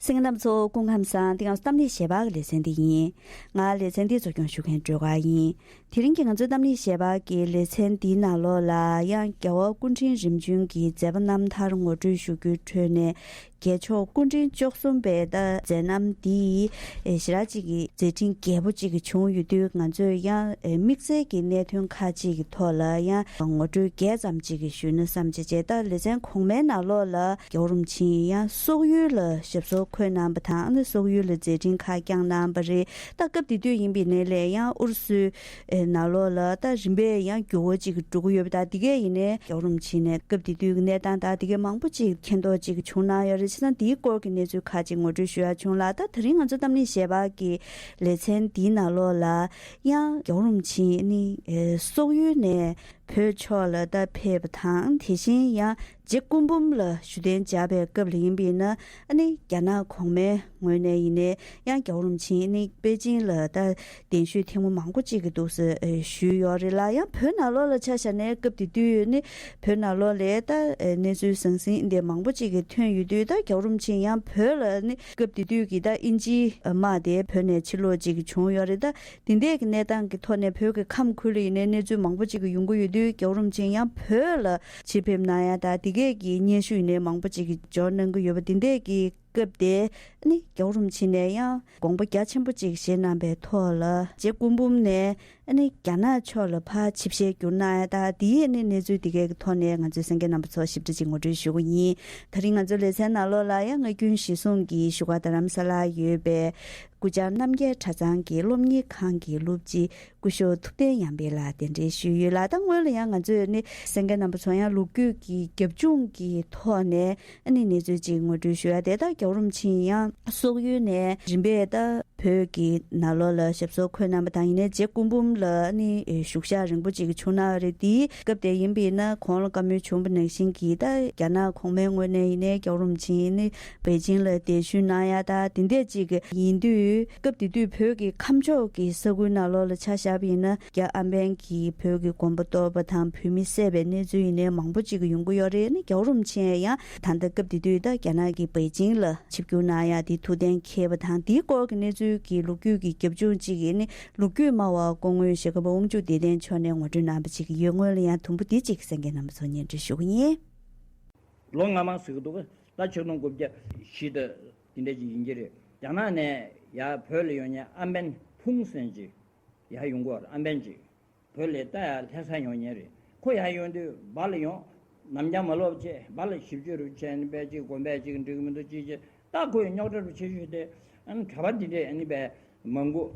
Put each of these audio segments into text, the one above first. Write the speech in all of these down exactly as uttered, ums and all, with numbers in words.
གསན་མཁན་རྣམ་པ་ཚོ་སྐུ་ཁམས་བཟང་། འདི་ང་ཚོ་གཏམ་གླེང་ཞལ་པར་གྱི་ལེ་ཚན་འདི་ཡིན། ང་ལེ་ཚན་འདི་གཙོ་སྐྱོང་ཞུ་མཁན་སྒྲོལ་དཀར་ཡིན། དེ་རིང་གི་ང་ཚོའི་གཏམ་གླེང་ཞལ་པར་གྱི་ལེ་ཚན་འདིའི་ནང་ལོགས་ལ་ཡང་རྒྱལ་བ་སྐུ་ཕྲེང་རིམ་བྱོན་གྱི་མཛད་པ་རྣམ་ཐར་ངོ་སྤྲོད་ཞུ་རྒྱུའི་ཁྲོད་ནས། རྒྱལ་མཆོག་སྐུ་ཕྲེང་བཅུ་གསུམ་པའི་ད་མཛད་རྣམ་འདི་ཨེ་ཞེ་དྲག་ཅིག་གི་མཛད་འཕྲིན་རྒྱས་པོ་ཅིག་བྱུང་ཡོད་དུས། ང་ཚོས་ཡང་ཨེ་དམིགས་བསལ་གྱི་གནད་དོན་ཁག་ཅིག་གི་ཐོག་ལ་ཡང་ངོ་སྤྲོད་རྒྱས་ཙམ་ཅིག་ཞུས་ན་བསམ་བྱས་བྱས། ད་ལེ་ཚན་གོང་མའི་ནང་ལོགས་ལ་རྒྱལ་བ་རིན་པོ་ཆེ་ཡང་སོག་ཡུལ་ལ་ཞབས་སོར་འཁོད་གནང་བ་དང་། ཨ་ནི་སོག་ཡུལ་ལ་མཛད་འཕྲིན་ཁག་བསྐྱངས་གནང་བ་རེད། ད་སྐབས་དེ་དུས་ཡིན་པའི་ནས་ལས་ཡང་ཨུ་རུ་སུའི་ཨེ་ནང་ལོགས་ལ་ད་རིམ་པས་ཡང་འགྱུར་བ་ཅིག་འགྲོ་གི་ཡོད་པ་དང་། དེ་གས་ཡིན་ནའི་རྒྱལ་བ་རིན་པོ་ཆེ་ནས་སྐབས་དེ་དུས་ཀྱི་གནས་སྟངས་དང་དེ་གས་མང་པོ་ཅིག་མཁྱེན་རྟོགས་ཅིག་བྱུང་གནང་ཡོད་རེད། བྱས་ཙང་དེའི་སྐོར་གྱི་གནས་ཚུལ་ཁག་ཅིག་ངོ་སྤྲོད་ཞུ་ཡ་བྱུང་ལ། ད་དེ་རིང་ང་ཚོ་གཏམ་གླེང་ཞལ་པར་གྱི་ལེ་ཚན་འདིའི་ནང་ལོགས་ལ་ཡང་རྒྱལ་བ་རིན་པོ་ཆེ་ནི་ཨེ་སོག་ཡུལ་ནས་བོད་ཕྱོགས་ལ་ད་ཕེབས་པ་དང་། དེ་བཞིན་ཡང་རྗེ་སྐུ་འབུམ་ལ་བཞུགས་གདན་འཇགས་པའི་སྐབས་ལ་ཡིན་པས་ན། ཨ་ནི་རྒྱ་ནག་གོང་མའི་ངོས་ནས་ཡིན་ནའི་ཡང་རྒྱལ་བ་རིན་པོ་ཆེ་ནི་པེ་ཅིང་ལ་ད་གདན་ཞུ་ཐེངས་མ་མང་པོ་ཅིག་གི་འདུག་སེ་ཨེ་ཞུས་ཡོད་རེད་ལ། ཡང་བོད་ནང་ལོགས་ལ་ཆ་བཞག་ནས་སྐབས་དེ་དུས་ནི་བོད་ནང་ལོགས་ལ་ད་ཨེ་གནས་ཚུལ་ཟང་ཟིང་འདི་མང་པོ་ཅིག་གི་ཐོན་ཡོད་དུས། ད་རྒྱལ་བ་རིན་པོ་ཆེ་ཡང་བོད་ལ་ནི་སྐབས་དེ་དུས་ཀྱི་ད་དབྱིན་ཇིའི་དམག་དེ་བོད་ནས་ཕྱིར་ལོག་ཅིག་བྱུང་ཡོད་རེད། ད་དེ་འདྲས་ཀྱི་གནས་སྟངས་ཀྱི་ཐོག་ནས་བོད་ཀྱི་ཁམས་ཁུལ་ལ་ཡིན་ནའི་གནས་ཚུལ་མང་པོ་ཅིག་གི་ཡོང་གི་ཡོད་དུས། རྒྱལ་བ་རིན་པོ་ཆེ་ཡང་བོད་ལ་ཕྱིར་ཕེབས་གནང་ཡ་དང་དེ་གས་ཀྱི་སྙན་ཞུ་ཡིན་ནའི་མང་པོ་ཅིག་གི་འབྱོར་གནང་གི་ཡོད་པ། དེ་འདྲས་ཀྱི་སྐབས་དེ་ནི་རྒྱལ་བ་རིན་པོ་ཆེ་ནས་ཡང་དགོངས་པ་རྒྱ་ཆེན་པོ་ཅིག་བཞེས་གནང་པའི་ཐོག་ལ། རྗེ་སྐུ་འབུམ་ནས་ཨ་ནི་རྒྱ་ནག་ཕྱོགས་ལ་ཕར་ཆིབས་ཞལ་བསྒྱུར་གནང་ཡ་དང་། དེའི་ཨ་ནི་གནས་ཚུལ་དེ་གའི་ཐོག་ནས་ང་ཚོའི་གསན་མཁན་རྣམ་པ་ཚོར་ཞིབ་ཕྲ་ཅིག་ངོ་སྤྲོད་ཞུ་གི་ཡིན། དེ་རིང་ང་ཚོའི་ལེ་ཚན་ནང་ལོགས་ལ་ཡང་སྔ་རྒྱུན་གཞིར་བཟུང་གིས་བཞུགས་སྒར་རྡ་རམ་ས་ལར་ཡོད་པའི་སྐུ་བཅར་རྣམ་རྒྱལ་གྲྭ་ཚང་གི་སློབ་གཉེར་ཁང་གི་སློབ་སྤྱི་སྐུ་ཞབས་ཐུབ་བསྟན་ཡར་འཕེལ་ལགས་གདན་འདྲེན་ཞུས་ཡོད་ལ། ད་སྔོན་ལ་ཡང་ང་ཚོས་ནི་གསན་མཁན་རྣམ་པ་ཚོར་ཡང་ལོ་རྒྱུས་ཀྱི་རྒྱབ་ལྗོངས་ཀྱི་ཐོག་ནས་ཨ་ནི་གནས་ཚུལ་ཅིག་ངོ་སྤྲོད་ཞུ་ཡ་དེ། ད་རྒྱལ་བ་རིན་པོ་ཆེ་ཡང་སོག་ཡུལ་ནས་རིམ་པས་ད་བོད་ཀྱི་ནང་ལོགས་ལ་ཞབས་སོར་འཁོད་གནང་བ་དང་། ཡིན་ནའི་རྗེ་སྐུ་འབུམ་ལ་ནི་བཞུགས་ཞག་རིང་པོ་ཅིག་བྱུང་གནང་བ་རེད། དེའི་སྐབས་དེ་ཡིན་པས་ན་གོང་ལ་བཀའ་མོལ་བྱུང་བ་ནང་བཞིན་གྱིས། ད་རྒྱ་ནག་གོང་མའི་ངོས་ནས་ཡིན་ནའི་རྒྱལ་བ་རིན་པོ་ཆེ་ནི་པེ་ཅིང་ལ་གདན་ཞུ་གནང་ཡ་ད་དེ་འདྲས་ཅིག་ཡིན་དུས། སྐབས་དེ་དུས་བོད་ཀྱི་ཁམས་ཕྱོགས་ཀྱི་ས་ཁུལ་ནང་ལོགས་ལ་ཆ་བཞག་པ་ཡིན་ན། རྒྱ་ཨམ་བན་གྱིས་བོད་ཀྱི་དགོན་པ་གཏོར་བ་དང་བོད་མི་བསད་པའི་གནས་ཚུལ་ཡིན་ནའི་མང་པོ་ཅིག་ཡོང་གི་ཡོད་རེད། ནི་རྒྱལ་བ་རིན་པོ་ཆེ་ཡང་ད་ལྟ་སྐབས་དེ་དུས་ད་རྒྱ་ནག་གི་པེ་ཅིང་ལ་ཆིབས་བསྒྱུར་གནང་ཡ་དེ་ཐུགས་གཏན་འཁེལ་བ་དང་། དེའི་སྐོར་གྱི་གནས་ཚུལ་གྱི་ལོ་རྒྱུས་ཀྱི་རྒྱབ་ལྗོངས་ཅིག་ནི་ལོ་རྒྱུས་སྨྲ་བ་སྐུ་ངོ་ཞྭ་སྒབ་དབང་ཕྱུག་བདེ་ལྡན་མཆོག་ནས་ངོ་སྤྲོད་གནང་བ་ཅིག་ཡོད། སྔོན་ལ་ཡང་དུམ་བུ་འདི་ཅིག་གསན་མཁན་རྣམ་པ་ཚོར་སྙན་སྒྲོན་ཞུ་གི་ཡིན། ལོ་སྔ་མ་ཟེར་གི་འདུག་ག་ད་ཆིག་སྟོང་དགུ་བརྒྱ་བཞི་དང་དེ་འདྲ་ཅིག་ཡིན་གྱི་རེད། རྒྱ་ནག་ནས་ཡར་བོད་ལ་ཡོང་མཁན་ཨམ་བན་ཕུང་ཟེར་ཅིག་ཡར་ཡོང་གི་ཡོད་རེད། ཨམ་བན་ཅིག་བོད་ལ་ད་ཡར་ལྷ་ས་ཡོང་མཁན་རེད། ཁོ་ཡར་ཡོང་དུས་སྦ་ལ་ཡོང་། ནམ་རྒྱུན་མ་ལོབས་བྱས་སྦ་ལ་ཞིབ་དཔྱོད་རུ་བྱས་ནས་པས་ཅིག་དགོན་པས་ཅིག་འགྲིག་གི་མི་འདུག་ཅིག་བྱས། ད་ཁོ་ཡི་རྙོག་དྲ་རུ་ཆེ་ཤོས་དེ་ཨ་ནི་གྲྭ་པ་འདི་འདྲས་ཨ་ནི་པས་མང་པོ་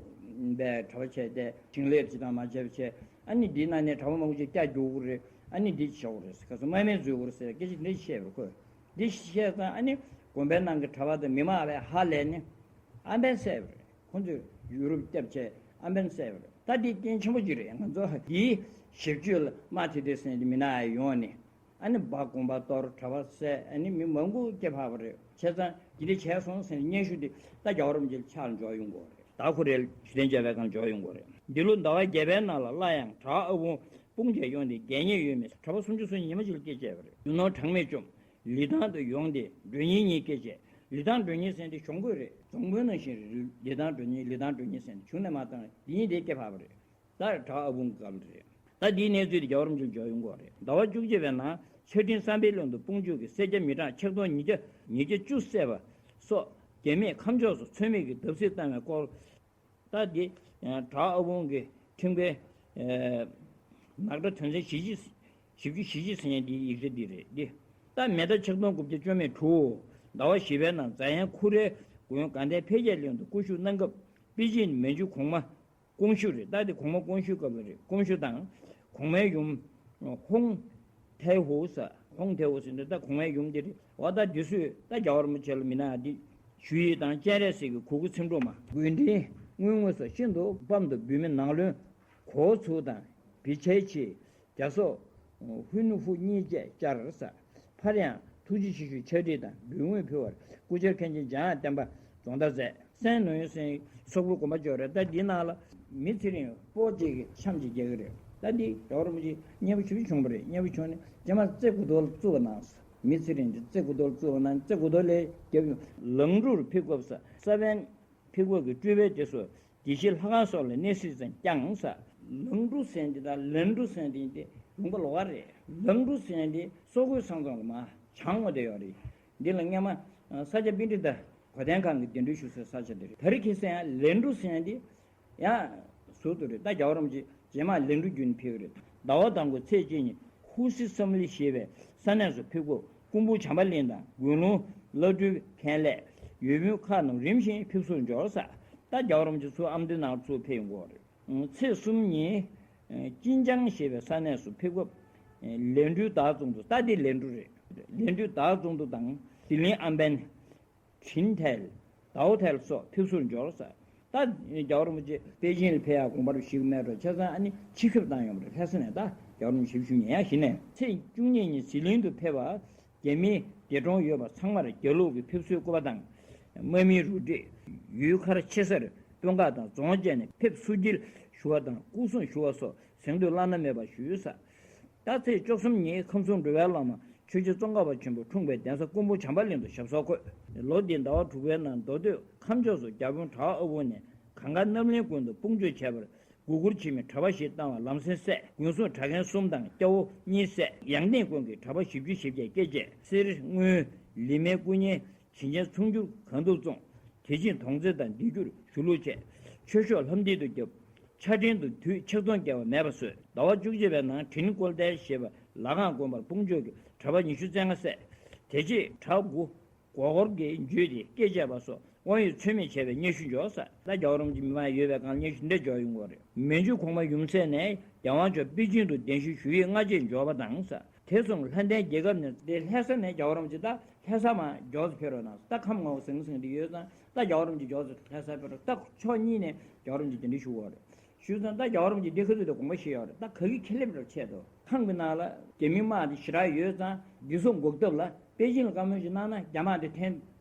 པས་གྲྭ་པ་བྱས་ཏེ་ཞིང་ལས་ཅིག་དང་མ་བྱས་པ་བྱས། ཨ་ནི་འདི་ནང་ནས་གྲྭ་པ་མང་པོ་ཅིག་སྐྱ་རྒྱུག་གི་རེད། ཨ་ནི་འདི་བྱེད་དགོས་རེད། ཁ་སང་དམག་མི་འཛུལ་དགོས་རེད་ཟེར་སྐད་ཆ་འདི་འདྲས་བཤད་པ་རེད། ཁོས་འདི་བཤད་ཙང་ཨ་ནི་དགོན་པའི་ནང་གི་གྲྭ་པ་དང་མི་མང་བས་ཧ་ལས་ནས་ཨམ་བན་བསད་པ་རེད། ཁོ་ཚོས་ཡུ་རོབ་སྐྱབས་བྱས་ཨམ་བན་བསད་པ་རེད། ད་འདི་རྐྱེན་ཆེན་པོ་ཅིག་རེད། ང་ཚོ་འདིའི་ཞབས་ཕྱི་ལ་དམག་དེ་དེ་ཟེར་ནས་མི་ནག་ཡ་ཡོང་ནས་ཨ་ནི་སྦ་དགོན་པ་གཏོར། གྲྭ་པ་བསད། ཨ་ནི་མི་མང་པོ་སྐྱེ་འཕགས་པ་རེད། བྱས་ཙང་འདི་འདྲ་བྱས་སོང་ཟེར་ནས་སྙན་ཞུ་འདི་ད་རྒྱལ་བ་རིན་པོ་ཆེ་ལ་ཕྱག་ལ་འཇོག་ཡོང་དགོས་རེད། ད་ཁོ་རེ་ཞུ་དན་བྱ་བའི་སྒང་འཇོག་ཡོང་དགོས་རེད། འདི་ལོ་ཟླ་བ་བརྒྱད་པའི་ནང་ལ་སླར་ཡང་གྲྭ་ཨ་བུ་དཔུང་བཅས་ཡོང་སྟེ་དགེ་བསྙེན་ཡོད་མེད་གྲྭ་པ་སུམ་ཅུ་སོ་གཉིས་ཉི་མ་གཅིག་ལ་སྐྱེས་བྱས་པ་རེད། རྒྱུ་ནོར་གྲངས་མེད་བཅོམ། ལི་ཐང་དུ་ཡོང་སྟེ་མགྲོན་གཉེར་གཉིས་སྐྱེས་བྱས། ལི་ཐང་མགྲོན་གཉེར་ཟེར་དེ་གཞུང་བཀོད་རེད། རྫོང་དཔོན་ནང་བཞིན་རེད། ལི་ཐང་མགྲོན་གཉེར་ལི་ཐང་མགྲོན་གཉེར་ཟེར་དེ་བྱུང་ནས་མ་བཏང་དེ་གཉིས་དེ་སྐྱེས་འཕགས་པ་རེད། ད་གྲྭ་ཨ་བུ་སྒང་རེད། ད་འདིའི་གནས་ཚུལ་དེ་རྒྱལ་བ་རིན་པོ་ཆེར་འཇོག་ཡོང་གི་རེད། ཟླ་བ་བཅུ་གཅིག་པའི་ནང་ཆར་སྤྲིན་བསམ་འཕེལ་གླིང་དུ་དཔུང་འཇུག་གིས་སེར་སྐྱ་མི་གྲངས་ཆིག་སྟོང་ཉིས་བརྒྱ་ཉིས་བརྒྱ་བཅུ་བསད་པ་སོགས་རྒྱ་མིས་ཁམས་ཕྱོགས་སུ་ཚོད་མེད་ཀྱི་བརྡབ་གསིག་བཏང་བའི་སྐོར། ད་འདི་གྲྭ་ཨ་བུ་གི་ཁྲིམས་འགལ་ནག་ཁྲ་དོན་ཚན་བཞི་བཅུ་བཞི་བཅུ་ཞེས་ཟེར་འདི་ཡིག་ཆ་འདི་རེད། འདི་ད་མེ་ཟླ་ཆིག་སྟོང་དགུ་བརྒྱ་བཅུ་མེད་དྲུག་ཟླ་བ་བཞི་པའི་ནང་འཛམ་གླིང་ཁུ་རའི་དགོན་དགའ་ལྡན་འཕེལ་རྒྱས་གླིང་དུ་སྐུ་བཞུགས་གནང་སྐབས་པེ་ཅིན་མན་ཇུ་གོང་མ་ཀོང་ཞུ་རེད། ད་འདི་གོང་མ་ཀོང་ཞུ་སྐབས་རེད། ཀོང་ཞུ་དང་གོང་མའི་ཡུམ་ཧོང་ཐའི་ཧོ་ཟེར། ཧོང་ཐའི་ཧོ་ཟེར་འདི་ད་གོང་མའི་ཡུམ་འདི་རེད། འོ་ད་འདི་ཚོས་ད་རྒྱལ་བ་རིན་པོ་ཆེ་ལ་མི་ནག་འདི་ཞུ་ཡིག་དང་སྤྱན་རས་གཟིགས་ཀྱི་གུར་ཁུ་ཚེམ་དྲུབ་མ། དགོན་འདྲེན་དངུལ་དངོས་སོགས་ཤིན་ཏུ་སྤམ་དུ་འབུལ་མི་ནང་བློན་གོ་ཚུ་དང་བི་ཆའི་ཆི། རྒྱ་སོག་ཧུ་ནུ་ཧྥུ་གཉིས་བཅས་བཅར་ས། ཕར་ཡང་ཐུགས་རྗེ་ཆེ་ཞུའི་ཕྱག་བྲིས་དང་འབུལ་དངུལ་ཕུལ་བར་སྐུ་བཅར་མཁན་ཆེན་འཇམ་དབྱངས་བསྟན་པ་རྫོང་བདག་མཛད། སན་ནོ་ཡོན་སན་སོག་པོའི་དགོན་པ་ཅིག་ཡོད་རེད། ད་འདིའི་ནང་ལ་མི་ཚེ་རིང་སྤོ་ཅིག་གི་འཆམ་ཅིག་རྒྱག་གི་རེད། ད་འདི་རྒྱལ་བ་རིན་པོ་ཆེ་མཉེས་པོ་ཞེ་པོ་བྱུང་བ་རེད། མཉེས་པོ་བྱུང་ནས་རྗེས་མ་རྩེ་དགུ་ཐོག་ལ་བཙུགས་པ་གནང་། མི་ཚེ་རིང་དུ་རྩེ་དགུ་ཐོག་བཙུགས་ན་རྩེ་དགུ་ཐོག་ལས་རྒྱབ་ཡོང་། ལང་གྲུར་ཕེབས་སྐབས་ས་ས་བོན་ཕེབས་སྐབས་ཀྱི་སྤྲུལ་པའི་རྗེས་སུ་དགེ་བཤེས་ལྷ་ཁང་སོགས་ལ་གནས་གཟིགས་ཙམ་བསྐྱངས་ས། ལང་གྲུ་ཟེར་འདི་དང་ལན་གྲུ་ཟེར་འདི་འདི་ལུང་པ་ལོགས་ཀ་རེད། ལང་གྲུ་ཟེར་འདི་སོག་པོའི་ས་མཚམས་ལ་མར་བྱང་ངོས་དེ་ཡོད་རེད། འདི་ལ་སྔས་མ་ས་སྐྱ་པཎྜི་ཏ་གོ་དན་ཁང་གི་གདན་ཁྲི་ཞུ་སའི་ས་ཆ་དེ་རེད། ད་རེས་ཁ་སང་ཡང་ལན་གྲུ་ཟེར་འདི་ཡང་ཟུར་དུ་རེད། ད་རྒྱལ་བ་རིན་པོ་ཆེ་རྗེས་མ་ལན་གྲུ་བརྒྱུད་ནས་ཕེབས་ཀྱི་རེད། ཟླ་བ་དང་པོ་ཚེས་གཅིག་ཉིན་ཧུ་སི་བསམ་ལི་ཞེས་པའི་ས་གནས་སུ་ཕེབས་སྐབས་སྐུ་འབུམ་བྱམས་པ་གླིང་དང་དགུང་ལུང་བླ་སྤྲུལ་མཁན་སློབ་ཡོད་དཔོན་ཁག་རྣམས་རིམ་བཞིན་ཕེབས་བསུར་འབྱོར་ས། ད་རྒྱལ་བ་རིན་པོ་ཆེ་ཚུར་ཨ་མདོའི་ནང་ཚུར་ཕེབས་ཡོང་གི་ཡོད་རེད། ཚེས་གསུམ་ཉིན་ཅིན་ཅང་ཞེས་པའི་ས་གནས་སུ་ཕེབས་སྐབས་ལན་གྲུའི་བདག་རྫོང་དུ། ད་འདི་ལན་གྲུ་རེད། ལན་གྲུའི་བདག་རྫོང་དུ་དང་ཟི་ལིང་ཨམ་བན། ཁྲིན་ཐེལ། དའོ་ཐེལ་སོགས་ཕེབས་བསུར་འབྱོར་ས། ད་རྒྱལ་བ་རིན་པོ་ཆེ་པེ་ཅིང་ལ་ཕེབས་ཡག་དགོངས་པ་རེ་ཞུས་མེད་འགྲོ། བྱས་ཙང་ཨ་ནི་ཕྱི་ཁྱབ་བཏང་ཡོང་བ་རེད། ལྷ་ས་ནས་ད་རྒྱལ་བ་རིན་པོ་ཆེ་ཞུ་ཉན་ཡག་གཞི་ནས། ཚེས་བཅུ་གཉིས་ཉིན་ཟི་ལིང་དུ་ཕེབས་པ། རྒྱ་མིའི་འདས་གྲོངས་ཡོད་པ་ཚང་མར་རྒྱ་ལུགས་ཀྱི་ཕེབས་བསུའི་སྐུད་པ་དང་། དམག་མིའི་རུ་སྒྲིག་ཡུལ་ཁར་ཆེ་སར་དཔོན་ཁག་དང་རྫོང་བཅས་ནས་ཕེབས་བསུ་སྐྱེལ་ཞུ་བ་དང་སྐུ་སྲུང་ཞུ་བ་སོགས་གཟེངས་བསྟོད་བླ་ན་མེད་པ་ཞུས་ས། ད་ཚེས་བཅུ་གསུམ་ཉིན་ཁམས་གསུམ་འགྲོ་བའི་བླ་མ་ཆོས་རྗེ་ཙོང་ཁ་པ་ཆེན་པོ་འཁྲུངས་པའི་གདན་ས་སྐུ་འབུམ་བྱམས་པ་གླིང་དུ་ཞབས་སོར་འཁོད། ལོ་འདིའི་ཟླ་བ་དྲུག་པའི་ནང་མདོ་སྟོད་ཁམས་ཕྱོགས་སུ་རྒྱལ་པོ་བྲག་ཨ་བུ་ནས་གངས་དཀར་རྣམ་གླིང་དགོན་དུ་དཔུང་འཇུག་བྱས་པར་མགོ་སྒུར་བྱེད་མི་གྲྭ་པ་བཞི་བཏང་བ་ལམ་སེང་བསད། དགོན་སྲུང་གྲྭ་རྒན་གསུམ་དང་སྐྱ་བོ་གཉིས་བསད། ཡང་སྟེང་དགོན་གྱི་གྲྭ་པ་བཞི་བཅུ་ཞེ་བརྒྱད་སྐེ་བཅད། གསེར་དངུལ་ལི་མའི་སྐུ་བརྙན་བྱིན་ཅན་ཚོང་སྒྱུར་གང་ཐུབ་བཙོང་། དེ་བཞིན་དོང་རྩེ་དང་འདི་གྱུར་ཞུ་ལུགས་བྱས། ཆོས་ཤོག་ལྷམ་མདུད་དུ་བརྒྱབ། ཆ་འཕྲིན་དུ་དུས་ཆིག་སྟོང་བརྒལ་བ་མེད་པ་བཟོས། ཟླ་བ་བཅུ་གཅིག་པའི་ནང་དྲིན་བཀོལ་ཏེ་ཞེས་པ་ལ་ཁང་དགོན་པར་དཔུང་འཇུག་གིས་གྲྭ་པ་ཉི་ཤུ་རྩ་ལྔ་བསད། དེ་རྗེས་བྲག་དགུ་སྒོ་སྐོར་གྱི་འཇུས་ཏེ་སྐེ་བཅད་པ་སོགས་དབང་ཡོད་ཚོད་མེད་བྱས་པའི་སྙན་ཞུ་འབྱོར་ས། ད་རྒྱལ་བ་རིན་པོ་ཆེ་མི་མང་ཡོད་པའི་སྒང་སྙན་ཞུ་འདི་འདྲ་འབྱོར་ཡོང་གི་རེད། མན་ཇུ་གོང་མ་ཡུམ་སྲས་ནས་རྒྱལ་དབང་མཆོག་པེ་ཅིང་དུ་གདན་ཞུ་ཞུ་ཡིག་སྔ་རྗེས་འབྱོར་བ་དང་ས། དེ་སོང་ལྷ་ལྡན་རྒྱལ་ཁབ་ནས་དེ་ལྷ་ས་ནས་རྒྱལ་བ་རིན་པོ་ཆེ་ད་ལྷ་ས་མར་མགྱོགས་སུ་ཕེབས་རོགས་གནང་། ད་ཁམས་ངོ་ཟིང་ཟིང་དེ་ཡོད་ཙང་ད་རྒྱལ་བ་རིན་པོ་ཆེ་མགྱོགས་སུ་ལྷ་ས་ཕེབས་རོགས། ད་ཕྱོགས་གཉིས་ནས་རྒྱལ་བ་རིན་པོ་ཆེ་གདན་འདྲེན་ཞུ་དགོས་རེད། ཞུས་ཙང་ད་རྒྱལ་བ་རིན་པོ་ཆེ་འདི་ཁ་ཐུག་དེ་དགོངས་པ་བཞེས་ཡོད་རེད། ད་ག་གི་ཁེ་ལེབ་རེ་ཆད་དོ། ཁམས་ཀྱི་ནང་ལ་རྒྱ་མི་དམག་དེ་ཞེ་དྲག་ཡོད་ཙང་འདི་ཚོ་འགོག་ཐབས་ལ་པེ་ཅིང་ལ་བཀའ་མོལ་ཞིག་གནང་ན་རྒྱ་དམག་དེ་འཐེན་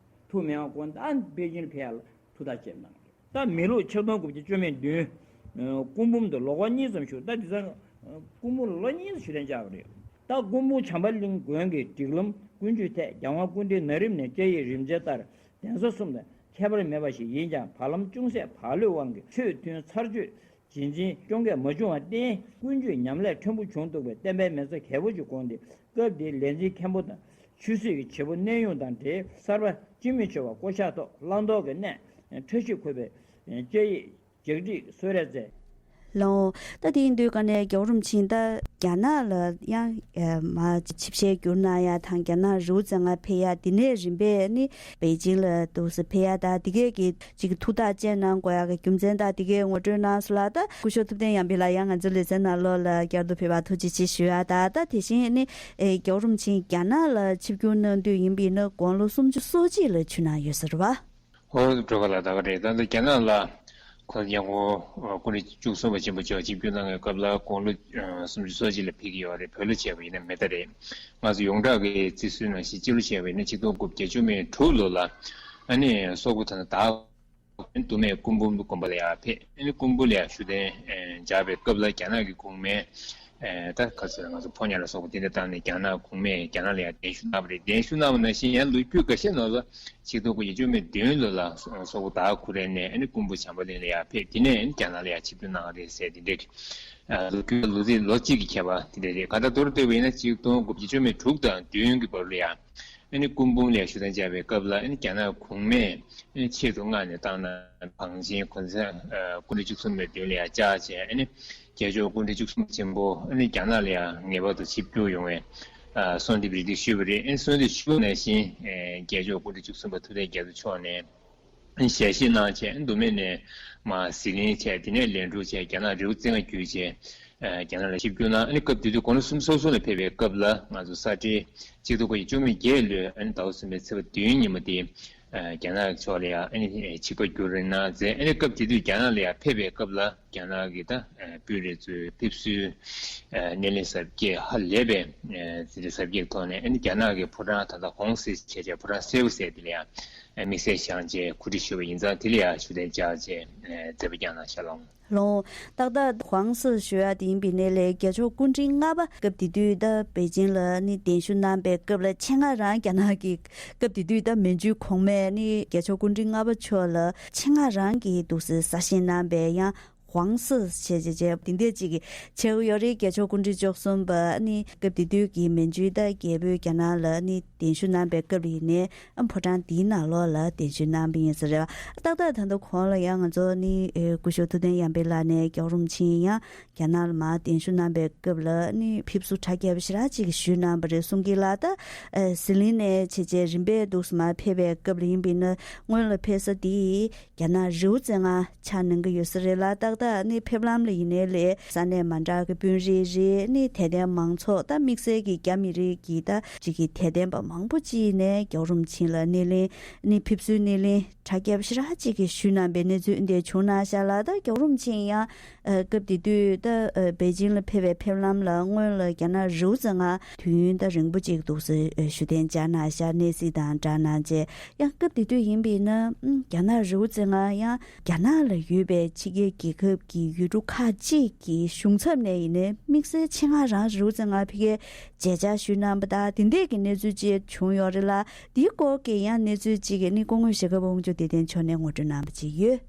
ཐུབ་མེད་པ་དགོངས། ད་པེ་ཅིང་ལ་ཕེབས་ཡག་ལ་ཐུགས་ཐག་བཅད་གནང་རེད། ད་མི་ལོ་ཆིག་སྟོང་དགུ་བརྒྱ་བཅུ་མེད་བདུན། ཨ་སྐུ་འབུམ་དུ་ལོ་འཁོར་གཉིས་ཙམ་བཞུགས། ད་དེང་སང་ཨ་སྐུ་འབུམ་ལོ་གཉིས་ཙམ་བཞུགས་གཏན་འཇགས་པ་རེད། ད་སྐུ་འབུམ་བྱམས་པ་གླིང་དགོན་གྱི་སྒྲིག་ལམ་ཀུན་སྤྱོད་ཐད་རྒྱལ་དབང་སྐུ་ཕྲེང་ན་རིམ་ནས་བཅའ་ཡིག་རིམ་འཛིན་ལྟར་གདན་ས་གསུམ་དང་ཁྱད་པར་མེད་པ་ཞིག་ཡིན་ཀྱང་བར་ལམ་ཅུང་ཟད་བག་ལྷོད་དབང་གིས་ཆོས་མཐུན་ཚར་གཅོད་རྗེས་འཛིན་སྐྱོང་གས་མ་བྱུང་བར་བརྟེན་ཀུན་སྤྱོད་ཉམས་ལས་ཕྲན་བུ་བྱུང་འདུག་པའི་བསྟན་པའི་མི་ཚེ་གལ་པོ་ཞིག་དགོངས་ཏེ། སྐབས་དེའི་ལས་འཛིན་མཁན་པོ་དང་ཆོས་སྲིད་ཀྱི་བྱེད་པོ་གནས་དབྱུང་དང་འབྲེལ་གསར་པ་སྤྱི་མི་ཆོས་པ་བསྐོ་གཞག་ཐོག་བླང་དོར་གྱི་གནད་ཕྲ་ཞིབ་འཁོད་པའི་བཅའ་ཡིག་ལྗགས་ཁྲིད་གསོལ་རས་མཛད། ལགས་འོང་། ད་དེ་ཡིན་དུས་ཀ་ནས་རྒྱལ་བ་རིན་པོ་ཆེ་ད་རྒྱ་ནག་ལ་ཡང་ཨ་མར་ཆིབས་ཞལ་བསྒྱུར་གནང་ཡ་དང་རྒྱ་ནག་རི་བོ་རྩེ་ལྔ་ཕེབས་ཡ། དེ་ནས་རིམ་པས་ནི་པེ་ཅིང་ལ་འདུག་སེ་ཕེབས་ཡ། ད་དེ་གས་ཀྱི་ཅིག་ཐུགས་ཐག་བཅད་གནང་དགོས་ཡག་གི་རྒྱུ་མཚན་དང་དེ་གའི་ངོ་སྤྲོད་གནང་སོང་ལ། ད་སྐུ་ཞབས་ཐུབ་བསྟན་ཡར་འཕེལ་ལགས་ཡང་ང་ཚོའི་ལེ་ཚན་ནང་ལོགས་ལ་བསྐྱར་དུ་ཕེབས་པར་ཐུགས་རྗེ་ཆེ་ཞུ་ཡ། ད་ད་དེ་བཞིན་ནི་ཨེ་རྒྱལ་བ་རིན་པོ་ཆེ་རྒྱ་ནག་ལ་ཆིབས་བསྒྱུར་གནང་དུས་ཡིན་པ་ཡིན་ན་དགུང་ལོ་སུམ་ཅུ་སོ་གཅིག་ལ་ཆིབས་གནང་ཡོད་ས་རེད་བ། ཧོ་སྤྲོ་ག་ལ་ད་ག་རེད། ད་ལྟ་རྒྱ་ནག་ལ་ཁོང་ཉང་གོ་སྐུ་ཕྲེང་བཅུ་གསུམ་པ་ཆེན་པོ་མཆོག་ཆིབས་བསྒྱུར་གནང་བའི་སྐབས་ལ་དགུང་ལོ་སུམ་ཅུ་སོ་གཅིག་ལ་ཕེབས་ཀྱི་ཡོད་རེད། བོད་ལ་བྱས་པ་ཡིན་ན་མེ་ད་རེད། ང་ཚོ་ཡོངས་གྲགས་ཀྱི་རྩིས་སྲོལ་ནང་བཞིན་སྤྱི་ལོ་བྱས་པ་ཡིན་ན་ཆིག་སྟོང་དགུ་བརྒྱ་བརྒྱད་ཅུ་མེད་དྲུག་ལོ་ལ་ཨ་ནི་སོག་པོ་ཐ་ན་ད་དུ་མས་སྐུ་འབུམ་དགོན་པ་ལ་ཡར་ཕེབས། ཨ་ནི་སྐུ་འབུམ་ལ་ཡར་བཞུགས་གདན་འཇགས་པའི་སྐབས་ལ་རྒྱ་ནག་གི་གོང་མས་ད་ག་ཚོད་ང་ཚོ་ཕོ་ཉ་ལ་སོགས་པ་དེ་འདྲ་བཏང་ནས་རྒྱ་ནག་གོང་མས་རྒྱ་ནག་ལ་ཡར་གདན་ཞུ་གནང་བ་རེད། གདན་ཞུ་གནང་བ་ནང་བཞིན་ཡང་ལོ་རྒྱུས་འགའ་ཤས་ནང་ལ་ཆིག་སྟོང་དགུ་བརྒྱ་བཅུ་མེད་བདུན་ལོ་ལ་སོག་པོ་དར་ཁུ་རེ་ནས་ཨ་ནི་སྐུ་འབུམ་བྱམས་པ་གླིང་ལ་ཡར་ཕེབས། དེ་ནས་ཨ་ནི་རྒྱ་ནག་ལ་ཡར་ཆིབས་བསྒྱུར་གནང་བ་རེད་ཟེར། དེ་འདྲའི་ལོ་རྒྱུས་ལོ་ཚིགས་ལོ་གཅིག་གི་ཁྱད་པར་དེ་འདྲ་རེད། ག་ད་མདོར་བསྡུས་པ་ཡིན་ན་ཆིག་སྟོང་དགུ་བརྒྱ་བཅུ་མེད་དྲུག་དང་བདུན་གྱི་བར་ལ་ཡར་ཨ་ནི་སྐུ་འབུམ་ལ་ཡར་བཞུགས་གདན་འཇགས་པའི་སྐབས་ལ་ཨ་ནི་རྒྱ་ནག་གོང་མས་ཨ་ནི་ཆེད་དུ་མངགས་ནས་བཏང་གནང་། བང་ཆེན་གོང་ས་སྐུ་ཕྲེང་བཅུ་གསུམ་པའི་མདུན་ལ་ཡར་བཅར་བྱས། ཨ་ནི་རྒྱལ་མཆོག་སྐུ་ཕྲེང་བཅུ་གསུམ་པ་ཆེན་པོ་ཨ་ནི་རྒྱ་ནག་ལ་ཡང་ངེས་པར་དུ་ཆིབས་བསྒྱུར་ཡོང་བའི་ཨ་གསོལ་འདེབས་རེ་ཞུས་པ་རེད། ཨ་ནི་གསོལ་འདེབས་ཞུས་པ་ནང་བཞིན་ཨ་རྒྱལ་མཆོག་སྐུ་ཕྲེང་བཅུ་གསུམ་པ་ཐུབ་བསྟན་རྒྱ་མཚོ་མཆོག་ནས་ཨ་ནི་ཞལ་བཞེས་གནང་བྱས། ཨ་ནི་མདོ་སྨད་ནས་མར་ཟི་ལིང་བྱས། དེ་ནས་ལན་གྲུ་བྱས། རྒྱ་ནག་རི་བོ་རྩེ་ལྔ་བརྒྱུད་བྱས། ཨ་རྒྱ་ནག་ལ་ཆིབས་བསྒྱུར་གནང་། ཨ་ནི་སྐབས་དེ་དུས་དགུང་ལོ་སུམ་ཅུ་སོ་གསུམ་ལ་ཕེབས་པའི་སྐབས་ལ་ང་ཚོ་ས་སྤྲེལ་ཆིག་སྟོང་དགུ་བརྒྱ་བཅུ་མེད་བརྒྱད་ལོའི་ཨ་ནི་ཟླ་བ་གསུམ་པའི་ཚེས་པ་བདུན་ཉིན་མོ་དེ་ཨ་རྒྱ་ནག་ཕྱོགས་ལ་ཡང་ཨ་ནི་ཆིབས་ཁ་བསྒྱུར་གནང་མཛད། ཨ་ནི་སྐབས་དེ་དུས་རྒྱ་ནག་ལ་ཡང་ཕེབས་པའི་སྐབས་ལ་རྒྱ་ནག་གི་ད་ཨ་དཔོན་རིགས་ཚོའི་ཕེབས་བསུའི་ཨ་སྣེ་ལེན་གཟབ་རྒྱས་ཧ་ལས་པའི་ཨ་དེ་འདྲའི་གཟབ་རྒྱས་ཐོག་ནས། ཨ་ནི་རྒྱ་ནག་གི་ཕོ་བྲང་ད་ལྟ་ཧོང་སེ་བྱས་བྱས་ཕོ་བྲང་སེར་པོ་ཟེར་དེ་ལ་ཡང་ དམིགས་བསལ་བཞེངས་བྱས་གོ་སྒྲིག་ཞུས་པ་ཡིན་ཙང་། དེ་ལ་ཡང་ཤུགས་ལྡན་བཅར་བྱས་མཛད་པ་བསྐྱངས་གནང་ཤག་ལགས། ལགས། ཏག་ཏག་ཧྥང་སི་ཞུ་ཡ་དེ་ཡིན་པའི་ནས་ལས་རྒྱལ་མཆོག་སྐུ་ཕྲེང་ལྔ་པ་སྐབས་དེ་དུས་ད་པེ་ཅིང་ལ་ནི་གདན་ཞུ་གནང་པའི་སྐབས་ལ་ཆེད་མངགས་རང་རྒྱ་ནག་གི་སྐབས་དེ་དུས་ད་མན་ཇུའི་གོང་མས་ནི་རྒྱལ་མཆོག་སྐུ་ཕྲེང་ལྔ་པ་མཆོག་ལ་ཆེད་མངགས་རང་གི་འདུག་སེ་གསལ་བཤད་གནང་པའི་ཡང་ཧྥང་སི་ཞེས་བྱས་བྱས་དེ་འདྲས་ཅིག་གི་བྱེད་དགོས་ཡོད་རེད། རྒྱལ་མཆོག་སྐུ་ཕྲེང་བཅུ་གསུམ་པ་ནི་སྐབས་དེ་དུས་ཀྱི་མན་ཇུའི་ད་རྒྱལ་པོས་རྒྱ་ནག་ལ་ནི་གདན་ཞུ་གནང་པའི་སྐབས་ལ་ཡིན་ནའི་ཨ་ཕོ་བྲང་འདིའི་ནང་ལོགས་ལ་གདན་ཞུ་གནང་པ་ཡིན་ས་རེད་བ། ཏག་ཏག་ད་ལྟ་གོང་ལ་ཡང་ང་ཚོ་ནི་ཨེ་སྐུ་ཞབས་ཐུབ་བསྟན་ཡར་འཕེལ་ལགས་ནས་རྒྱལ་བ་རིན་པོ་ཆེ་ཡང་རྒྱ་ནག་ལ་མར་གདན་ཞུ་གནང་པའི་སྐབས་ལ་ནི་ཕེབས་བསུ་གྲ་རྒྱས་པ་ཞེ་དྲག་ཅིག་ཞུས་གནང་པ་རེད་གསུང་གི་ལགས། ད་ཨེ་ཟི་ལིང་ནས་བྱས་བྱས་རིམ་པས་འདུག་སེ་མར་ཕེབས་པའི་སྐབས་ལ་ཡིན་པས་ན་སྔོན་ལ་ཕེབས་ས་དེ་རྒྱ་ནག་རི་བོ་རྩེ་ལྔ་ཆགས་གནང་གི་ཡོད་ས་རེད་ལ། ཏག་ཏག་ནི་ཕེབས་ལམ་ལ་ཡིན་ནའི་ལས་ས་གནས་མ་འདྲ་གི་དཔོན་རིགས་རེད། ནི་དད་ལྡན་མང་ཚོགས་ད་དམིགས་བསལ་གྱི་རྒྱ་མི་རིགས་ཀྱི་ད་ཅིག་གི་དད་ལྡན་པ་མང་པོ་ཅིག་ནས་རྒྱལ་བ་རིན་པོ་ཆེ་ལ་སྣེ་ལེན་ནི་ཕེབས་བསུའི་སྣེ་ལེན་གྲ་རྒྱས་པ་ཞེ་དྲག་ཅིག་གི་ཞུས་གནང་པའི་གནས་ཚུལ་འདི་བྱུང་གནང་ཤག་ལ། ད་རྒྱལ་བ་རིན་པོ་ཆེ་ཡང་ཨ་སྐབས་དེ་དུས་ད་ཨ་པེ་ཅིང་ལ་ཕེབས་པའི་ཕེབས་ལམ་ལ་སྔོན་ལ་རྒྱ་ནག་རི་བོ་རྩེ་ལྔ་དུས་ཡུན་ད་རིང་པོ་ཅིག་འདུག་སེ་ཨ་ཞུ་གཏན་འཇགས་གནང་ཤག་གནས་གཟིགས་དང་སྦྲགས་གནང་བྱས། ཡང་སྐབས་དེ་དུས་ཡིན་པས་ན་ཨ་རྒྱ་ནག་རི་བོ་རྩེ་ལྔ་ཡང་རྒྱ་ནག་ལ་ཡོད་པའི་ཕྱི་རྒྱལ་རྒྱལ་ཁབ་ཀྱི་ཡུལ་གྲུ་ཁག་ཅིག་གི་གཞུང་ཚབ་ནས་ཡིན་ནའི་དམིགས་བསལ་ཆེད་མངགས་རང་རི་བོ་རྩེ་ལྔ་ཕ་གིར་མཇལ་བཅར་ཞུས་གནང་པ་དང་དེ་འདྲས་ཀྱི་གནས་ཚུལ་ཅིག་བྱུང་ཡོད་རེད་ལ། དེའི་སྐོར་གྱི་ཡང་གནས་ཚུལ་ཅིག་ནི་སྐུ་ངོ་ཞྭ་སྒབ་དབང་ཕྱུག་བདེ་ལྡན་མཆོག་ནས་ངོ་སྤྲོད་གནང་པ་ཅིག་ཡོད།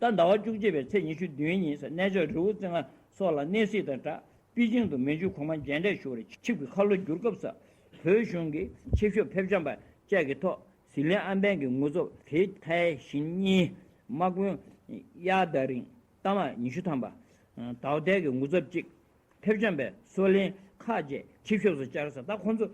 ད་ཟླ་བ་བཅུ་གཅིག་པའི་ཚེས་ཉི་ཤུ་བདུན་ཉིན་གནས་མཆོག་རི་བོ་རྩེ་ལྔ་སོགས་ལ་གནས་གཟིགས་དང་སྦྲགས་པེ་ཅིང་དུ་མན་ཇུའི་གོང་མ་མཇལ་འཕྲད་ཞུ་བར་ཆིབས་ཀྱི་ཁ་ལོ་བསྒྱུར་སྐབས་སུ་བོད་གཞུང་གི་ཆེ་ཤོས་ཕེབས་བྱམས་པ་བཅས་ཀྱི་ཐོག་ཟི་ལིང་ཨམ་བན་གྱི་ངོ་ཚབ་ཕེ་ཐའེ་ཞིན་གཉིས་དམག་དཔོན་གཡའ་དར་རིང་རྟ་དམག་ཉི་ཤུ་ཐམ་པ། ཟླ་བ་དལ་གྱི་ངོ་ཚབ་གཅིག་ཕེབས་བྱམས་པའི་སྲོག་ལན་ཁག་བཅས་ཆིབས་ཞབས་སུ་བཅར་ས། ད་ཁོང་ཚོ་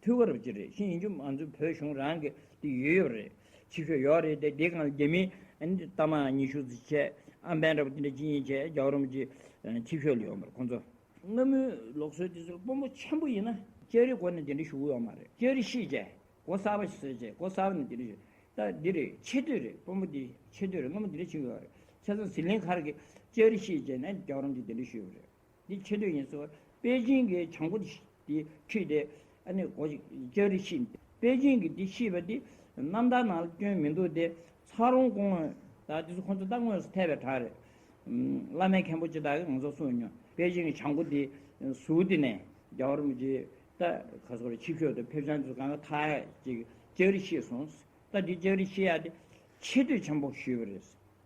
ཐུགས་ཁུར་ཅིག་རེད། ཤེས་ཡིན་རྒྱུ་ང་ཚོའི་བོད་གཞུང་རང་གི་དེ་ཡོད་ཡོད་རེད། ཆིབས་ཞབས་ཡོད་རེད་དེ། དེ་གང་ལ་རྒྱ་མིའི་ཨ་ནི་རྟ་དམག་ཉི་ཤུ་ཙམ་བྱས་ཨམ་བན་འདྲ་པོ་དེ་འདྲ་ཅིག་ཡིན་བྱས་རྒྱལ་བ་རིན་པོ་ཆེ་ཆིབས་ཞབས་ལ་ཡོང་བར་ཁོང་ཚོ། སྔ་མོའི་ལུགས་སྲོལ་དེ་ཚོར་དཔོན་པོ་ཆེན་པོ་ཡིན་ན་ལྕགས་རིའི་སྒོ་ནས་དེ་འདྲ་ཞུ་གི་ཡོད་མ་རེད། ལྕགས་རི་བཤིག་བྱས་སྒོ་གསར་པ་ཞིག་བཟོས་བྱས་སྒོ་གསར་པ་ནས་དེ་འདྲ་ཞུ། ད་འདི་རེད། ཆེ་བསྟོད་རེད། དཔོན་པོ་འདི་ཆེ་བསྟོད་རེད། སྔ་མོ་འདི་འདྲ་བྱུང་ཡོད་རེད། བྱས་ཙང་ཟི་ལིང་མཁར་གྱི་ལྕགས་རི་བཤིག་བྱས་ནས་རྒྱལ་བ་རིན་པོ་ཆེ་དེ་འདྲ་ཞུས་ཡོད་རེད། འདི་ཆེ་བསྟོད་ཡིན་ཟེར་བ། པེ་ཅིང་གི་བྱང་སྒོ་དེ་ཁྲིད་དེ་ཨ་ནི་སྒོ་ཅིག་ལྕགས་རི་བཤིག་པེ་ཅིང་གི་འདི་བཤིག་པ་འདི་རྣམ་ཐར་ནང་ལ་སྐྱོན་མི་འདུག་སྟེ། ཚ་རོང་ཀོང་ད་དེ་ཚོ་ཁོང་ཚོ་ད་དངོས་སུ་ཐེབས་པའི་བྲག་རེད། བླ་མའི་མཁན་པོ་ཅིག་དག་གིས་ང་ཚོ་གསུངས་མྱོང་། པེ་ཅིང་གི་བྱང་སྒོ་འདི་ཟུར་དེ་ནས་རྒྱལ་བ་རིན་པོ་ཆེ་ད་ག་ཚོད་རེད། ཆིབས་ཞབས་དང་ཕེབས་བྱམས་ཚོ་གང་ག་ཐག་ཅིག་ལྕགས་རི་བཤིག་སོང་། ད་འདི་ལྕགས་རི་བཤིག་ཡག་དེ་ཆེ་བསྟོད་ཆེན་པོ་ཞུས་པ་རེད།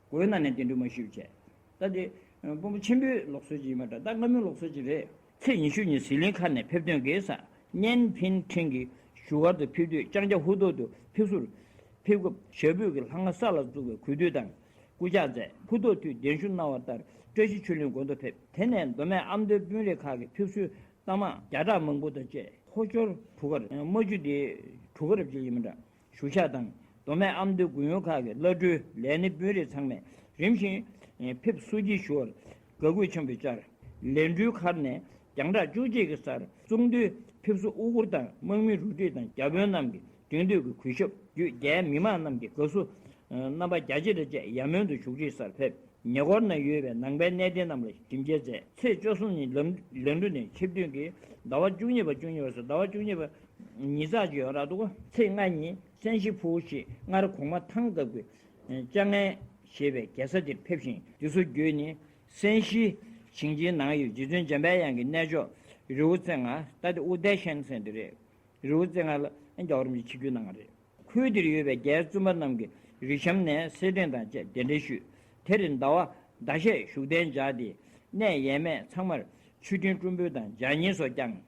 སྒོའི་ནང་ནས་དེ་འདྲ་མ་ཞུས་བྱས། ད་དེ་དཔོན་པོ་ཆེན་པོའི་ལུགས་སྲོལ་ཅིག་ཡིན་པ་འདྲ། ད་སྔ་མོའི་ལུགས་སྲོལ་ཅིག་རེད། ཚེས་ཉི་ཤུ་ཉིན་ཟི་ལིང་མཁར་ནས་ཕེབས་ཐོན་གྱི་ས་ཉན་ཕིན་ཁྲིན་གྱི་བཞུགས་སྒར་དུ་ཕེབས་དུས་ལྕང་སྐྱ་ཧུ་ཐོག་ཏུ་ཕེབས་བསུར་ཕེབས་སྐབས་ཞྭ་ཕུད་ཀྱི་ལྷ་ང་ས་ལ་བཙུགས་པའི་གུས་འདུད་དང་སྐུ་ཕྱག་མཛད། ཧུ་ཐོག་ཏུ་གདན་ཞུ་གནང་བ་ལྟར་བཀྲ་ཤིས་ཆོས་གླིང་དགོན་དུ་ཕེབས། དེ་ནས་མདོ་སྨད་ཨ་མདོའི་དཔོན་རིགས་ཁག་གིས་ཕེབས་བསུའི་རྟ་དམག་བརྒྱ་ཕྲག་མང་པོ་དང་བཅས་ཧོ་ཅོར་གྲུ་ཁར་རྨ་ཆུ་དེ་གྲུ་ཁར་བཅས་ཡིན་མི་འདྲ། བཞུགས་ཤག་དང་མདོ་སྨད་ཨ་མདོའི་དགོན་ཡོངས་ཁག་གི་བླ་སྤྲུལ་ལས་སྣེ་དཔོན་རིགས་ཚང་མས་རིམ་བཞིན་ཕེབས་བསུ་སྐྱིད་ཞུ་བར་དགའ་གུས་ཆེན་པོས་བཅར། ལན་གྲུའི་མཁར་ནས་རྒྱང་གྲགས་བཅུ་གཅིག་གི་སར་གཙུག་འདུས་ཕེབས་བསུ་དབུ་སྐོར་དང་དམག་མི་རུ་སྒྲིག་དང་རྒྱ་དཔོན་རྣམས་ཀྱི་དེང་དུས་ཀྱི་གུས་ཞབས་བརྒྱུད། རྒྱའི་མི་མང་རྣམས་ཀྱིས་དགའ་བསུ་རྣམ་པ་རྒྱ་ཆེ་དང་བཅས་ཡ་མོན་དུ་བཞུགས་ཁྲིའི་སར་ཕེབས། ཉེ་འཁོར་ན་ཡོད་པའི་ནང་པའི་གནས་བརྟན་རྣམས་ལ་ཞིབ་མཇལ་མཛད། ཚེས་བཅུ་གསུམ་ཉིན་ལམ་ལན་གྲུ་ནས་ཆིབས་ཐོན་གྱིས་ཟླ་བ་བཅུ་གཉིས་པ་བཅུ་གཉིས་པ་ཟེར་ཟླ་བ་བཅུ་གཉིས་པ་ཉིས་བརྩེགས་ཅིག་ཡོད་ར་འདུག་ཚེས་ལྔ་ཉིན་སན་ཤི་ཕུའུ་ཞེས་སྔར་གོང་མ་ཐང་སྐབས་ཀྱི་ཅང་ཨན་ཞེས་པའི་རྒྱལ་ས་དེར་ཕེབས་ཤིང་དེ་ཚོ་བརྒྱུད་ནས་སན་ཤི་ཞིང་ཆེན་ནང་ཡོད་རྗེ་བཙུན་འཇམ་དཔལ་དབྱངས་ཀྱི་གནས་མཆོག་རི་བོ་རྩེ་ལྔ་ད་དེ་ཨུ་དེ་ཤན་ཟེར་འདི་རེད། རི་བོ་རྩེ་ལྔ་ལ་རྒྱལ་བ་རིན་པོ་ཆེ་ཆིབས་བསྒྱུར་གནང་བ་རེད། ཁུལ་དེར་ཡོད་པའི་རྒྱའི་བཙུན་པ་རྣམས་ཀྱིས་རི་གཤམ་ནས་སེར་ཕྲེང་དང་བཅས་གདན་འདྲེན་ཞུས། དེར་ཟླ་བ་ཟླ་ཤས་བཞུགས་གདན་འཇགས་ཏེ་གནས་ཡས་མས་ཚང་མར་མཆོད་སྤྲིན་སྤྲུལ་འབུལ་དང་ལྗགས་བསྙེན་སོགས་བསྐྱངས།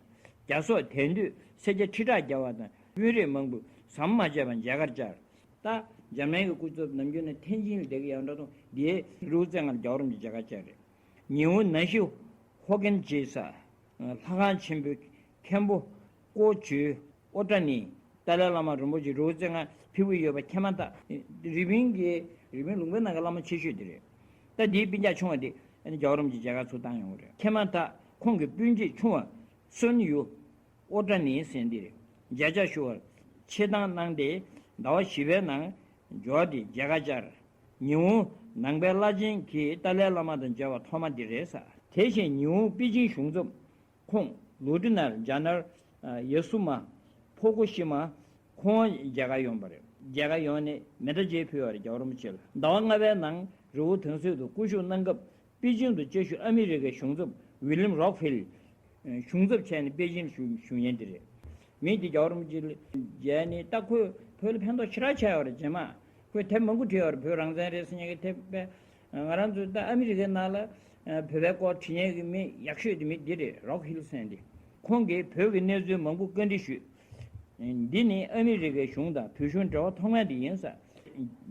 རྒྱ་སོག་དེང་དུས་སེར་སྐྱ་ཁྲི་ཕྲག་བརྒལ་བ་དང་དཔོན་རིགས་མང་པོས་ཟམ་མ་ཆད་པར་མཇལ་ཁར་བཅར། ད་འཇར་མན་གྱི་སྐུ་ཚབ་ནམ་རྒྱུན་ནས་ཐེན་ཅིན་ལ་བསྡད་ཀྱི་ཡོད་འདྲ་འདུག་འདིའི་རི་བོ་རྩེ་ལྔར་རྒྱལ་བ་རིན་པོ་ཆེ་མཇལ་ཁ་བཅར་རེད། ཉི་ཧོང་ནན་ཤི་ཧོ་ཀན་ཇེ་ས་ལྷ་ཁང་ཆེན་པོའི་མཁན་པོ་ཀོ་ཇུ་ཨོ་ཏྲ་ནི་ཏཱ་ལའི་བླ་མ་རིན་པོ་ཆེ་རི་བོ་རྩེ་ལྔར་ཕེབས་ཀྱི་ཡོད་པ་ཁེ་མ་ཐག་རི་པིན་གྱི་རི་པིན་ལུང་པའི་ནང་གི་བླ་མ་ཆེ་ཤོས་དེ་རེད། ད་འདིའི་སྤུན་ཀྱག་ཆུང་བ་དེ་རྒྱལ་བ་རིན་པོ་ཆེ་མཇལ་ཁ་ཚུར་བཏང་ཡོང་གི་རེད། ཁེ་མ་ཐག་ཁོང་གི་སྤུན་མཆེད་ཆུང་བ་སོན་ཡུ་ཨོ་ཏྲ་ནི་ཟེར་འདིར་མཇལ་བཅར་ཞུ་བར་ཆེད་བཏང་གནང་སྟེ་ཟླ་བ་བཞི་པའི་ནང་འབྱོར་ཏེ་མཇལ་ཁ་བཅར། ཉི་ཧོང་ནང་པའི་བླ་ཆེན་གྱིས་ཏཱ་ལའི་བླ་མ་དང་མཇལ་བ་ཐོག་མ་འདི་རེད་ས། དེ་བཞིན་ཉི་ཧོང་པེ་ཅིང་གཞུང་ཚབ་ཁོང་ལུའུ་ཏི་ནར་ཇ་ནར་ཡ་སུ་མ་ཕོ་ཀུ་ཤི་མ་ཁོང་མཇལ་ཁ་ཡོང་བ་རེད། མཇལ་ཁ་ཡོང་ནས་མེ་མདའ་གཅིག་ཕུལ་བ་རེད། རྒྱལ་བ་རིན་པོ་ཆེ་ལ་ཟླ་བ་ལྔ་པའི་ནང་རི་བོ་དྷ་རམ་ས་ལ་དུ་སྐུ་བཞུགས་གནང་སྐབས། པེ་ཅིང་དུ་བཅའ་བཞུགས་ཨ་མི་རི་ཀའི་གཞུང་ཚབ་ཝི་ལིམ་རོག་ཕིལ་གཞུང་ཚབ་བྱས་ནས་པེ་ཅིང་ལ་བཞུགས་བཞུགས་མཁན་དེ་རེད། མི་དེ་རྒྱལ་བ་རིན་པོ་ཆེ་ལ་མཇལ་ནས། ད་ཁོས་བོད་ལ་ཕན་ཐོགས་ཞེ་དྲག་བྱས་ཡོད་རེད། རྗེས་མ་ཁོས་དེབ་མང་པོ་བྲིས་ཡོད་རེད། བོད་རང་བཙན་རེད་ཟེར་མཁན་གྱི་དེབ་དཔེ། ང་རང་ཚོའི་ད་ཨ་མི་རི་ཀའི་ནང་ལ་བོད་པའི་སྐོར་བྲིས་མཁན་གྱི་མི་ཡག་ཤོས་དེ་མི་འདི་རེད། རོག་ཧིལ་ཟེར་མཁན་དེ། ཁོང་གིས་བོད་ཀྱི་གནས་ཚུལ་མང་པོ་བཀའ་འདྲི་ཞུས། འདི་ནི་ཨ་མི་རི་ཀའི་གཞུང་དང་བོད་གཞུང་འབྲེལ་བ་ཐོག་མ་དེ་ཡིན་ས།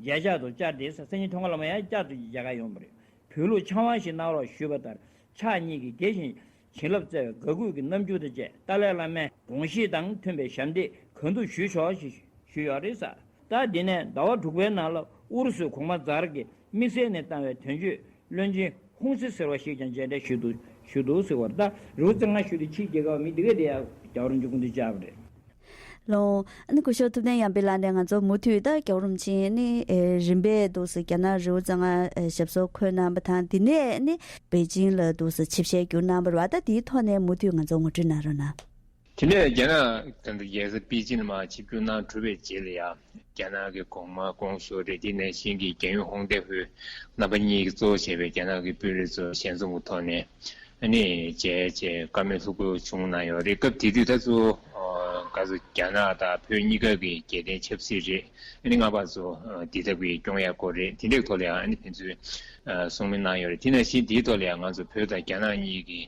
མཇལ་ཕྱག་ཏུ་བཅར་ཏེ་ས། སང་ཉིན་ཐོག་མ་ལ་མ་ཡང་བསྐྱར་དུ་མཇལ་ཁ་ཡོང་བ་རེད། བོད་ལུགས་ཕྱག་དབང་ཞིག་གནང་རོགས་ཞུས་པ་ལྟར། ཕྱག་གཉིས་ཀྱིས་དགེ་ཞིང་བྱིན་རླབས་སྩལ་བའི་དགའ་གུས་ཀྱི་རྣམ་འགྱུར་དང་བཅས། ཏཱ་ལའི་བླ་མའི་དགོངས་གཞི་དང་མཐུན་པའི་ཞབས་འདེགས་གང་ཐུབ་ཞུས་ཆོག་ཞེས་ཞུས་ཡོད་རེད་ས། ད་འདི་ནས་ཟླ་བ་དྲུག་པའི་ནང་ལ་ཨུ་རུ་སུའི་གོང་མ་ཛར་གྱིས་དམིགས་བསལ་ནས་བཏང་བའི་དོན་གཅོད་བློན་ཆེན་ཧུང་སི་ཟེར་བ་ཞིག་ཀྱང་མཇལ་འཕྲད་ཞུས་འདུག་ཞུས་འདུག་ཟེར་བར། ད་རི་བོ་རྩེ་ལྔ་བཞུགས་ཏེ་ཕྱིའི་རྒྱལ་ཁབ་མི་འདི་ག་དེ་ཡང་རྒྱལ་བ་རིན་པོ་ཆེ་སྐུ་མདུན་བཅར་བ་རེད། ལོ། ཨ་ནི་སྐུ་ཞབས་ཐུབ་བསྟན་ཡར་འཕེལ་ལགས་ནས་ང་ཚོ་མུ་མཐུད་ད་རྒྱལ་བ་རིན་པོ་ཆེ་ནི་ཨེ་རིམ་པས་འདུག་སེ་རྒྱ་ནག་རི་བོ་རྩེ་ལྔ་ཨེ་ཞབས་སོར་འཁོད་གནང་བ་དང་། དེ་ནས་ནི་པེ་ཅིང་ལ་འདུག་སེ་ཆིབས་ཞལ་བསྒྱུར་གནང་བ་རེད་བ། ད་དེའི་ཐོག་ནས་མུ་མཐུད་ང་ཚོ་ངོ་སྤྲོད་གནང་རོགས་གནང་། དེ་ནས་རྒྱ་ནག་ད་ལྟ་རྒྱལ་ས་པེ་ཅིང་ལ་མར་ཆིབས་བསྒྱུར་གནང་གྲུབ་པའི་རྗེས་ལ་ཡང་། རྒྱ་ནག་གི་གོང་མ་ྋགོང་ཞུ་རེད། དེ་ནང་བཞིན་གྱི་རྒྱལ་ཡོངས་ཧོང་ཏེ་ཧུའེ་རྣམ་པ་གཉིས་ཀྱིས་གཙོ་བོ་བྱས་པའི་རྒྱ་ནག་གི་དཔོན་རིགས་ཚོ་ཞལ་འཛོམས་ཀྱི་ཐོག་ནས་ཨ་ནི་མཇལ་བྱས་བཀའ་མོལ་ལྷུག་པོ་བྱུང་གནང་ཡོད་རེད། སྐབས་དེ་དུས་ད་གཙོ་བོ་ག་ཚོད་རྒྱ་ནག་དང་བོད་གཉིས་ཀ་གི་རྒྱལ་བསྟན་ཆབ་སྲིད་རེད། ཨ་ནི་སྔ་བར་ཚོ་འདི་ལྟ་བུའི་སྐྱོང་ཡག་སྐོར་རེད། དེ་འདྲའི་ཐོག་ལ་ཡང་ཨ་ནི་ཕན་ཚུན་གསུང་མོལ་གནང་ཡོད་རེད། དེ་ནང་བཞིན་དེའི་ཐོག་ལ་ཡང་ང་ཚོ་བོད་དང་རྒྱ་ནག་གཉིས་ཀྱི་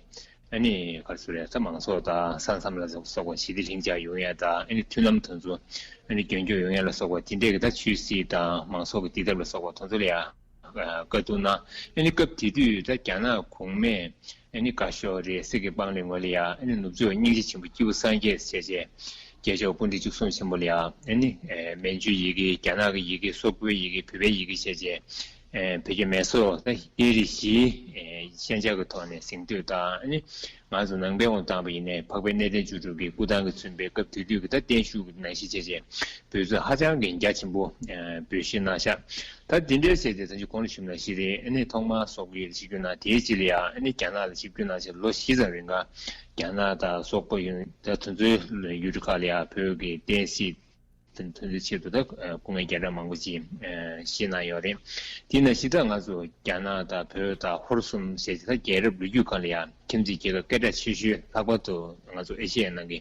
ཨ་ནི་ག་ཚོད་རེད། ད་མང་ཚོགས་དང་ས་མཚམས་ལ་སོགས་པ་ཞི་བདེ་ལྷིང་འཇགས་ཡོང་ཡ་དང་། ཨ་ནི་མཐུན་ལམ་དེ་ཚོ་ཨ་ནི་རྒྱུན་འཁྱོངས་ཡོང་ཡ་ལ་སོགས་པ་དེ་འདྲས་ཀྱི་ད་ཆོས་སྲིད་དང་མང་ཚོགས་ཀྱི་བདེ་ཐབས་ལ་སོགས་པ་དེ་ཚོ་ལ་ཡང་བཀའ་བསྡུར་གནང་། ཨ་ནི་སྐབས་དེ་དུས་ད་རྒྱ་ནག་གོང་མས་ཨ་ནི་བཀའ་ཤོག་རེད། གསེར་གྱི་སྤང་ལེབ་ངོས་ལ་ཡང་ཨ་ནི་ནུབ་ཕྱོགས་སྙིང་རྗེ་ཆེན་པོ་སྐྱེས་བུ་སངས་རྒྱས་ཟེར་བྱས། རྒྱལ་མཆོག་སྐུ་ཕྲེང་བཅུ་གསུམ་ཆེན་པོ་ལ་ཡང་ཨ་ནི་མན་ཇུའི་ཡི་གེ། རྒྱ་ནག་གི་ཡི་གེ། སོག་པོའི་ཡི་གེ། བོད་པའི་ཡི་གེ་བྱས་བྱས། ཨེ་བོད་ཀྱི་མེ་སོག་ད་སྐད་རིགས་བཞིའི་ཨེ་ཤན་སྦྱར་གྱི་ཐོག་ནས་གཟེངས་བསྟོད་དང་། ཨ་ནི་ང་ཚོ་ནང་པའི་དབང་དུ་བཏང་བ་ཡིན་ནའི་འཕགས་པའི་གནས་བརྟན་བཅུ་དྲུག་གི་སྐུ་ཐང་གིས་མཚོན་པའི་སྐབས་དེ་དུས་ཀྱི་ད་བརྟན་བཞུགས་ཀྱི་ནང་བཞིན་བྱས་བྱས་འབོད་ཚིག་ཧ་ཅང་གི་རྒྱ་ཆེན་པོ་ཨེ་འབོད་བཞེས་གནང་ཤག་ད་འདི་འདྲའི་བྱས་ཏེ་ད་ཅི་གོང་ལ་ཞུས་ནང་བཞིན་རེད། ཨ་ནི་ཐོག་མར་སོག་པོའི་ཆིབས་བསྒྱུར་གནང་། དེའི་རྗེས་ལ་ཡང་ཨ་ནི་རྒྱ་ནག་ལ་ཆིབས་བསྒྱུར་གནང་བྱས་ལོ་བཞི་ཙམ་རིང་ག་རྒྱ་ནག་དང་སོག་པོ་ཡོད་ད་དེ་ཚོའི་ཡུལ་གྲུ་ཁག་ལ་ཡང་བོད་ཀྱི་བསྟན་སྲིད་དེ་ཚོའི་ཆེད་དུ་ད་སྐུ་ངལ་བརྒྱ་ཕྲག་མང་པོ་ཅིག་བཞེས་གནང་ཡོད་རེད། དེས་ན་གཞི་ད་ང་ཚོ་རྒྱ་ནག་དང་བོད་དང་ཧོར་གསུམ་ཞེས་ད་རྒྱལ་རབས་ལོ་རྒྱུས་སྒང་ལ་ཡང་ཁྱིམ་མཚེས་རྒྱལ་ཁབ་སྐད་གྲགས་ཆེ་ཤོས། ལྷག་པར་དུ་ང་ཚོ་ཨེ་ཤེ་ཡའི་ནང་གི་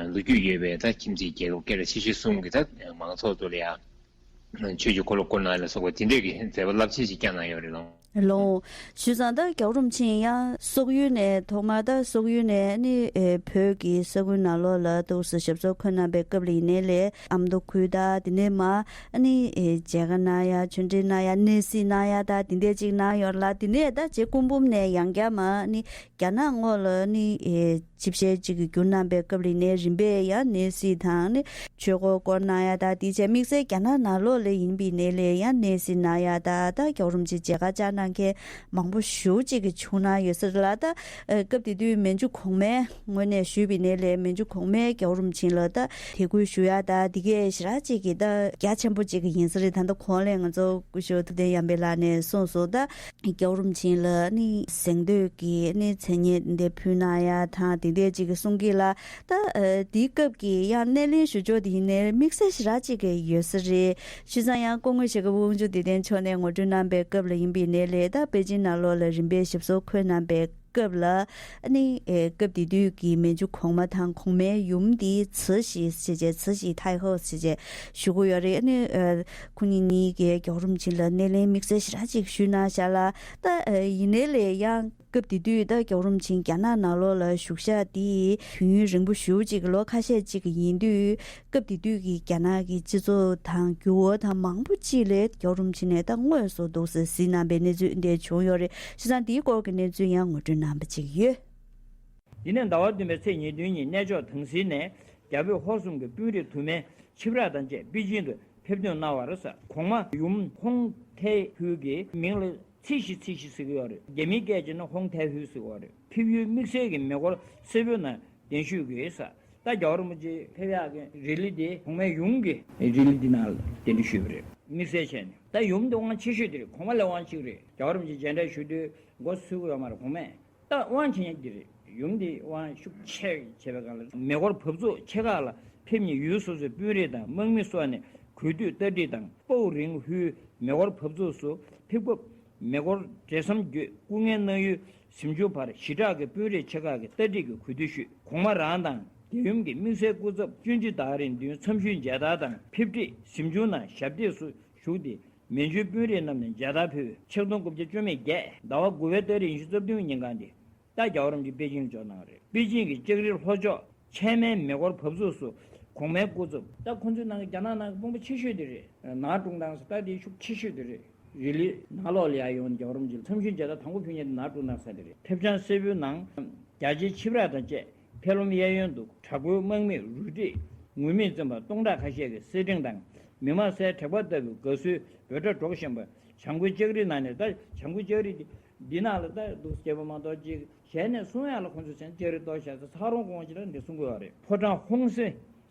ལོ་རྒྱུས་ཡོད་པའི་ད་ཁྱིམ་མཚེས་རྒྱལ་ཁབ་སྐད་གྲགས་ཆེ་ཤོས་གསུམ་གྱི་ད་མང་ཚོགས་ཚོ་ལ་ཡང་ཆོས་ཀྱི་འཁོར་ལོ་བསྐོར་གནང་ལ་སོགས་པ་དེ་འདྲས་ཀྱི་མཛད་པ་རླབས་ཆེན་ཞིག་བསྐྱངས་གནང་ཡོད་རེད་ལགས། ལོ། བྱས་ཙང་ད་རྒྱལ་བ་རིན་པོ་ཆེ་ཡང་སོག་ཡུལ་ནས་ཐོག་མར་ད་སོག་ཡུལ་ནས་ནི་ཨེ་བོད་ཀྱི་ས་ཁུལ་ནང་ལོགས་ལ་འདུག་སེ་ཞབས་སོར་འཁོད་གནང་པའི་སྐབས་ལ་ཡིན་ནའི་ལས་ཨ་མདོ་ཁུལ་དང་དེ་ནས་མར་ཨ་ནི་ཨེ་མཇལ་ཁ་གནང་ཡ། ཆོས་འབྲེལ་གནང་ཡ། གནས་གཟིགས་གནང་ཡ་དང་དེ་འདྲས་ཅིག་གནང་ཡོད་ལ། དེ་ནས་ད་རྗེ་སྐུ་འབུམ་ནས་ཡང་བསྐྱར་མར་ཨ་ནི་རྒྱ་ནག་ངོས་ལ་ནི་ཨེ་ཆིབས་ཞལ་གཅིག་གི་བསྒྱུར་གནང་པའི་སྐབས་ལ་ཡིན་ནའི་རིམ་པས་ཡང་གནས་གཟིགས་དང་ནི་ཆོས་འཁོར་བསྐོར་གནང་ཡ་དང་། དེ་བྱས་དམིགས་བསལ་རྒྱ་ནག་ནང་ལོགས་ལ་ཡིན་པ་ཡིན་ནའི་ལས་ཡང་གནས་གཟིགས་གནང་ཡ་དང་། ད་རྒྱལ་བ་རིན་པོ་ཆེ་མཇལ་ཁ་བཅར་གནང་མཁན་མང་པོ་ཞེ་པོ་ཅིག་གིས་བྱུང་གནང་ཡོད་ས་རེད་ལ། ད་ཨ་སྐབས་དེ་དུས་མན་ཇུ་གོང་མའི་ངོས་ནས་ཞུས་པ་ཡིན་ནའི་ལས་མན་ཇུ་གོང་མས་རྒྱལ་བ་རིན་པོ་ཆེ་ལ་ད་དད་གུས་ཞུ་ཡ་དང་དེ་གས་ཞེ་དྲག་ཅིག་གི་ད་རྒྱ་ཆེན་པོ་ཅིག་གི་ཡིན་ས་རེད། ད་ལྟ་གོང་ལ་ང་ཚོ་སྐུ་ཞབས་ཐུབ་བསྟན་ཡར་འཕེལ་ལགས་ནས་གསུངས་སོང་། ད་རྒྱལ་བ་རིན་པོ་ཆེ་ལ་ནི་གཟེངས་བསྟོད་ཀྱི་ནི་མཚན་སྙན་འདི་ཕུལ་གནང་ཡ་དང་དེ་འདྲས་ཅིག་གི་གསུང་གི་ལ། ད་ཨ་དེའི་སྐབས་ཀྱི་ཡང་སྣེ་ལེན་ཞུ་ཕྱོགས་དེ་ཡིན་ནའི་དམིགས་བསལ་ཞེ་དྲག་ཅིག་གི་ཡོད་ས་རེད། བྱས་ཙང་ཡང་སྐུ་ངོ་ཞྭ་སྒབ་དབང་ཕྱུག་བདེ་ལྡན་མཆོག་ནས་ངོ་སྤྲོད་གནང་པའི་སྐབས་ལ་ཡིན་པ་ཡིན་ནའི་ལས་ད་པེ་ཅིན་ནང་ལོགས་ལ་རིམ་པས་ཞབས་སོར་འཁོད་གནང་པའི་སྐབས་ལ་ཨ་ནི་ཨེ་སྐབས་དེ་དུས་ཀྱི་མན་ཇུ་གོང་མ་དང་གོང་མའི་ཡུམ་དེ་ཙི་ཞི་ཞེས་བྱས། ཙི་ཞི་ཐའི་ཧོ་ཞེས་བྱས་ཞུ་གི་ཡོད་རེད། ཨ་ནི་ཨ་ཁོ་གཉིས་གཉིས་ཀྱིས་རྒྱལ་བ་རིན་པོ་ཆེ་ལ་སྣེ་ལེན་དམིགས་བསལ་ཞེ་དྲག་ཅིག་ཞུས་གནང་ཤག་ལ། ད་ཨ་ཡིན་ནའི་ལས་ཡང་སྐབས་དེ་དུས་ད་རྒྱལ་བ་རིན་པོ་ཆེ་རྒྱ་ནག་ནང་ལོགས་ལ་བཞུགས་ཤག་དེ་དུས་ཡུན་རིང་པོ་ཞེ་པོ་ཅིག་ལོ་ཁ་ཤས་ཅིག་ཡིན་དུས། སྐབས་དེ་དུས་ཀྱི་རྒྱ་ནག་གི་སྤྱི་ཚོགས་དང་འགྱུར་བ་དང་མང་པོ་ཅིག་ལ་རྒྱལ་བ་རིན་པོ་ཆེ་ནས་ད་དངོས་སུ་འདུག་སེ་གཟིགས་གནང་པའི་གནས་ཚུལ་འདི་བྱུང་ཡོད་རེད། བྱས་ཙང་དེའི་སྐོར་གྱི་གནས་ཚུལ་ཡང་ངོ་སྤྲོད་གནང་པ་ཅིག་ཡོད། འདི་ནས་ཟླ་བ་བདུན་པའི་ཚེས་ཉེར་བདུན་ཉིན་གནས་མཆོག་དྭངས་བསིལ་ནས་རྒྱ་བོད་ཧོར་གསུམ་གྱི་དཔོན་རིགས་དུ་མའི་ཆིབས་རགས་དང་བཅས་པེ་ཅིང་དུ་ཕེབས་ཐོན་གནང་བ་རེད་ཟེར། གོང་མ་ཡུམ་ཧོང་ཐའི་ཧུའེ་གི་མིང་ལ་ཙི་ཞི་ཙི་ཞི་ཟེར་གྱི་ཡོད་རེད། རྒྱ་མིའི་སྐད་བྱས་ན་ཧོང་ཐའི་ཧུའེ་ཟེར་གྱི་ཡོད་རེད། ཕེབས་ཡུལ་དམིགས་བསལ་གྱི་མེ་འཁོར་སེར་པོའི་ནང་གདན་ཞུས་ཀྱིས་ཟེར། ད་རྒྱལ་བ་རིན་པོ་ཆེ་ཕེབས་ཡག་གི་རི་ལི་དེ་གོང་མའི་ཡུམ་གྱི་རི་ལི་འདི་ནང་ལ་གདན་འདྲེན་ཞུས་པ་རེད། དམིགས་བསལ་བྱས་ནས་ད་ཡུམ་འདི་དབང་ཆེ་ཤོས་དེ་རེད། གོང་མ་ལས་དབང་ཆེ་གི་རེད། རྒྱལ་བ་རིན་པོ་ཆེ་མཇལ་འཕྲད་ཞུ་དུས་མགོ་ཚོས་ཀྱི་ཡོད་མ་རེད། གོང་མས་ད་དབང་ཆེ་ཉག་འདི་རེད། ཡུམ་འདི་དབང་ཤུགས་ཆེ་བྱས་པའི་སྒང་ལ་མེ་འཁོར་བབས་ཚུགས་ཆེ་ཁག་ལ་ཕེབས་མཁན་ཡུལ་སོ་སོའི་དཔོན་རིགས་དང་དམག་མི་སོགས་ནས་ གུས་འདུད་རྟ་ཁྲིད་དང་། སྤོ་བོ་རིང་ཧུའི་མེ་འཁོར་བབས་ཚུགས་སུ་ཕེབས་སྐབས། མེ་འཁོར་འབྲེལ་ཟམ་བརྒྱུད་སྐུ་ངལ་གནང་ཡུལ་གཟིམ་ཆུང་བར་ཞི་དྲག་གི་དཔོན་རིགས་ཆེ་ཁག་གིས་རྟ་ཁྲིད་ཀྱི་གུས་འདུད་ཞུས། གོང་མ་རང་དང་རྒྱལ་ཡུམ་གྱི་དམིགས་བསལ་སྐུ་ཚབ་ཅོན་ཅི་དར་རིང་མདུན་འཚམས་ཞུའི་མཇལ་དར་དང་ཕེབས་ཁྲིད་གཟིམ་ཆུང་ནང་ཞབས་སྟེགས་སུ་བཞུགས་ཏེ། མན་ཇུའི་དཔོན་རིགས་རྣམས་ནས་མཇལ་དར་ཕུལ། ཆིག་སྟོང་དགུ་བརྒྱ་བཅུ་མེད་བརྒྱད་ཟླ་བ་དགུ་པའི་ཏ་རིག་ཉི་ཤུ་རྩ་བདུན་ཉིན་གང་སྟེ། ད་རྒྱལ་བ་རིན་པོ་ཆེ་པེ་ཅིང་འབྱོར་གནང་རེད། པེ་ཅིང་གི་ལྕགས་རི་ལྷོ་ཕྱོགས་ཆེན་མའི་མེ་འཁོར་བབས་ཚུགས་སུ་གོང་མའི་སྐུ་ཚབ། ད་ཁོང་ཚོའི་ནང་གི་རྒྱ་ནག་ནང་གི་དཔོན་པོ་ཆེ་ཤོས་དེ་རེད། ནག་ཀྲུང་ཐང་ཟེར་ད་དེ་ཤུགས་ཆེ་ཤོས་དེ་རེད། རི་ལི་ནང་ལོགས་ལ་ཡར་ཡོང་རྒྱལ་བ་རིན་པོ་ཆེ་ལ་འཚམས་ཞུའི་མཇལ་དར་དང་པོ་ཕུལ་མཁན་དེ་ནག་ཀྲུང་ཐང་ས་དེ་རེད། ཕེབས་བྱང་སེར་པོའི་ནང་རྒྱ་ཆེའི་ཆིབས་ར་དང་བཅས་ཕེབས་ལམ་གཡས་གཡོན་དུ་དྲག་པོའི་དམག་མིས་རུ་སྒྲིག་ངུར་སྨྲིག་འཛིན་པ་སྟོང་ཕྲག་ཁ་ཤས་ཀྱི་སེར་ཕྲེང་དང་། མི་མང་སའི་དྲེག་པ་ལྟ་བུའི་དགའ་བསུའི་འབོད་སྒྲ་སྒྲོག་བཞིན་པ། བྱང་སྒོའི་ལྕགས་རི་ནང་ནས། ད་བྱང་སྒོའི་ལྕགས་རི་འདི་ནང་ལ་ད་འདུག་སྐྱེས་པ་མ་གཏོགས་ཅིག་ཞལ་ནས་གསུང་ཡག་ལ་ཁོང་ཚོས་ཟེར་ན་ལྕགས་རི་གཏོར་བཞག་ཚེ་ཚ་རོང་དགོན་ཅིག་ལ་འདི་གསུང་གི་ཡོད་རེད། ཕོ་བྲང་ཧོང་སེ་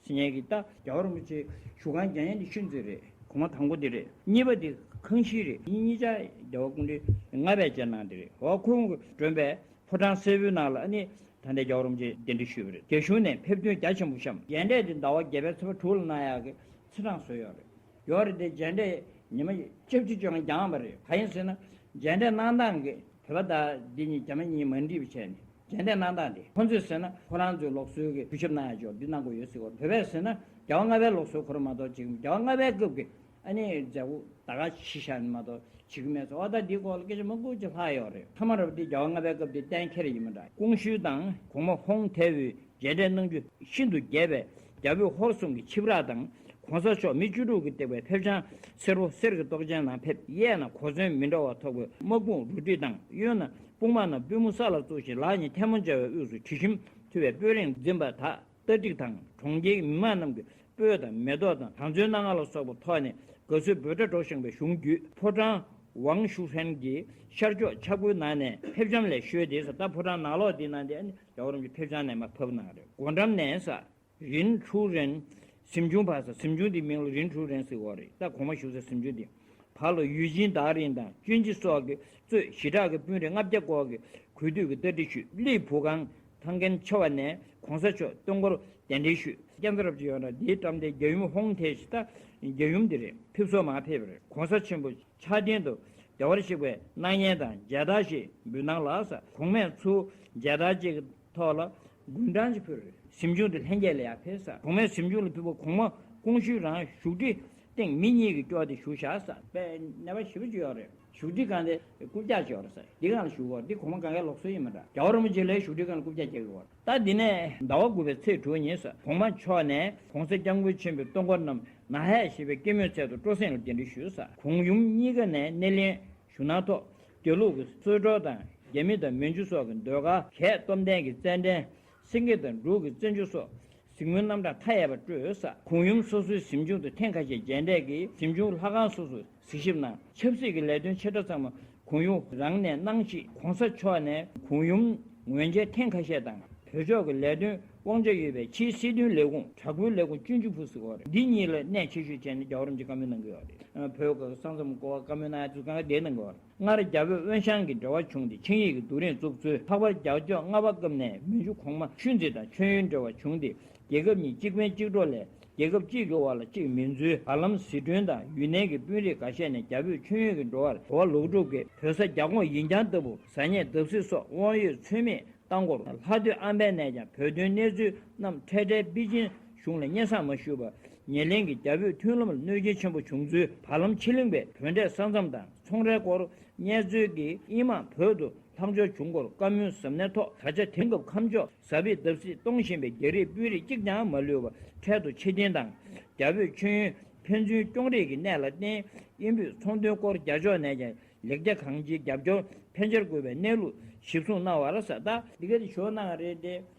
ཟེར་མཁན་གྱི་ད་རྒྱལ་བ་རིན་པོ་ཆེ་བཞུགས་ཁང་རྒྱག་མཁན་འདི་ཤུལ་འཛིན་རེད། གོང་མ་དང་པོ་འདི་རེད། གཉིས་པ་འདི་ཁང་ཤིང་རེད། གཉིས་གཉིས་ཆ་རྒྱལ་བ་སྐུ་ཕྲེང་ལྔ་པས་བཅད་གནང་འདི་རེད། འོ་ཁོང་གིས་མགྲོན་པས་ཕོ་བྲང་སེར་པོའི་ནང་ལ་ཨ་ནི་ད་ལྟའི་རྒྱལ་བ་རིན་པོ་ཆེས་གདན་འདྲེན་ཞུས་པ་རེད། རྒྱ་གཞུང་ནས་ཕེབས་ཐོན་རྒྱ་ཆེན་པོ་བཤམས། མཇལ་འཕྲད་དེ་ཟླ་བ་བརྒྱད་པའི་ཚེས་པ་དྲུག་ལ་གནང་ཡག་གི་ཚེས་གྲངས་བཟོས་ཡོད་རེད། ཡོད་རེད་དེ། མཇལ་འཕྲད་ཉི་མ་བཅུ་གཅིག་བཅོ་ལྔ་འགྱངས་པ་རེད། གང་ཡིན་ཟེར་ན། མཇལ་འཕྲད་གནང་སྟངས་ཀྱི་བོད་པ་དང་འདི་གཉིས་རྒྱ་མ་གཉིས་མ་འགྲིག་པ་བྱས་ནས་མཇལ་འཕྲད་གནང་སྟངས་དེ། ཁོང་ཚོས་ཟེར་ན་ཁོ་རང་ཚོའི་ལུགས་སྲོལ་གྱི་གུས་ཞབས་གནང་ཡག་ཅིག་འདི་གནང་དགོས་ཡོད་ཟེར་གྱི་ཡོད་རེད། བོད་པས་ཟེར་ན་རྒྱལ་བ་ལྔ་པའི་ལུགས་སྲོལ་ཁོ་རང་མ་གཏོགས་ཅིག་རྒྱལ་བ་ལྔ་པའི་སྐབས་ཀྱི་ཨ་ནི་མཛད་སྒོ་ད་ག་ཕྱི་བཞག་ནས་མ་གཏོགས་བྱེད་ཀྱི་མེད་ཟེར་བ། ད་འདིའི་སྐོར་ལ་སྐད་ཆ་མང་པོ་ཅིག་ལྷག་ཡོད་རེད། ཐ་མ་རབ་འདི་རྒྱལ་བ་ལྔ་པའི་སྐབས་དེ་གཏན་འཁེལ་ཡིན་མི་འདྲ། ཀོང་ཞུས་དང་གོང་མ་ཧོང་ཐའེ་ཧུའི་མཇལ་འཕྲད་གནང་རྒྱུ་ཤིན་ཏུ་རྒྱས་པས། རྒྱ་བོད་ཧོར་གསུམ་གྱི་ཆིབས་ར་དང་གོང་ས་མཆོག་མི་བཅུ་དྲུག་གིས་བཏེགས་པའི་ཕེབས་བྱང་སེར་པོ་གསེར་གྱི་ཏོག་ཅན་ནང་ཕེབས། གཡས་ན་གོ་མཚོན་མི་འདྲ་བ་ཐོགས་པའི་དམག་དཔུང་རུ་སྒྲིག་དང་། གཡོན་ན་དཔུང་དམག་རྣམས་པུས་མོ་ས་ལ་བཙུགས་ཤིང་ལག་གཉིས་ཐལ་མོ་སྦྱར་བའི་དབུས་སུ་དྲི་ཞིམ་འཐུལ་བའི་སྤོས་རིང་འཛིན་པ་དག་རྟ་ཁྲིད་དང་། གྲོང་ཁྱེར་མི་མང་རྣམས་ཀྱིས་སྤོས་དང་མེ་ཏོག་དང་། གྲངས་མཛོད་སྣ་ལྔ་ལ་སོགས་པ་ཐོགས་ནས་དགའ་བསུའི་འབོད་སྒྲ་སྒྲོག་བཞིན་པའི་གཞུང་བརྒྱུད། ཕོ་བྲང་ཝང་ཞུ་ཧྲན་གྱི་ཤར་ཕྱོགས་ཆབ་སྒོའི་ནང་ནས་ཕེབས་བྱམས་ལས་བཤོལ་ཏེ་ཟེར། ད་ཕོ་བྲང་ནང་ལོགས་འདི་ནང་དེ་ཨ་ནི་རྒྱལ་བ་རིན་པོ་ཆེ་ཕེབས་བྱང་ནས་མར་ཕབ་གནང་རེད། སྒོ་འགྲམ་ནས་ཟེར། རིན་ཁྲུའུ་རེན། གཟིམ་ཆུང་བར་ཟེར། གཟིམ་ཆུང་འདི་མིང་ལ་རིན་ཁྲུའུ་རེན་ཟེར་བ་རེད། ད་གོང་མ་བཞུགས་སའི་གཟིམ་ཆུང་འདི། བར་ལ་ཡུས་ཅིན་དར་རིང་དང་ཅོན་ཅི་སོགས་ཀྱིས་གཙོས་ཞི་དྲག་གི་དཔོན་རིགས་ལྔ་བརྒྱ་སྐོར་གྱིས་གུས་འདུད་ཀྱི་རྟ་ཁྲིད་ཞུས། ལི་ཕུ་ཁང་ཐང་ཀན་ཆེ་བ་ནས་གོང་ས་མཆོག་སྟོན་འཁོར་གདན་འདྲེན་ཞུས། སྐྱབས་མཚར་རབ་ཅིག་ཡོད་ན། འདིའི་བཀྲམ་སྟེ་རྒྱལ་ཡུམ་ཧོང་ཐའེ་ཞེས། ད་རྒྱལ་ཡུམ་འདི་རེད། ཕེབས་བསུར་མར་ཕེབས་པ་རེད། གོང་ས་ཆེན་པོ་ཕྱག་སྟེང་དུ་བདེ་བར་གཤེགས་པའི་སྣང་བརྙན་དང་མཇལ་དར་ཞིག་འབུལ་གནང་ལགས་ཟེར། གོང་མས་ཚུར་མཇལ་དར་གཅིག་གི་ཐོག་ལ་དགུང་གྲངས་ཅིག་ཕུལ་རེད། གཟིམ་ཆུང་དེ་ལྷན་རྒྱས་ལ་ཡར་ཕེབས་ཟེར། གོང་མས་གཟིམ་ཆུང་ལ་ཕུལ་བ། གོང་མ་ཀོང་ཞུས་རང་བཞུགས་ཁྲིའི་སྟེང་མི་གཉིས་ཀྱིས་སྐྱོར་ཏེ་བཞུགས་བཞག་ཟེར། དཔེ་གནས་པ་ཞེ་པོ་ཅིག་ཡོད་རེད། བཞུགས་ཁྲི་སྒང་དེ་རྐུབ་བཀྱག་ཅིག་ཡོད་རེད་ཟེར། འདི་སྒང་ལ་བཞུགས་ཀྱི་ཡོད་རེད། འདི་གོང་མ་སྒང་གའི་ལུགས་སྲོལ་ཡིན་མི་འདྲ། རྒྱལ་བ་རིན་པོ་ཆེ་ལའི་བཞུགས་ཁྲིའི་སྒང་ལ་རྐུབ་བཀྱག་རྒྱག་གི་ཡོད་རེད། ད་འདི་ནས་ཟླ་བ་དགུ་པའི་ཚེས་དྲུག་ཉིན་ཟེར། གོང་མ་མཆོག་ནས་༸གོང་ས་༸སྐྱབས་མགོན་ཆེན་པོའི་སྟོན་འཁོར་རྣམས་ནཱ་ཧའེ་ཞེས་པའི་སྐྱེད་མོས་ཚལ་དུ་སྤྲོ་གསེང་ལ་གདན་འདྲེན་ཞུས་ཟེར། གོང་ཡུམ་གཉིས་ཀ་ནས་སྣེ་ལེན་ཞུ་གནང་ཐོག་དགེ་ལུགས་ཀྱི་གསོལ་གྲོགས་དང་རྒྱ་མི་དང་མན་ཇུ་སོགས་ཀྱི་ཟློས་གར། གྱད་སྟོབས་ལྡན་གྱི་རྩེད་འགྲན། སེང་གེ་དང་འབྲུག་གི་རྩེད་འཇོ་སོགས་གཟིགས་མོའི་རྣམ་གྲངས་མཐའ་ཡས་པ་སྤྲོད་ཟེར། གོང་ཡུམ་སོ་སོའི་གཟིམ་ཆུང་དུ་ཐེངས་ཁ་ཤས་མཇལ་འཕྲད་ཀྱིས་གཟིམ་ཆུང་ལྷ་ཁང་སོ་སོར་གཟིགས་ཞིབ་གནང་། ཆབ་སྲིད་ཀྱི་ལས་དོན་ཆེ་ཕྲ་ཚང་མ་གོང་ཡུམ་རང་ནས་གནང་ཞིང་། གོང་ས་མཆོག་ནས་གོང་ཡུམ་ངོས་མཇལ་ཐེངས་ཁ་ཤས་དང་། བོད་ཕྱོགས་ཀྱི་ལས་དོན་དབང་ཆ་ཡོད་པའི་ཕྱིའི་སྲིད་དོན་ལས་ཁུངས་དྲག་པོའི་ལས་ཁུངས་ཅུན་ཅུ་ཕུ་ཟེར་བ་རེད། འདི་གཉིས་ལ་གནད་ཆེ་ཤོས་བྱས་ནས་རྒྱལ་བ་རིན་པོ་ཆེས་བཀའ་མོལ་གནང་གི་ཡོད་རེད། བོད་ཀྱི་ས་མཚམས་སྐོར་བཀའ་མོལ་གནང་ཡ་དུས་གང་ག་དེ་གནང་གི་ཡོད་རེད། སྔར་རྒྱ་བོད་དབོན་ཞང་གི་འབྲེལ་བ་བྱུང་སྟེ་ཆིངས་ཡིག་གི་རྡོ་རིང་བཙུགས་ཚུལ། ལྷག་པར་རྒྱལ་མཆོག་ལྔ་པ་སྐབས་ནས་མན་ཇུ་གོང་མ་ཤུན་ཙི་དང་མཆོད་ཡོན་འབྲེལ་བ་བྱུང་སྟེ། རྒྱལ་ཁབ་གཉིས་གཅིག་ཕན་གཅིག་གྲོགས་ལས་རྒྱལ་ཁབ་གཅིག་གི་དབར་ལ་གཅིག་མིང་མཛོད། བར་ལམ་ཟི་ཁྲོན་དང་ཡུན་ནན་གྱི་དཔོན་རིགས་འགའ་ཤས་ནས་རྒྱ་བོད་མཆོད་ཡོན་གྱི་འགྲོ་བར་གོ་བ་ལོག་སྒྲུབ་ཀྱིས། བོད་ས་རྒྱ་ཁོངས་ཡིན་རྐྱང་ལྟ་བུ་ཟ་ཉལ་བརྡབ་གསིག་སོགས་དབང་ཡོད་ཚོད་མེད་བཏང་སྐོར། ལྷག་སྡོད་ཨམ་བན་ནས་ཀྱང་བོད་དོན་གནས་ཚུལ་རྣམས་འཕྲལ་འཕྲལ་པེ་ཅིན་གཞུང་ལ་སྙན་སེང་མ་ཞུས་པར། ཉེར་ལེན་གྱིས་རྒྱ་བོད་མཐུན་ལམ་ལ་གནོད་སྐྱོན་ཆེན་པོ་བྱུང་ཚུལ། བར་ལམ་ཕྱེད་གླིང་པས་བོད་འབྲེལ་ས་མཚམས་དང་ཚོང་རའི་སྐོར་སྙན་རྩོད་ཀྱིས་དབྱིན་དམག་བོད་དུ་ལྷག་འབྱོར་བྱུང་སྐོར་བཀའ་མོལ་གཟབ་ནན་ཐོག་ད་ཆ་དེང་སྐབས་ཁམས་ཕྱོགས་ཟ་བིས་བརྡབ་གསིག་གཏོང་བཞིན་པའི་རྒྱ་རིགས་དཔོན་རིགས་གཅིག་ཀྱང་མ་ལུས་པར་འཕྲལ་དུ་ཕྱིར་འཐེན་དང་། རྒྱ་བོད་མཆོད་ཡོན་ཕན་ཚུན་སྐྱོང་རེས་ཀྱི་གནད་ལ་བརྟེན། དབྱིན་བོད་ཚོང་དོན་སྐོར་རྒྱ་ཕྱོགས་ནས་ཀྱང་ལེགས་ཆ་གང་ཆེའི་རྒྱབ་སྐྱོར་ཕན་ཆེར་དགོས་པའི་གནས་ལུགས་གཞིར་བཟུང་གནང་བ་རེད་ཟེར། ད་འདི་ག་དེ་ཞུ་གནང་བ་རེད་དེ།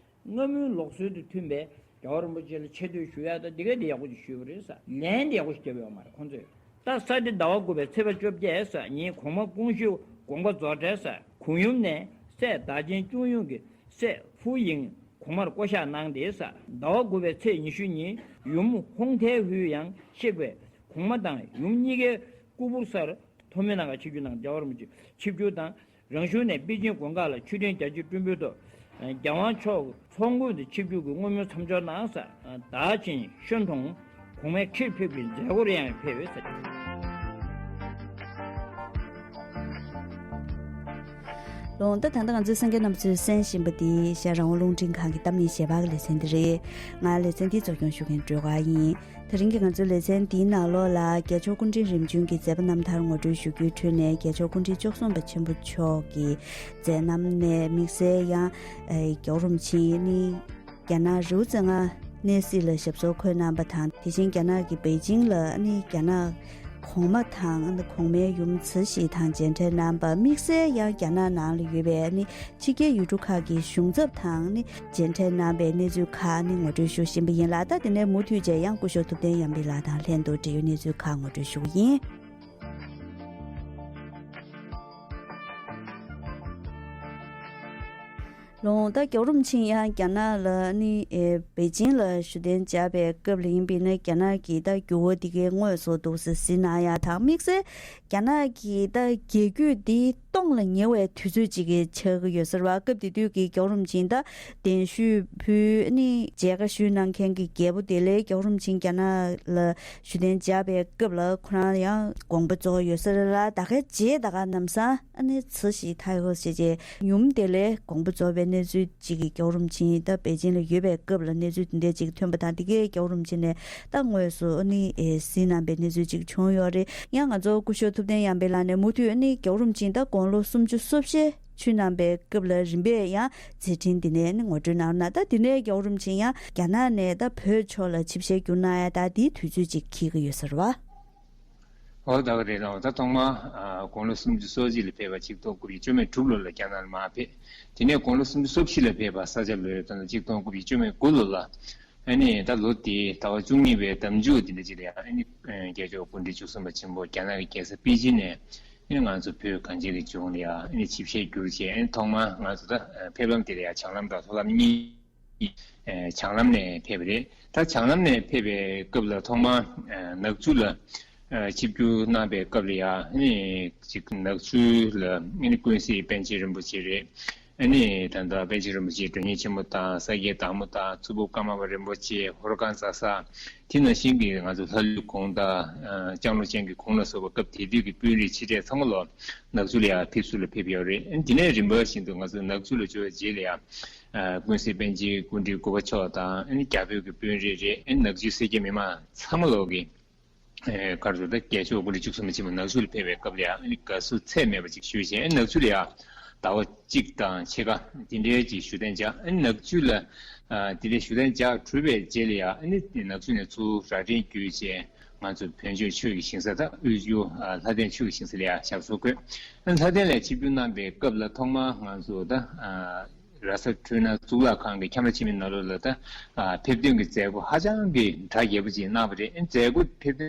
སྔ་མོའི་ལུགས་སྲོལ་དང་མཐུན་པའི་རྒྱལ་བ་རིན་པོ་ཆེ་ལ་ཆེ་བསྟོད་ཞུ་ཡ་དང་འདི་ག་དེ་ཡག་པོ་ཞིག་ཞུས་པ་རེད་ཟེར། ལན་དེ་ཡག་པོ་ཞིག་བརྒྱབ་ཡོད་མ་རེད་ཁོང་ཚོས། ད་ས་ཏི་ཟླ་བ་དགུ་པའི་ཚེས་པ་བཅོ་བརྒྱད་ཟེར་ཉིན་གོང་མ་ཀོང་ཞུས་དགོངས་པ་རྫོགས་གྲལ་ཟེར། གུང་ཡུམ་ནས་སྲས་བདག་ཆེན་ཅུང་ཡུང་གི་སྲས་ཧྥུ་ཡིང་གོང་མར་བསྐོ་གཞག་གནང་སྟེ་ཟེར། ཟླ་བ་དགུ་པའི་ཚེས་ཉི་ཤུ་ཉིན་ཡུམ་ཧོང་ཐའེ་ཧུའུ་ཡང་གཤེགས་པས། གོང་མ་དང་ཡུམ་གཉིས་ཀའི་སྐུ་ཕུར་སར་ཐོག་མའི་ནང་ག་ཆིབས་བསྒྱུར་གནང་། རྒྱལ་བ་རིན་པོ་ཆེ་ཆིབས་བསྒྱུར་དང་། རང་ཤུལ་ནས་པེ་ཅིང་དགོན་ཁག་ལ་མཆོད་རྟེན་རྒྱ་ཆེ་སྤྲུལ་འབུལ་ཐོག་རྒྱལ་དབང་མཆོག་ཚོགས་མགོན་དུ་ཆིབས་བསྒྱུར་གྱི་བསྔོ་སྨོན་མཚམས་འཇོག་གནང་ཟེར། བདག་ཆེན་ཤོན་ཐོང་ གོང་མའི་ཁྲིར་ཕེབས་པའི་མཛད་སྒོར་ཡང་ཕེབས་ཡོད་ཟེར། ལོང་ད་ད་ལྟ་ང་ཚོའི་གསན་མཁན་རྣམ་པ་ཚོས་གསན་བཞིན་པ་དེ་ཤར་རང་དབང་རླུང་འཕྲིན་ཁང་གི་གཏམ་གླེང་ཞལ་པར་གྱི་ལེ་ཚན་དེ་རེད། ང་ལེ་ཚན་འདི་གཙོ་སྐྱོང་ཞུ་མཁན་སྒྲོལ་དཀར་ཡིན། དེ་རིང་གི་ང་ཚོའི་ལེ་ཚན་འདིའི་ནང་ལོགས་ལ་རྒྱལ་མཆོག་སྐུ་ཕྲེང་རིམ་བྱོན་གྱི་མཛད་པ་རྣམ་ཐར་ངོ་སྤྲོད་ཞུ་རྒྱུའི་ཁྲོད་ནས་རྒྱལ་མཆོག་སྐུ་ཕྲེང་བཅུ་གསུམ་པ་ཆེན་པོ་མཆོག་གི་མཛད་རྣམ་ནས་དམིགས་བསལ་ཡང་རྒྱལ་བ་རིན་པོ་ཆེ་ནི་རྒྱ་ནག་རི་བོ་རྩེ་ལྔ་གནས་གཟིགས་ལ་ཞབས་སོར་འཁོད་གནང་བ་དང་། དེ་བཞིན་རྒྱ་ནག་གི་པེ་ཅིང་ལ་ནི་རྒྱ་ནག་གོང་མ་དང་གོང་མའི་ཡུམ་ཚུལ་ཤིག་དང་མཇལ་འཕྲད་གནང་བ། དམིགས་བསལ་ཡང་རྒྱ་ནག་ནང་ལ་ཡོད་པའི་ནི་ཕྱི་རྒྱལ་ཡུལ་གྲུ་ཁག་གི་གཞུང་ཚབ་དང་ནི་མཇལ་འཕྲད་གནང་བའི་གནས་ཚུལ་ཁག་ནི་ངོ་སྤྲོད་ཞུ་བཞིན་པ་ཡིན་ལ། ད་དེ་ནས་མུ་མཐུད་བྱས་ཡང་སྐུ་ཞབས་ཐུབ་བསྟན་ཡར་འཕེལ་ལགས་དང་ལྷན་དུ་འབྲེལ་ཡོད་གནས་ཚུལ་ཁག་ངོ་སྤྲོད་ཞུ་གི་ཡིན། ལོང་ད་རྒྱལ་བ་རིན་པོ་ཆེ་ཡང་རྒྱ་ནག་ལ་ནི་ཨེ་པེ་ཅིང་ལ་བཞུགས་གདན་འཇགས་པའི་སྐབས་ལ་ཡིན་པས་ན། རྒྱ་ནག་གི་ད་འགྱུར་བ་འདི་གའི་དངོས་སུ་འདུག་སེ་གཟིགས་གནང་ཡ་དང་། དམིགས་བསལ་རྒྱ་ནག་གི་ད་རྒྱལ་རྒྱུད་འདི་སྟོངས་ལ་ཉེ་བའི་དུས་ཚོད་ཅིག་གི་ཆགས་ཀྱི་ཡོད་ས་རེད་བ། སྐབས་དེ་དུས་ཀྱི་རྒྱལ་བ་རིན་པོ་ཆེ་ད་གདན་ཞུས་ཕུལ་ནི་མཇལ་ཁ་ཞུས་གནང་མཁན་གྱི་རྒྱལ་པོ་དེ་ལས་རྒྱལ་བ་རིན་པོ་ཆེ་རྒྱ་ནག་ལ་བཞུགས་གདན་འཇགས་པའི་སྐབས་ལ་ཁོ་རང་ཡང་དགོངས་པ་རྫོགས་ཡོད་ས་རེད་ལ། ད་གའི་རྗེས་ད་ག་ལམ་སང་ཨ་ནི་ཚུལ་ཞིག་ཐལ་ཡོད་ཟེར་བྱས་ཡུམ་དེ་ལས་དགོངས་པ་རྫོགས་པའི་གནས་ཚུལ་ཅིག་གི་རྒྱལ་བ་རིན་པོ་ཆེ་ད་པེ་ཅིང་ལ་ཡོད་པའི་སྐབས་ལ་གནས་ཚུལ་དེ་འདྲ་ཅིག་ཐོན་པ་དང་། དེ་གའི་རྒྱལ་བ་རིན་པོ་ཆེ་ནས་ད་དངོས་སུ་ཨ་ནི་ཨེ་གཟིགས་གནང་པའི་གནས་ཚུལ་ཅིག་བྱུང་ཡོད་རེད། ཡང་ང་ཚོ་སྐུ་ཞབས་ཐུབ་བསྟན་ཡར་འཕེལ་ལགས་ནས་མུ་མཐུད་ཨ་ནི་རྒྱལ་བ་རིན་པོ་ཆེ་ད་དགུང་ལོ་སུམ་ཅུ་སོ་བཞི་ཆུད་གནང་པའི་སྐབས་ལ་རིམ་པས་ཡང་མཛད་འཕྲིན་འདི་ནས་ནི་ངོ་སྤྲོད་གནང་རོགས་གནང་། ད་འདི་ནས་རྒྱལ་བ་རིན་པོ་ཆེ་ཡང་རྒྱ་ནག་ནས་ད་བོད་ཕྱོགས་ལ་ཆིབས་ཞལ་བསྒྱུར་གནང་ཡ་ད་འདིའི་དུས་ཚོད་ཅིག་འཁེལ་གྱི་ཡོད་ས་རེད་བ། ཨོ་ད་ག་རེད་ལགས། ད་ཐོག་མར་ཨ་དགུང་ལོ་སུམ་ཅུ་སོ་གཅིག་ལ་ཕེབས་པ་ཆིག་སྟོང་དགུ་བརྒྱ་བཅུ་མེད་དྲུག་ལོ་ལ་རྒྱ་ནག་ལ་མར་ཕེབས། དེ་ནས་དགུང་ལོ་སུམ་ཅུ་སོ་བཞི་ལ་ཕེབས་པ་ས་སྐྱ་ལོའི་ད་ལྟ་ཆིག་སྟོང་དགུ་བརྒྱ་བཅུ་མེད་དགུ་ལོ་ལ། ཨ་ནི་ད་ལོ་དེའི་ཟླ་བ་བཅུ་གཉིས་པའི་ཟླ་མཇུག་དེ་འདྲ་ཅིག་ལ་ཡང་ཨ་ནི་རྒྱལ་མཆོག་སྐུ་ཕྲེང་བཅུ་གསུམ་པ་ཆེན་པོ་རྒྱ་ནག་གི་རྒྱལ་ས་པེ་ཅིན་ནས་ཨ་ནི་ང་ཚོ་བོད་གངས་ཅན་གྱི་ལྗོངས་ལ་ཡང་ཨ་ནི་ཆིབས་ཞལ་བསྒྱུར་བྱས། ཨ་ནི་ཐོག་མར་ང་ཚོ་ད་ཕེབས་ལམ་དེ་ལ་ཡང་བྱང་ལམ་དང་ལྷོ་ལམ་གཉིས། ཨེ་བྱང་ལམ་ནས་ཕེབས་པ་རེད། ད་བྱང་ལམ་ནས་ཕེབས་པའི་སྐབས་ལ་ཐོག་མར་ཨེ་ནག་ཆུ་ལ་ཨེ་ཆིབས་བསྒྱུར་གནང་པའི་སྐབས་ལ་ཡང་ཨ་ནི་ཅིག་ནག་ཆུ་ལ་ཨ་ནི་ཀུན་གཟིགས་པཎ་ཆེན་རིན་པོ་ཆེ་རེད། ཨ་ནི་ད་ལྟ་པཎ་ཆེན་རིན་པོ་ཆེའི་མགྲོན་གཉེར་ཆེན་མོ་དང་། ས་སྐྱའི་བདག་མོ་དང་། མཚུར་ཕུ་ཀརྨ་པ་རིན་པོ་ཆེ། ཧོར་ཁང་ཚ་ས། དེ་ནང་བཞིན་གྱི་ང་ཚོ་ལྷ་ཀླུའི་གུང་དང་། ཨ་ལྕང་ལོ་ཅན་གྱི་གུང་ལ་སོགས་པ་སྐབས་དེ་དུས་ཀྱི་དཔོན་རིགས་ཆེ་གྲས་ཚང་མ་ལོ་ནག་ཆུ་ལ་ཡང་ཕེབས་བསུ་ལ་ཕེབས་ཡོད་རེད། ཨ་ནི་དེ་ནས་རིམ་པ་བཞིན་དུ་ང་ཚོ་ནག་ཆུ་ལ་འབྱོར་བའི་རྗེས་ལ་ཡང་ཨ་ཀུན་གཟིགས་པཎ་ཆེན་སྐུ་ཕྲེང་དགུ་པ་མཆོག་དང་། ཨ་ནི་རྒྱ་བོད་ཀྱི་དཔོན་རིགས་རེད། ཨ་ནི་ནག་ཆུའི་སེར་སྐྱ་མི་མང་ཚང་མ་ལོག་གིས་ཨེ་ག་རེ་ཟེར། ད་རྒྱལ་མཆོག་སྐུ་ཕྲེང་བཅུ་གསུམ་པ་ཆེན་པོ་ནག་ཆུ་ལ་ཕེབས་པའི་སྐབས་ལ་ཡང་ཨ་ནི་དགའ་བསུ་ཚད་མེད་པ་ཅིག་ཞུས་བྱས། ཨ་ནི་ནག་ཆུ་ལ་ཡང་ཟླ་བ་གཅིག་དང་ཕྱེད་ཀ་དེ་འདྲའི་ཅིག་བཞུགས་གདན་འཇགས། ཨ་ནི་ནག་ཆུ་ལ་ཨ་དེ་འདྲའི་བཞུགས་གདན་འཇགས་གྲུབ་པའི་རྗེས་ལ་ཡང་ཨ་ནི་ནག་ཆུ་ནས་ཚུར་རྭ་སྒྲེང་བརྒྱུད་བྱས། ང་ཚོ་བོད་ལྗོངས་ཆོས་ཀྱི་ཞིང་ས་དང་དབུས་ཡུལ་ཨ་ལྷ་ལྡན་ཆོས་ཀྱི་ཞིང་ས་ལ་ཡང་ཞབས་སོར་འཁོད། ཨ་ལྷ་ལྡན་ལ་ཆིབས་བསྒྱུར་གནང་པའི་སྐབས་ལ་ཐོག་མར་ང་ཚོ་ད་ཨ་ར་ས་འཕྲུལ་སྣང་གཙུག་ལག་ཁང་གི་ཁྱམས་ར་ཆེན་མོའི་ནང་ལོགས་ལ་ད་ཨ་ཕེབས་ཐོན་གྱི་མཛད་སྒོ་ཧ་ཅང་གི་གྲ་རྒྱས་པོ་ཅིག་གནང་བ་རེད། ཨ་མཛད་སྒོ་ཕེབས་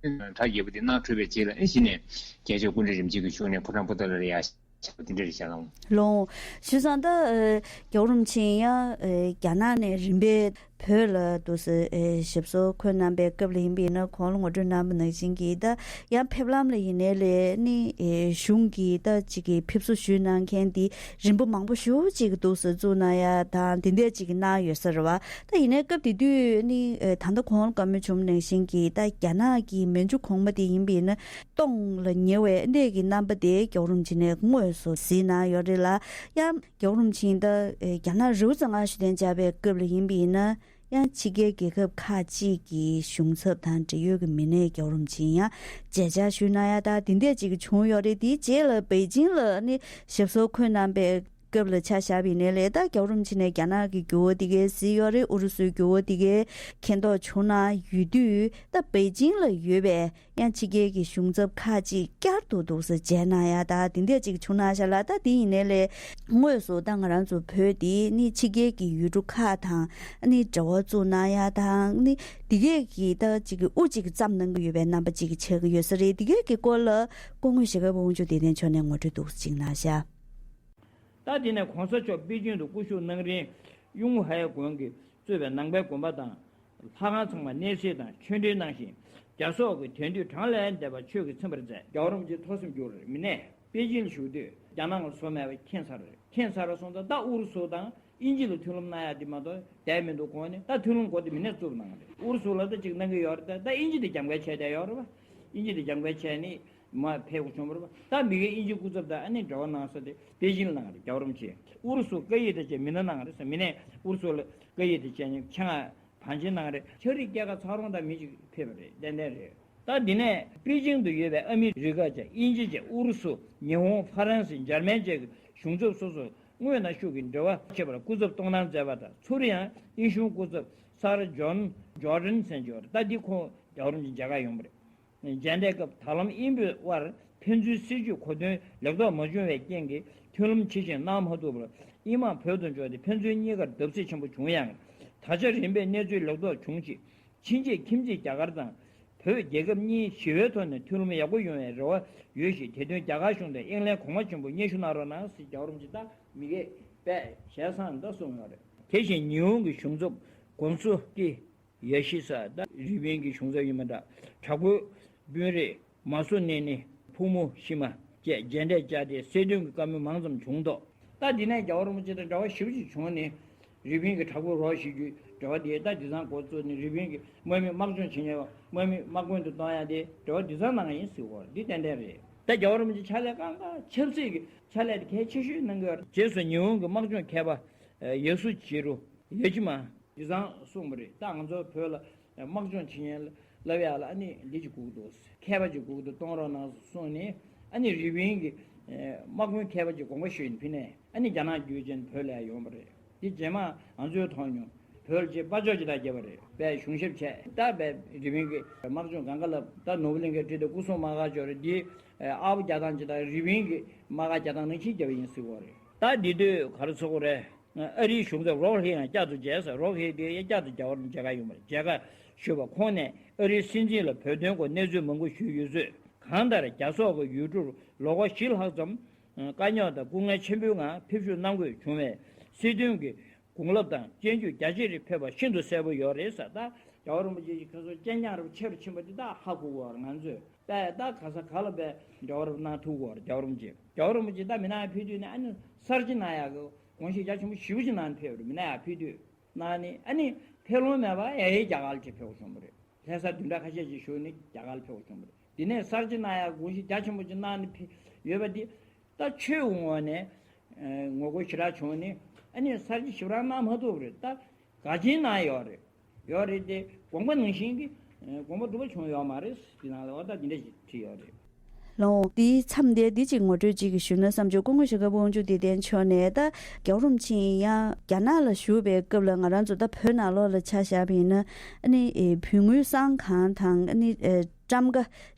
ཐོན་གྲ་རྒྱས་པོ་དེ་གནང་གྲུབ་པའི་རྗེས་ལ་ཨ་གཞི་ནས་རྒྱལ་མཆོག་སྐུ་ཕྲེང་རིམ་བྱོན་གྱི་བཞུགས་གནས་ཕོ་བྲང་པོ་ཏ་ལ་ལ་ཡང་། དེ་འདྲ་རེད་ཤག་ལགས། ལོང་། བྱས་ཙང་ད་ཨེ་རྒྱལ་བ་རིན་པོ་ཆེ་ཡང་ཨེ་རྒྱ་ནག་ནས་རིམ་པས་བོད་ལ་འདུག་སེ་ཨེ་ཞབས་སོར་འཁོད་གནང་པའི་སྐབས་ལ་ཡིན་པས་ན། གོང་ལ་ངོ་སྤྲོད་གནང་བ་ནང་བཞིན་གྱི་ད་ཡང་ཕེབས་ལམ་ལ་ཡིན་ནའི་ལས་ནི་ཨེ་གཞུང་གི་ད་ཅིག་གི་ཕེབས་བསུ་ཞུས་གནང་མཁན་དེ་རིམ་པ་མང་པོ་ཞེ་པོ་ཅིག་འདུག་སེ་བཙུགས་གནང་ཡ་དང་དེ་འདྲ་ཅིག་གནང་ཡོད་ས་རེད་བ། ད་ཡིན་ནའི་སྐབས་དེ་དུས་ནི་ཨེ་ད་ལྟ་གོང་ལ་བཀའ་མོལ་བྱུང་བ་ནང་བཞིན་གྱི་ད་རྒྱ་ནག་གི་མན་ཇུ་གོང་མ་དེ་ཡིན་པས་ན། སྟོངས་ལ་ཉེ་བའི་གནས་ཀྱི་རྣམ་པ་དེ་རྒྱལ་བ་རིན་པོ་ཆེ་ནས་དངོས་སུ་གཟིགས་གནང་ཡོད་རེད་ལ། ཡང་རྒྱལ་བ་རིན་པོ་ཆེ་ད་རྒྱ་ནག་རི་བོ་རྩེ་ལྔ་བཞུགས་གདན་འཇགས་པའི་སྐབས་ལ་ཡིན་པ་ཡིན་ན། ཡང་ཕྱི་རྒྱལ་རྒྱལ་ཁབ་ཁག་ཅིག་གི་གཞུང་ཚབ་དང་འབྲེལ་ཡོད་ཀྱི་མི་སྣས་རྒྱལ་བ་རིན་པོ་ཆེ་ཡང་མཇལ་བཅར་ཞུས་གནང་ཡ་ད་དེ་འདྲས་ཅིག་བྱུང་ཡོད་རེད། དེའི་རྗེས་ལ་པེ་ཅིང་ལ་ནི་ཞབས་སོར་འཁོད་གནང་པའི་སྐབས་ལ་ཆ་བཞག་པ་ཡིན་ནའི་ལས། ད་རྒྱལ་བ་རིན་པོ་ཆེ་ནས་རྒྱ་ནག་གི་འགྱུར་བ་དེ་གའི་གཟིགས་ཡོད་རེད། ཨུ་རུ་སུའི་འགྱུར་བ་དེ་གའི་མཁྱེན་རྟོགས་བྱུང་གནང་ཡོད་དུས། ད་པེ་ཅིང་ལ་ཡོད་པའི་ཡང་ཕྱི་རྒྱལ་གྱི་གཞུང་ཚབ་ཁག་ཅིག་བསྐྱར་དུ་འདུག་སེ་མཇལ་གནང་ཡ་ད་དེ་འདྲས་ཅིག་བྱུང་གནང་ཤག་ལ། ད་དེ་ཡིན་ནའི་ལས་དངོས་སུ་ད་ང་རང་ཚོ་བོད་དེ་ནི་ཕྱི་རྒྱལ་གྱི་ཡུལ་གྲུ་ཁག་དང་ནི་འབྲེལ་བ་བཙུགས་གནང་ཡ་དང་ནི་དེ་གས་ཀྱི་ད་ཅིག་གི་དབུ་ཅིག་བརྩམས་གནང་གི་ཡོད་པའི་རྣམ་པ་ཅིག་ཆགས་ཀྱི་ཡོད་ས་རེད། དེ་གས་ཀྱི་སྐོར་ལ་སྐུ་ངོ་ཞྭ་སྒབ་པ་དབང་ཕྱུག་བདེ་ལྡན་མཆོག་ནས་ངོ་སྤྲོད་འདུག་སེ་ཅིག་གནང་ཤག་ད་དེ་ནས་གོང་ས་མཆོག་པེ་ཅིང་དུ་སྐུ་བཞུགས་གནང་རིང་། གཡུང་ཧའེ་དགོན་གྱིས་གཙོས་པའི་ནང་པའི་དགོན་པ་དང་ལྷ་ཁང་ཚང་མ་གནས་གཟིགས་དང་ཆོས་འབྲེལ་གནང་ཞིང་། རྒྱ་སོག་གི་དེང་དུས་གྲངས་ལས་འདས་པ་ཆོས་ཀྱི་ཚིམ་པར་མཛད། རྒྱལ་བ་རིན་པོ་ཆེ་ཐོས་བསམ་རྒྱུར་མི་གནས། པེ་ཅིང་ལ་བཞུགས་དུས་རྒྱ་ནག་ལ་བཟོ་མེད་པ་མཁྱེན་ཚར་རེད། མཁྱེན་ཚར་སོང་ཙང་ད་ཨུ་རུ་སུ་དང་ དབྱིན་ཇི་ལ་མཐུན་ལམ་གནང་ཡག་དེ་མ་གཏོགས་བསྡད་མི་འདུག་གོང་ནས། ད་མཐུན་ལམ་གོ་དེ་མི་སྣས་བཙུགས་གནང་རེད། ཨུ་རུ་སུ་ལ་ད་ཅིག་གནང་གི་ཡོད་རེད། ད་ད་དབྱིན་ཇི་དེ་རྒྱབ་འགལ་བྱས་བསྡད་ཡོད་རེད་པ། དབྱིན་ཇི་དེ་རྒྱབ་འགལ་བྱས་ནས་མར་ཕེབས་དགོས་བྱུང་བ་རེད་པ། ད་མི་སྒེར་དབྱིན་ཇི་སྐུ་ཚབ་དང་ཨ་ནི་འབྲེལ་བ་གནང་ས་དེ་པེ་ཅིང་ལ་གནང་རེད། རྒྱལ་བ་རིན་པོ་ཆེ། ཨུ་རུ་སུ་བཀའ་ཡིག་དེ་བྱས་མི་སྣ་གནང་རེད་ཟེར། མི་སྣས་ཨུ་རུ་སུ་ལ་བཀའ་ཡིག་དེ་བྱས་ནས་ཆེད་མངགས་བང་ཆེན་གནང་རེད། ཕྱག་བྲིས་སྐྱེལ་ག་ཚར་རུང་ད་མི་གཅིག་ཕེབས་པ་རེད། ཏན་ཏན་རེད། ད་འདི་ནས་པེ་ཅིང་དུ་ཡོད་པའི་ཨ་མི་རི་ཀ་བཅས། དབྱིན་ཇི་བཅས། ཨུ་རུ་སུ། ཉི་ཧོང་། ཧྥ་རན་སི། འཇར་མན་བཅས་ཀྱི་གཞུང་ཚབ་སོ་སོར་དངོས་དང་ཤུགས་ཀྱིས་འབྲེལ་བ་བྱེད་པར་སྐུ་ཚབ་གཏོང་གནང་མཛད་པ་དང་། ཚུར་ཡང་དབྱིན་གཞུང་སྐུ་ཚབ་སར་ཇོན་ཇོར་ཌན་ཟེར་མཁན་ཅིག་ཡོད་རེད། ད་འདི་ཁོང་རྒྱལ་བ་རིན་པོ་ཆེ་མཇལ་ཁ་ཡོང་བ་རེད། མཇལ་འཕྲད་སྐབས་ད་ལམ་དབྱིན་བོད་དབར་ཕན་ཚུན་སྲིད་ཇུས་གོ་མཐུན་ལེགས་རྟོགས་མ་བྱུང་བའི་རྐྱེན་གྱིས་མཐུན་ལམ་ཇི་བཞིན་གནང་མ་ཐུབ་པར་དབྱིན་དམག་བོད་དུ་འབྱོར་ཏེ་ཕན་ཚུན་གཉིས་ཀར་བརྡབ་གསིག་ཆེན་པོ་བྱུང་ཡང་། ད་ཆ་རིམ་པས་གནས་ཚུལ་ལེགས་རྟོགས་བྱུང་རྗེས། ཕྱིན་ཆད་ཁྱིམ་མཚེས་རྒྱ་གར་དང་བོད་རྒྱལ་ཁབ་གཉིས་ཞི་བའི་ཐོག་ནས་མཐུན་ལམ་ཡག་པོ་ཡོང་བའི་རེ་བ་ཡོད་ཞེས། དེ་དོན་རྒྱ་གར་གཞུང་དང་དབྱིན་ལན་གོང་མ་ཆེན་པོར་སྙན་ཞུ་གནང་རོགས་གནང་ཟེར། རྒྱལ་བ་རིན་པོ་ཆེ་ད་མི་སྒེར་པས་ཞལ་བཟང་ད་གསུངས་ཡོད་རེད། དེ་བཞིན་ཉི་ཧོང་གི་གཞུང་ཚབ་གོང་སུ་ཀི་ཡ་ཤི་ས་ད་རི་པིན་གྱི་གཞུང་ཚབ་ཡིན་པ་འདྲ། དྲག་པོའི་དཔོན་རིགས་མ་སུ་ནེ་ནི་ཕུ་མུ་ཤི་མ་བཅས་མཇལ་འཕྲད་བཅར་ཏེ་སྲིད་དོན་གྱི་བཀའ་མོལ་མང་ཙམ་བྱུང་ཐོག་ད་འདི་ནས་རྒྱལ་བ་རིན་པོ་ཆེ་དང་འབྲེལ་བ་ཞེ་པོ་ཅིག་བྱུང་ནས། རི་པིན་གྱི་དྲག་པོའི་རོགས་ཞུ་རྒྱུའི་འབྲེལ་བ་དེ་ད་དེང་སང་འགོ་བཙུགས་ནས། རི་པིན་གྱི་དམག་མི་དམག་སྦྱོང་བྱེད་མཁན་པ་དམག་མི་དམག་དཔོན་དུ་གཏོང་ཡ་དེ་འབྲེལ་བ་དེང་སང་གནང་གི་ཡིན་ཟེར་བ་འདི་ཏན་ཏན་རེད། ད་རྒྱལ་བ་རིན་པོ་ཆེ་ཕྱག་ལས་གང་ག་ཆབ་སྲིད་ཀྱི་ཕྱག་ལས་དེ་གལ་ཆེ་ཤོས་གནང་གི་ཡོད་རེད། རྗེས་སུ་ཉི་ཧོང་གི་དམག་སྦྱོང་མཁས་པ་ཡ་སུ་ཇི་རུ་ཡ་ཇི་མ། དེང་སང་གསུངས་པ་རེད། ད་ང་ཚོ་བོད་ལ་དམག་སྦྱོང་བྱེད་མཁན་ལབ་ཡག་ལ་ཨ་ནི་འདི་ཅིག་སྒུག་འདུག་མཁས་པ་ཅིག་སྒུག་འདུག་གཏོང་རོགས་གནང་གསུངས་ནས། ཨ་ནི་རི་པིན་གྱི་དམག་དཔོན་མཁས་པ་ཅིག་དགོངས་པ་ཞུས་ནས་ཕུལ་ནས། ཨ་ནི་རྒྱ་ནག་བརྒྱུད་བྱས་ནས་བོད་ལ་ཡོང་བ་རེད། འདི་རྗེས་མ་ང་ཚོས་མཐོང་མྱོང་། བོད་ལ་ཅིག་དཔའ་ཕྱོགས་ཅིག་དང་བརྒྱབ་པ་རེད། དཔེ་གཞུང་ཞབས་བྱས། ད་དཔེ་རི་པིན་གྱི་དམག་སྦྱོང་གང་ག་ལ་ད་ནོར་བུ་གླིང་གའི་ཁྲི་ལྡེ་སྐུ་སྲུང་དམག་སྒར་ཅིག་ཡོད་རེད། འདི་ཨ་བོ་རྒྱག་སྟངས་ཅིག་དང་རི་པིན་གྱི་དམག་སྒར་རྒྱག་སྟངས་ནང་བཞིན་བརྒྱབ་པ་ཡིན་ཟེར་བ་རེད། ད་འདི་དུས་ག་རེ་ཚོགས་རེད། ཨ་རིའི་གཞུང་ཚབ་རོག་ཧི་ཡང་བསྐྱར་དུ་མཇལ་ས། རོག་ཧི་དེ་ཡང་བསྐྱར་དུ་རྒྱལ་བ་རིན་པོ་ཆེ་མཇལ་ཁ་ཡོང་བར་མཇལ་ཁ་ཞུས་པ། ཁོང་ནས་ཨ་རིའི་སྲིད་འཛིན་ལ་བོད་དོན་སྐོར་གནས་ཚུལ་མང་པོ་ཞུས་ཡོད་ཚུལ། གང་ལྟར་རྒྱ་སོག་གི་ཡུལ་གྲུར་ལོ་འཁོར་བཞི་ལྷག་ཙམ་དཀའ་རྙོག་དང་སྐུ་ངལ་ཆེན་པོའི་ངང་ཕེབས་ཞུགས་གནང་དགོས་བྱུང་བས། སྲིད་དོན་གྱི་དགུང་ལོ་དང་སྤྱན་འབྱུང་རྒྱ་ཆེ་རིགས་ཕེབས་པ་ཤིན་ཏུ་གསལ་པོ་ཡོད་རེད་ཟེར། ད་རྒྱལ་བ་རིན་པོ་ཆེ་གིས་ཁ་སོ་སྤྱན་སྙིང་རུ་ཆེ་རུ་ཕྱིན་པ་འདི་ད་ཧ་གོ་གི་ཡོད་རེད། ང་ཚོས་དཔེ་ད་ག་ས་ག་ལ་དཔེ་འབྲེལ་བ་རུ་གནང་ཐུབ་ཀྱི་ཡོད་རེད། རྒྱལ་བ་རིན་པོ་ཆེ་རྒྱལ་བ་རིན་པོ་ཆེ་ད་མི་ནག་ཕེབས་དུས་ནས་ཨ་ནི་གསར་བརྗེ་གནང་ཡག་གི་དགོངས་བཞེས་རྒྱ་ཆེན་པོ་ཞེ་པོ་ཅིག་གནང་ནས་ཕེབས་རེད། མི་ནག་ཡར་ཕེབས་དུས་གནང་ནས། ཨ་ནི་ཕེབས་ལོང་མེད་པར་ཡ་ཡའི་རྒྱ་གར་ལ་ཅིག་ཕེབས་དགོས་བྱུང་བ་རེད། ལྷ་ས་བདུན་ཕྲག་ཁ་ཤས་ཅིག་བཞུགས་ནས་རྒྱ་གར་ལ་ཕེབས་དགོས་བྱུང་བ་རེད། དེ་ནས་གསར་བརྗེ་གནང་ཡག་དགོངས་བཞེས་རྒྱ་ཆེན་པོ་ཅིག་གནང་ནས་ཕེབས་ཡོད་པ་འདི། ད་ཆོས་ཀྱི་ངོས་ནས་ངོ་རྒོལ་ཞེ་དྲག་བྱུང་ནས། ཨ་ནི་གསར་བརྗེ་ཞེ་དྲག་གནང་མ་ཐུབ་པ་རེད། ད་ག་ཅིག་གནང་ཡོད་རེད། ཡོད་རེད་དེ། དགོངས་པ་ནང་བཞིན་གྱི་དགོངས་པ་འགྲུབ་པ་བྱུང་ཡོད་མ་རེད། དེ་ནང་ལ་འོ་ད་འདི་འདྲ་ཞིག་བྲིས་ཡོད་རེད། ལགས། འདིའི་མཚམས་དེར་འདི་གཅིག་ངོ་སྤྲོད་ཅིག་ཞུས་ན་བསམ་བྱུང་། སྐུ་ངོ་ཞྭ་སྒབ་དབང་ཕྱུག་བདེ་ལྡན་མཆོག་ནས། ད་རྒྱལ་བ་རིན་པོ་ཆེ་ཡང་རྒྱ་ནག་ལ་བཞུགས་པའི་སྐབས་ལ། ང་རང་ཚོ་ད་བོད་ནང་ལོགས་ལ་ཆ་བཞག་པ་ཡིན་ན། ཨ་ནི་ཨེ་བོད་དངུལ་གསང་ཁང་དང་། ཨ་ནི་ཨེ་ཊམ་ཀ་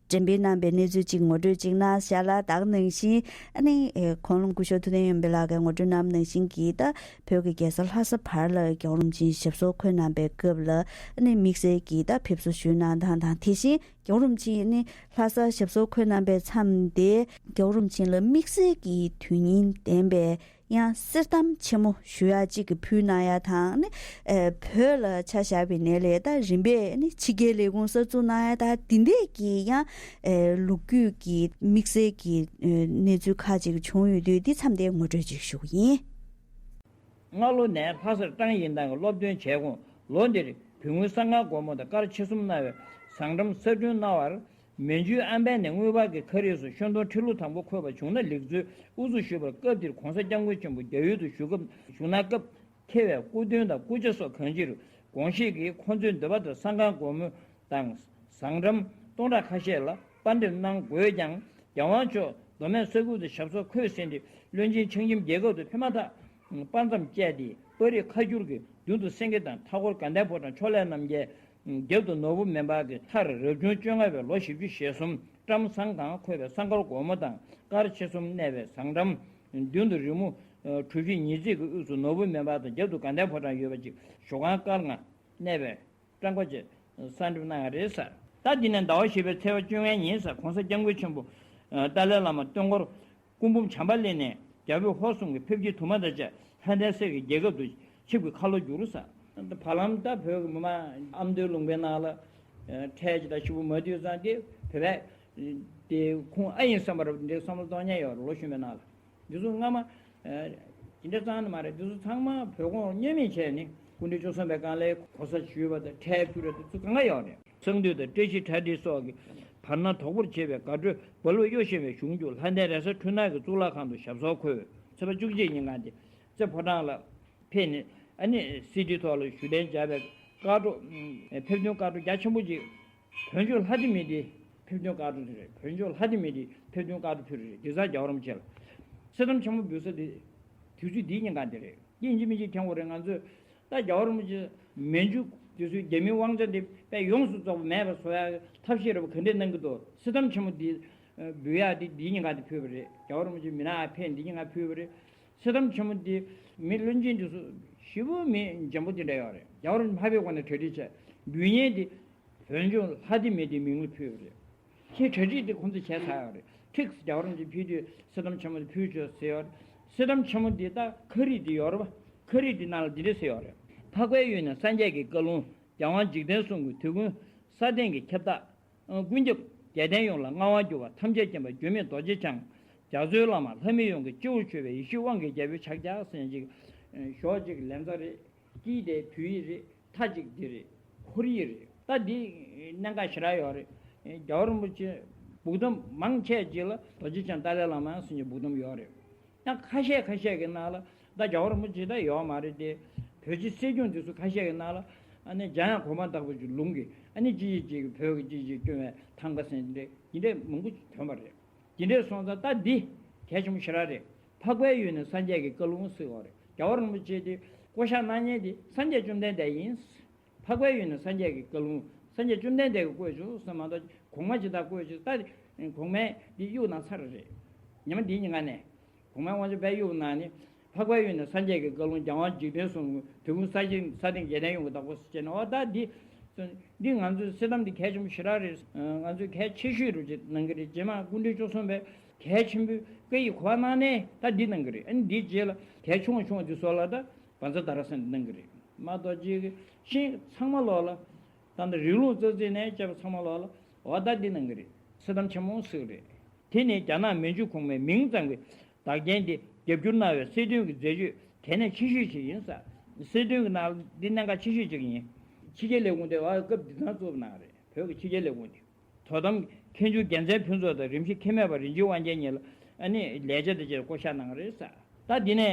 འགྲེམས་སྤེལ་གནང་པའི་གནས་ཚུལ་ཅིག་ངོ་སྤྲོད་ཅིག་གནང་ཤག་ལ། ད་ག་ནང་བཞིན་ཨ་ནི་ཨེ་དགུང་ལོ་སྐུ་ཞབས་ཐུབ་བསྟན་ཡོན་ཏན་ལགས་ཀྱིས་ངོ་སྤྲོད་གནང་པ་ནང་བཞིན་གྱི། ད་བོད་ཀྱི་རྒྱལ་ས་ལྷ་ས་བར་ལ་རྒྱལ་བ་རིན་པོ་ཆེའི་ཞབས་སོར་འཁོད་གནང་པའི་སྐབས་ལ། ཨ་ནི་དམིགས་བསལ་གྱི་ད་ཕེབས་བསུ་ཞུས་གནང་སྟངས་དང་། དེ་བཞིན་རྒྱལ་བ་རིན་པོ་ཆེ་ནི་ལྷ་སར་ཞབས་སོར་འཁོད་གནང་པའི་མཚམས་དེ། རྒྱལ་བ་རིན་པོ་ཆེ་ལ་དམིགས་བསལ་གྱི་དོན་སྙིང་ལྡན་པའི་ཡང་གསེར་ཐམ་ཆེན་མོ་ཞུ་ཡག་ཅིག་གི་ཕུལ་གནང་ཡག་དང་། ནི་ཨེ་བོད་ལ་ཆ་བཞག་པ་ཡིན་ན་ལས། ད་རིམ་པས་ནི་ཕྱི་རྒྱལ་ལས་ཁུངས་གསར་འཛུགས་གནང་ཡག་དང་། དེ་འདྲས་ཀྱི་ཡང་ཨེ་ལོ་རྒྱུས་ཀྱི་དམིགས་བསལ་གྱི་ཨེ་གནས་ཚུལ་ཁག་ཅིག་བྱུང་ཡོད་དུས། འདི་མཚམས་དེ་ངོ་སྤྲོད་ཅིག་ཞུ་གི་ཡིན། སྔ་ལོ་ནས་ལྷ་སར་ཀྲང་ཡིན་ཐང་གི་སློབ་སྟོན་བྱས་གོང་། ལོ་འདིར་བོད་དངུལ་གསང་སྔགས་སྒོར་མོ་དང་སྐར་ཆ་གསུམ་གནང་བའི་བཟང་ཊམ་གསར་སྐྲུན་གནང་བར། མན་ཇུའི་ཨམ་བན་ནས་དངུལ་འབར་གྱི་ཁ་རིས་སུ་ཤོན་ཐུང་ཁྲི་ལོ་དང་པོ་འཁོད་པ་བྱུང་ན་ལེགས་ཚུལ་དབུ་འཛུགས་ཞུས་པར། སྐབས་དེར་༧གོང་ས་༧སྐྱབས་མགོན་ཆེན་པོ་རྒྱ་ཡུལ་དུ་བཞུགས་སྐབས། བཞུགས་གནང་སྐབས་འཁེལ་བའི་སྐུ་མདུན་དང་སྐུ་ཕྱྭ་སོགས་གང་ཅིར་དགོངས་བཞེས་ཀྱིས་ཁོང་ཚོའི་འདོད་པ་ལྟར་གསང་སྔགས་སྒོར་མོ་དང་བཟང་ཊམ་སྟོང་ཕྲག་ཁ་ཤས་ལ་པར་འགྲེམས་གནང་དགོས་ཀྱང་། རྒྱལ་དབང་མཆོག་མདོ་སྨད་ས་ཁུལ་དུ་ཞབས་སོར་འཁོད་ཟིན་ཏེ། བློན་ཆེན་ཆང་ཁྱིམ་རྒྱལ་ཁབ་ཏུ་ཕེབས་མ་ཐག་པར་མཚམས་བཅད་དེ། པར་རིས་ཁ་བསྒྱུར་གྱི་མདུན་དུ་སེང་གེ་དང་། མཐའ་འཁོར་དགའ་ལྡན་ཕོ་བྲང་ཕྱོགས་ལས་རྣམ་རྒྱལ། རྒྱབ་ཏུ་ནོར་བུ་མེ་འབར་གྱི། མཐར་རབ་བྱུང་བཅོ་ལྔ་པའི་ལོ་བཞི་བཅུ་ཞེ་གསུམ། ཊམ་བཟང་གང་འཁོད་པའི་གསང་སྐར་སྒོར་མོ་དང་། སྐར་ཆ་གསུམ་གནས་པའི་བཟང་ཊམ། མདུན་དུ་རི་མོ་གྲུ་བཞི་ཉིས་བརྩེགས་ཀྱི་དབུས་སུ་ནོར་བུ་མེ་འབར་དང་། རྒྱབ་ཏུ་དགའ་ལྡན་ཕོ་བྲང་ཡོད་པ་ཅིག་ཞོ་ཁང་དཀར་ལྔ་གནས་པའི་ཊམ་ཀ་བཅས་གསར་འགྲེམས་གནང་ཡོད་རེད་ཟེར། ད་འདི་ནས་ཟླ་བ་བཞི་པའི་ཚེས་པ་བཅོ་ལྔའི་ཉིན་ཟེར། ྋགོང་ས་ྋསྐྱབས་མགོན་ཆེན་པོ་ཏཱ་ལའི་བླ་མ་སྟོན་འཁོར་སྐུ་འབུམ་བྱམས་པ་གླིང་ནས་རྒྱ་བོད་ཧོར་གསུམ་གྱི་ཕེབས་སྐྱེལ་དུ་མ་དང་བཅས་ལྷ་ལྡན་སྲས་ཀྱི་རྒྱལ་ཁབ་ཏུ་ཆིབས་ཀྱི་ཁ་ལོ་བསྒྱུར་ཟེར། བར་ལམ་ད་བོད་ཀྱི་མི་མང་ཨ་མདོའི་ལུང་པའི་ནང་ལ་འཕྲད་ཅིག་ད་ཞུ་བ་མ་དུས་ཙང་དེ་བོད་པས་དེ་ཁུངས་ཨ་ཡིན་བསམ་པར་འདྲའི་བསམ་བློ་གཏོང་མཁན་ཡོད་རེད། ལོ་གཞོན་པའི་ནང་ལ། འདི་ཚོ་སྔ་མ། ཨ། དེ་འདྲ་ཙང་ནི་མ་རེད། དེ་ཚོ་ཚང་མ་བོད་ཁོངས་བརྙན་མིང་བྱས་ནས་སྐུ་ཕྲེང་བཅུ་གསུམ་པའི་སྒང་ལ་གོ་ས་ཞུས་པ་དང་ཁྲལ་ཕུལ་རེད། དེ་ཚོ་གང་ག་ཡོད་རེད། གསང་འདུས་དང་བཀྲ་ཤིས་ཁྲ་ཁྲིག་སོགས་ཀྱི་བར་སྣང་དོག་པོར་བྱེད་པའི་དགའ་སྤྲོའི་རྦ་རླབས་གཡོ་བཞིན་པའི་གཞུང་བརྒྱུད་ལྷ་ལྡན་རེ་ས་འཕྲུལ་སྣང་གི་གཙུག་ལག་ཁང་དུ་ཞབས་སོར་འཁོད། ཚེས་པ་བཅུ་གཅིག་ཉིན་གང་དེ་རྩེ་ཕོ་བྲང་ལ་ཕེབས་ནས་ཨ་ནི་སི་ཌི་ཐོག་ལ་བཞུགས་གདན་འཇགས་པའི་བཀའ་འགྲོ། ཕེབས་ཐོན་བཀའ་འགྲོ་རྒྱ་ཆེན་པོ་ཅིག་བོད་ལྗོངས་ལྷ་སྡེ་མི་སྡེའི་ཕེབས་ཐོན་བཀའ་འགྲོ་དེ་རེད། བོད་ལྗོངས་ལྷ་སྡེ་མི་སྡེའི་ཕེབས་ཐོན་བཀའ་འགྲོ་ཕུལ་རེད། དེང་སང་རྒྱལ་བ་རིན་པོ་ཆེ་ལ་སྲིད་དམ་ཆེན་མོ་འབུལ་ས་དེ་དུས་ཚོད་འདིའི་ཉིན་གང་དེ་རེད། ཡིན་གཅིག་མིན་གཅིག་མཁྱེན་དགོས་རེད། ང་ཚོས་ད་རྒྱལ་བ་རིན་པོ་ཆེ་མན་ཇུ་དེ་ཚོའི་རྒྱ་མིའི་དབང་ཆ་འདི་དཔེ་ཡོངས་སུ་རྫོགས་པ་མེད་པ་བཟོ་ཡག་ཐབས་ཤེས་རེ་བ་ག་འདྲས་གནང་གི་འདུག་སྲིད་དམ་ཆེན་མོ་འདི་འབུལ་ཡག་འདི་འདིའི་ཉིན་གང་དེ་ཕུལ་བ་རེད། རྒྱལ་བ་རིན་པོ་ཆེ་མི་ནག་ཕེབས་འདིའི་ཉིན་གང་ཕུལ་བ་རེད། སྲིད་དམ་ཆེན་མོ་འདི་མི་བློན་ཆེན་དེ་ཚོ་ཞེ་པོ་མི་འཇམ་པོ་དེ་འདྲ་ཡོད་རེད། རྒྱལ་བ་རིན་པོ་ཆེ་ཕེབས་པའི་སྒང་ནས་གྲ་སྒྲིག་བྱས་འབུལ་མཁན་དེ་བོད་ལྗོངས་ལྷ་སྡེ་མི་སྡེའི་མིང་ལ་ཕུལ་བ་རེད། ཁྱེད་གྲ་སྒྲིག་དེ་ཁོང་ཚོས་བྱས་ཚར་ཡོད་རེད། ཁྲིགས་རྒྱལ་བ་རིན་པོ་ཆེ་ཕེབས་དུས་སྲིད་དམ་ཆེན་མོ་དེ་ཕུལ་ཆོག་ཟེར་ཡོད་རེད། སྲིད་དམ་ཆེན་མོ་འདི་ད་ཁ་རིག་དེ་ཡོད་རེད་པ། ཁ་རིག་དེ་ནང་ལ་འདི་འདྲ་ཟེར་ཡོད་རེད། འཕགས་པའི་ཡུལ་ནས་སངས་རྒྱས་ཀྱི་བཀའ་ལུང་རྒྱལ་དབང་འཇིག་རྟེན་གསུམ་གྱི་དུས་ཀུན་ས་སྟེང་གི་ཁྱབ་བདག་ཀུན་ཁྱབ་རྒྱལ་བསྟན་ཡོངས་ལ་མངའ་དབང་བསྒྱུར་བ་ཐམས་ཅད་མཁྱེན་པ་འགྱུར་མེད་རྡོ་རྗེ་འཆང་། རྒྱ་མཚོའི་བླ་མ་ལྷ་མི་ཡོངས་ཀྱི་སྤྱི་བོར་མཆོད་པའི་ཡེ་ཤེས་དབང་གི་རྒྱལ་པོའི་ཕྱག་རྒྱ་ཟེར་ཅིག་ཞོགས་ཅིག་ལན་ཚ་རེད། དཀྱིལ་དེ་བུ་ཡིག་རེད། མཐའ་གཅིག་འདི་རེད། ཧོར་ཡིག་རེད། ད་འདི་གནད་འགག་ཞེ་དྲག་ཡོད་རེད། རྒྱལ་བ་རིན་པོ་ཆེ་སྦུག་དུམ་མང་ཆེ་ཅིག་ལ་རྡོ་རྗེ་འཆང་ཏཱ་ལའི་བླ་མ་ཟེར་གྱི་སྦུག་དུམ་ཡོད་རེད། ཡང་ཁ་ཤས་ཁ་ཤས་ཀྱི་ནང་ལ་ད་རྒྱལ་བ་རིན་པོ་ཆེ་ད་ཡོད་མ་རེད་དེ། བོད་ཀྱི་སྲིད་སྐྱོང་དེ་ཚོ་ཁ་ཤས་ཀྱི་ནང་ལ་ཨ་ནི་འཇམ་དབྱངས་གོང་མ་ལྟ་བུ་ཅིག་ལུང་གིས་ཨ་ནི་ཅི་ཞིག་ཅིག་བོད་ཀྱི་ཅི་ཞིག་སྐྱོང་བའི་ཐང་ག་ཟེར་འདི་འདྲ་མང་པོ་ཐོན་པ་རེད། དེ་འདྲས་སོང་ཙང་ད་འདི་གལ་ཆེན་པོ་ཞེ་དྲག་རེད། འཕགས་པའི་ཡུལ་ནས་སངས་རྒྱས་ཀྱི་བཀའ་ལུང་ཟེར་བ་རེད། རྒྱལ་བ་རིན་པོ་ཆེ་དེ་བསྐོ་བཞག་གནང་མཁན་དེ་སངས་རྒྱས་བཅོམ་ལྡན་འདས་ཡིན། འཕགས་པའི་ཡུལ་ནས་སངས་རྒྱས་ཀྱི་བཀའ་ལུང་སངས་རྒྱས་བཅོམ་ལྡན་འདས་ཀྱིས་བཀོད་བྱུང་ཟེར་མ་གཏོགས་གོང་མ་ཇི་ལྟར་བཀོད་བྱུང་ད་གོང་མས་འདི་གཡུག་གནང་ཚར་རེད། ཉི་མ་འདིའི་ཉིན་ག་ནས་གོང་མའི་དབང་ཆ་དཔེ་གཡུག་གནང་ནས་འཕགས་པའི་ཡུལ་ནས་སངས་རྒྱས་ཀྱི་བཀའ་ལུང་རྒྱལ་དབང་འཇིག་རྟེན་གསུམ་དུས་ཀུན་ས་སྟེང་ས་སྟེང་རྒྱལ་བསྟན་ཡོངས་ཀྱི་བདག་པོ་ཟེར་བྱས་ནས་འོ་ད་འདི། འདི་ང་ཚོའི་སྲིད་དམ་འདི་གལ་ཆེན་པོ་ཞེ་དྲག་རེད། ང་ཚོས་གལ་ཆེ་ཤོས་རུ་ཅིག་གནང་གི་རེད། རྗེས་མ་སྐུ་ཕྲེང་བཅུ་གསུམ་པས་གལ་ཆེན་པོའི་བཀའ་ཡིག་གོ་བ་གནང་ནས་ད་འདི་གནང་གི་རེད། ཨ་ནི་འདིའི་རྗེས་ལ་གལ་ཆུང་བ་ཆུང་བ་འདི་ཚོ་ལ་ད་བཛྲ་དྷ་ར་ཟེར་འདི་གནང་གི་རེད་མ་གཏོགས་ཅིག་ཤིང་ཚང་མ་ལོག་ལ་ད་ལྟ་རིང་ལུགས་རྩ་ཚིག་ནས་བཅད་པ་ཚང་མ་ལོག་ལ་འོ་ད་འདི་གནང་གི་རེད། སྲིད་དམ་ཆེན་མོ་ཟེར་གི་རེད། དེ་ནི་རྒྱ་ནག་མན་ཇུ་གོང་མའི་མིང་ཙམ་གྱི་བདག་རྐྱེན་དེ་རྒྱབ་སྐྱོར་གནང་བའི་སྲིད་དོན་གྱི་མཛད་ཇུས་གལ་གནད་ཆེ་ཤོས་ཤིག་ཡིན་ས། སྲིད་དོན་གྱི་ནང་འདི་གནད་འགག་ཆེ་ཤོས་ཅིག་ཡིན། ཕྱི་རྒྱལ་ལས་ཁུངས་དེ་བ་སྐབས་འདི་ཐང་བཙུགས་གནང་རེད། བོད་ཀྱི་ཕྱི་རྒྱལ་ལས་ཁུངས་དེ། དོ་དམ་མཁན་ཆུང་རྒྱལ་མཚན་ཕུན་ཚོགས་དང་རིམ་བཞིན་ཁེ་མེད་པ་རིན་ཆེན་དབང་རྒྱལ་གཉིས་ལ་ཨ་ནི་ལས་བྱ་དེ་བཅས་བསྐོ་བཞག་གནང་རེད་ས། ད་འདི་ནས་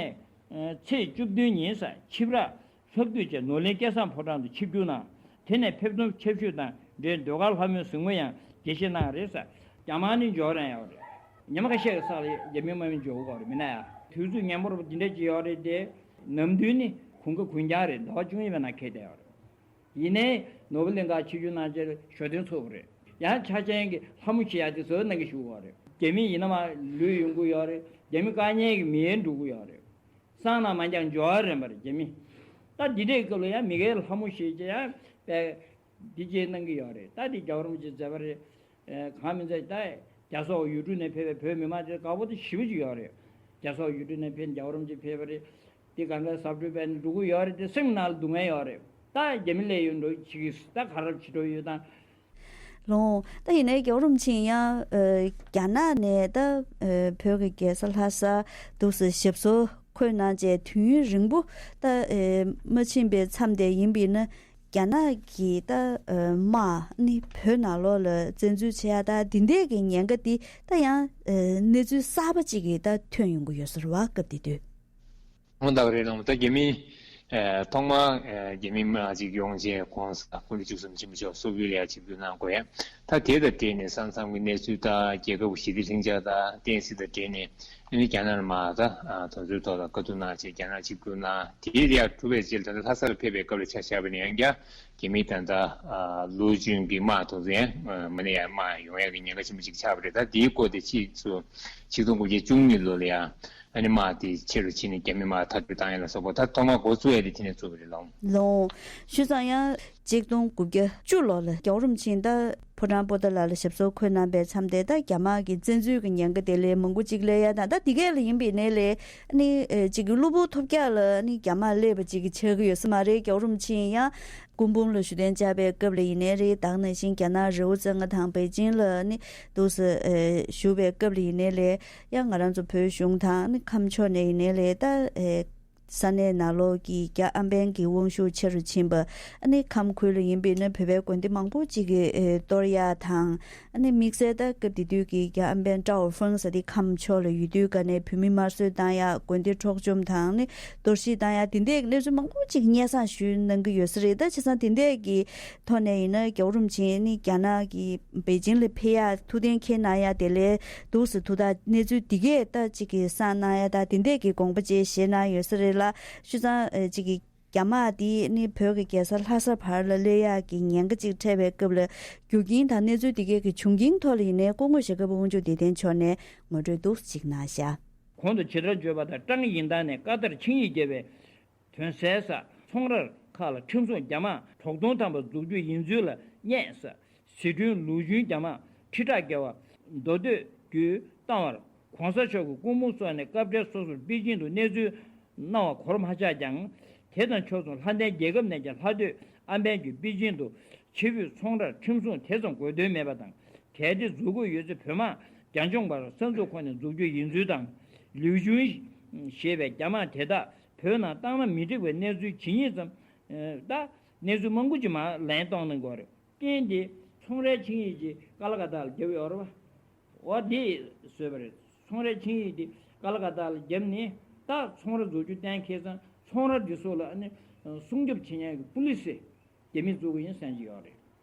ཚེས་བཅུ་བདུན་ཉིན་ས་ཆིབས་རགས་ལྷག་བསྡུས་བཅས་ནོར་གླིང་སྐལ་བཟང་ཕོ་བྲང་དུ་ཆིབས་བསྒྱུར་གནང་། དེ་ནས་ཕེབས་ཐོན་ཆབ་ཞུས་དང་འབྲེལ་ཟློས་གར་ལྷ་མོའི་གཟིགས་མོ་ཡང་དགྱེས་བཞེས་གནང་རེད་ས། རྒྱ་དམར་ནི་འབྱོར་རན་ཡོད་རེད། ཉི་མ་ཁ་ཤས་ཀྱི་ས་ལ་རྒྱ་མི་དམག་མི་འབྱོར་གྱི་ཡོད་རེད་མི་ན་ཡ། དུས་ཚོད་ངན་པ་རུ་འདི་འདྲ་ཅིག་ཡོད་རེད་དེ། ནམ་དུས་ནི་དགུན་ཁ་དགུན་འཁྱག་རེད། ཟླ་བ་བཅུ་གཉིས་པའི་ནང་ཁེལ་བསྡད་ཡོད་རེད། ཡིན་ནའི་ནོར་བུ་གླིང་ཁར་ཆིབས་བསྒྱུར་གནང་རྗེས་ཞོ་སྟོན་ཚུགས་པ་རེད། ཡང་འཆར་ཅན་གྱི་ལྷ་མོ་ཞེས་ཡག་དེ་བཟོ་གནང་གི་བཞུགས་ཡོད་རེད། རྒྱ་མི་ཡིན་ན་མ་ལུས་ཡོང་གི་ཡོད་རེད། རྒྱ་མི་བཀག་ཉར་གྱི་མི་ཡར་འགྲོ་གི་ཡོད་རེད། སང་ན་མ་འགྱངས་འབྱོར་བ་རན་པ་རེད་རྒྱ་མི། ད་འདི་འདྲའི་སྐབས་ལ་ཡང་མི་ཁའི་ལྷ་མོ་ཞེས་བྱ་ཡང་དཔེ་འདི་བྱས་གནང་གི་ཡོད་རེད། ད་འདི་རྒྱལ་བ་རིན་པོ་ཆེ་མཛད་པ་རེད། གང་མིན་ཚད་ད་རྒྱ་སོག་ཡུལ་གྲུ་ནས་ཕེབས་པའི་བོད་མི་མང་དེ་དགའ་པོ་དེ་ཞེ་པོ་ཅིག་ཡོད་རེད། རྒྱ་སོག་ཡུལ་གྲུ་ནས་ཕེབས་རྒྱལ་བ་རིན་པོ་ཆེ་ཕེབས་པ་རེད། འདི་གང་ག་ཟབ་སྤྲོས་བས་ནས་འགྲོ་གི་ཡོད་རེད་དེ་སེམས་ནང་ལ་སྡུག་བསྔལ་ཡོད་རེད། ད་རྒྱ་མི་སླེབས་ཡོད་འགྲོ་ཅིག་ད་ག་རབ་བྱེད་འགྲོ་ཡོད་དང་། ལོང་། ད་ཡིན་ནའི་རྒྱལ་བ་རིན་པོ་ཆེ་ཡང་ཨ་རྒྱ་ནག་ནས་ད་ཨ་བོད་ཀྱི་རྒྱལ་ས་ལྷ་ས་འདུག་སེ་ཞབས་སོར་འཁོད་གནང་བྱས་དུས་ཡུན་རིང་པོ་ད་ཨ་མ་ཕྱིན་པའི་མཚམས་དེ་ཡིན་པས་ན་རྒྱ་ནག་གི་ད་ཨ་དམག་ནི་བོད་ནང་ལོགས་ལ་བཙན་འཛུལ་བྱེད་ཡ་ད་འདི་འདྲས་ཀྱི་ཉེན་ཁ་འདི་ད་ཡང་ཨ་གནས་ཚུལ་གསར་པ་ཅིག་གི་ད་ཐོན་ཡོང་གི་ཡོད་ས་རེད་བ་སྐབས་དེ་དུས། ཧོང་ཏག་རེད་ལོང་ད་རྒྱ་མི། ཨེ་ཐོག་མར་ཨེ་རྒྱ་མི་དམག་ཅིག་ཡོང་རྗེས་གོང་ས་སྐུ་ཕྲེང་བཅུ་གསུམ་ཆེན་པོ་མཆོག་སོག་པོའི་ལ་ཡ་ཆིབས་བསྒྱུར་གནང་དགོས་ཡ། ད་དེ་དང་འབྲེལ་ནས་ས་མཚམས་ཀྱི་གནས་ཚུལ་དང་རྒྱལ་ཁབ་ཞི་བདེ་ལྷིང་འཇགས་དང་བསྟན་སྲིད་དང་འབྲེལ་ནས་ཨ་ནི་རྒྱ་ནག་དམག་ད་དོན་ཚོད་ཐོག་ལ་བཀའ་བསྡུར་གནང་རྗེས་རྒྱ་ནག་ཆིབས་བསྒྱུར་གནང་དེའི་ལ་ཡ་གྲུབ་པའི་རྗེས་ལ་ད་ལྟ་ལྷ་ས་ལ་ཕེབས་པའི་སྐབས་ལ་ཆ་བཞག་པ་ནས་ཡང་བསྐྱར་རྒྱ་མི་ད་ལྟ་ལོ་རྒྱུན་གྱི་དམག་དོན་ཚོད་ཡང་མ་ནས་ཡང་དམག་ཡོང་ཡ་གི་ཉེན་ཁ་ཆེན་པོ་ཅིག་ཆགས་པ་རེད། ད་དེའི་སྐོར་དེ་ཕྱིས་སུ་ཆིག་སྟོང་དགུ་བརྒྱ་བཅུ་གཉིས་ལོ་ལ་ཡ། ཨ་ནི་དམག་དེ་ཆེ་རུ་ཕྱིན་ནས་རྒྱ་མི་དམག་ཐག་གཅོད་བཏང་ཡ་ལ་སོགས་པ་ད་ཐོག་མར་འགོ་བཙུགས་ཡ་དེ་དེ་ནས་བཙུགས་པ་རེད་ལགས། ལགས། བྱས་ཙང་ཡང་ཆིག་སྟོང་དགུ་བརྒྱ་བཅུ་ལོ་ལ་རྒྱལ་བ་རིན་པོ་ཆེ་ད་ཕོ་བྲང་པོ་ཏཱ་ལ་ལ་ཞབས་སོར་འཁོད་གནང་པའི་མཚམས་དེ་ད་རྒྱ་དམག་གི་བཙན་འཛུལ་གྱི་ཉེན་ཁ་དེ་ལས་མང་པོ་ཅིག་སླེབས་ཡ་དང་ད་དེ་གས་ལ་ཡིན་པའི་ནས་ལས་ཨ་ནི་ཅིག་གི་གློ་བུར་ཐོལ་རྒྱག་ལ་ཨ་ནི་རྒྱ་དམག་སླེབས་པ་ཅིག་གི་ཆགས་ཀྱི་ཡོད་ས་མ་རེད། རྒྱལ་བ་རིན་པོ་ཆེ་ཡང་ སྐུ་འབུམ་ལ་བཞུགས་གདན་འཇགས་པའི་སྐབས་ལ་ཡིན་ནའི་རེད། ད་ག་ནང་བཞིན་རྒྱ་ནག་རི་བོ་རྩེ་ལྔ་ཐང་པེ་ཅིང་ལ་ནི་འདུག་སེ་ཨེ་བཞུགས་པའི་སྐབས་ལ་ཡིན་ནའི་ལས། ཡང་ང་རང་ཚོ་བོད་གཞུང་དང་ནི་ཁམས་ཕྱོགས་ནས་ཡིན་ནའི་ལས། ད་ཨེ་ས་གནས་ནང་ལོགས་ཀྱི་རྒྱ་ཨམ་བན་གྱི་དབང་ཤུགས་ཆེ་རུ་ཕྱིན་པ། ཨ་ནི་ཁམས་ཁུལ་ལ་ཡིན་པའི་ནི་བོད་པའི་དགོན་སྡེ་མང་པོ་ཅིག་གི་ཨེ་གཏོར་ཡག་དང་། ཨ་ནི་དམིགས་བསལ་ད་སྐབས་དེ་དུས་ཀྱི་རྒྱ་ཨམ་བན་ཀྲའོ་ཧྥང་ཟེར་དེ་ཁམས་ཕྱོགས་ལ་ཡོད་དུས་ག་ནས་བོད་མི་དམར་གསོད་བཏང་ཡག་དགོན་སྡེ་འཕྲོག་བཅོམ་དང་ནི་གཏོར་བཤིག་བཏང་ཡག་དེ་འདྲའི་གནས་ཚུལ་མང་པོ་ཅིག་སྙན་སེང་ཞུས་གནང་གི་ཡོད་ས་རེད། ད་བྱས་ཙང་དེ་འདྲས་ཀྱི་ཐོག་ནས་ཡིན་ན་རྒྱལ་བ་རིན་པོ་ཆེ་ནི་རྒྱ་ནག་གི་པེ་ཅིང་ལ་ཕེབས་ཡག་ཐུགས་གཏན་འཁེལ་གནང་ཡག་དེ་ལས་འདུག་སེ་ཐུགས་ཐག་གནས་ཚུལ་འདི་གས་ད་ཅིག་གི་གསང་གནང་ཡག་ད་དེ་འདྲས་ཀྱི་དགོངས་པ་བཅས་བཞེས་གནང་ཡོད་ས་རེད་ལ། བྱས་ཙང་ཨེ་ཅིག་གི་རྒྱ་དམག་འདི་ནི་བོད་ཀྱི་རྒྱལ་ས་ལྷ་ས་བར་ལ་སླེབས་ཡག་གི་ཉེན་ཁ་ཅིག་འཕྲད་པའི་སྐབས་ལ་རྒྱུ་རྐྱེན་དང་གནས་ཚུལ་འདི་གས་ཀྱི་བྱུང་རྐྱེན་ཐོག་ལ་ཡིན་ནའི་སྐུ་ངོ་ཞྭ་སྒབ་པ་དབང་ཕྱུག་བདེ་ལྡན་མཆོག་ནས་ངོ་སྤྲོད་འདུག་སེ་ཅིག་གནང་ཤག་གོང་དུ་ཇི་ལྟར་བརྗོད་པ་ལྟར་ཀྲང་ཡིན་ཐང་ནས་ཀ་ཏར་ཆིངས་ཡིག་བརྒྱབ་པའི་དོན་གསལ་ས་ཚོང་རར་ཁག་ལ་ཁྲིམས་སྲུང་རྒྱ་དམག་དྲུག་སྟོང་ཐམ་པ་འཛུགས་རྒྱུ་ཡིན་ཚུལ་ལ་བསྙད་ས། ཟི་ཁྲོན་ལུག་ཆུན་རྒྱ་དམག་ཁྲི་ཕྲག་བརྒལ་བ་མདོ་སྟོད་བརྒྱུད་བཏང་བར་༸གོང་ས་མཆོག་གི་སྐུ་འབུམ་སོགས་ནས་སྐབས་འཕྲལ་སོ་སོར་པེ་ཅིང་དུ་གནས་ཚུལ་གནང་བ་གོ་རིམ་ཧ་ཅང་ཀྱང་། དེ་དང་ཕྱོགས་མཚུངས་ལྷ་ལྡན་རྒྱལ་ཁབ་ནས་ཀྱང་ལྷག་སྡོད་ཨམ་བན་གྱིས་པེ་ཅིང་དུ་ཕྱི་བོད་ཚོང་རར་ཁྲིམས་སྲུང་དེ་ཙམ་དགོས་དོན་མེད་པ་དང་། གལ་ཏེ་འཛུགས་དགོས་ཡོད་ཚེ་བོད་དམག་རྒྱ་ལྕོང་བར་ས་མཚོ་ཁོངས་ནས་འཛུགས་རྒྱུ་ཡིན་ཚུལ་དང་། ལིའུ་ཅུན་ཞེས་པའི་རྒྱ་དམག་དེ་དག་བོད་ནང་བཏང་ན་མི་འགྲིག་པའི་གནས་ཚུལ་ཇི་སྙེད་ཙམ། ད་གནས་ཚུལ་མང་པོ་ཅིག་མར་ལན་གཏོང་གནང་དགོས་རེད། རྐྱེན་དེ་ཚོང་རའི་ཆིངས་ཡིག་ཅིག་ཀ་ལ་ཀ་ཏ་ལ་བརྒྱབ་ཡོད་རེད་བ། འོ་དེ་བཟོས་པ་རེད། ཚོང་རའི་ཆིངས་ཡིག་དེ་ཀ་ལ་ཀ་ཏ་ལ་བརྒྱབ་ནས་ད་ཚོང་ར་འཛུགས་རྒྱུ་གཏན་འཁེལ་ཙང་ཚོང་ར་འདི་ཚོ་ལ་ཨ་ནི་སྲུང་སྐྱོབ་བྱེད་མཁན་གྱི་པུ་ལི་སི་རྒྱ་མིས་བཙུགས་ཀྱི་ཡིན་བསམ་གྱི་ཡོད་རེད།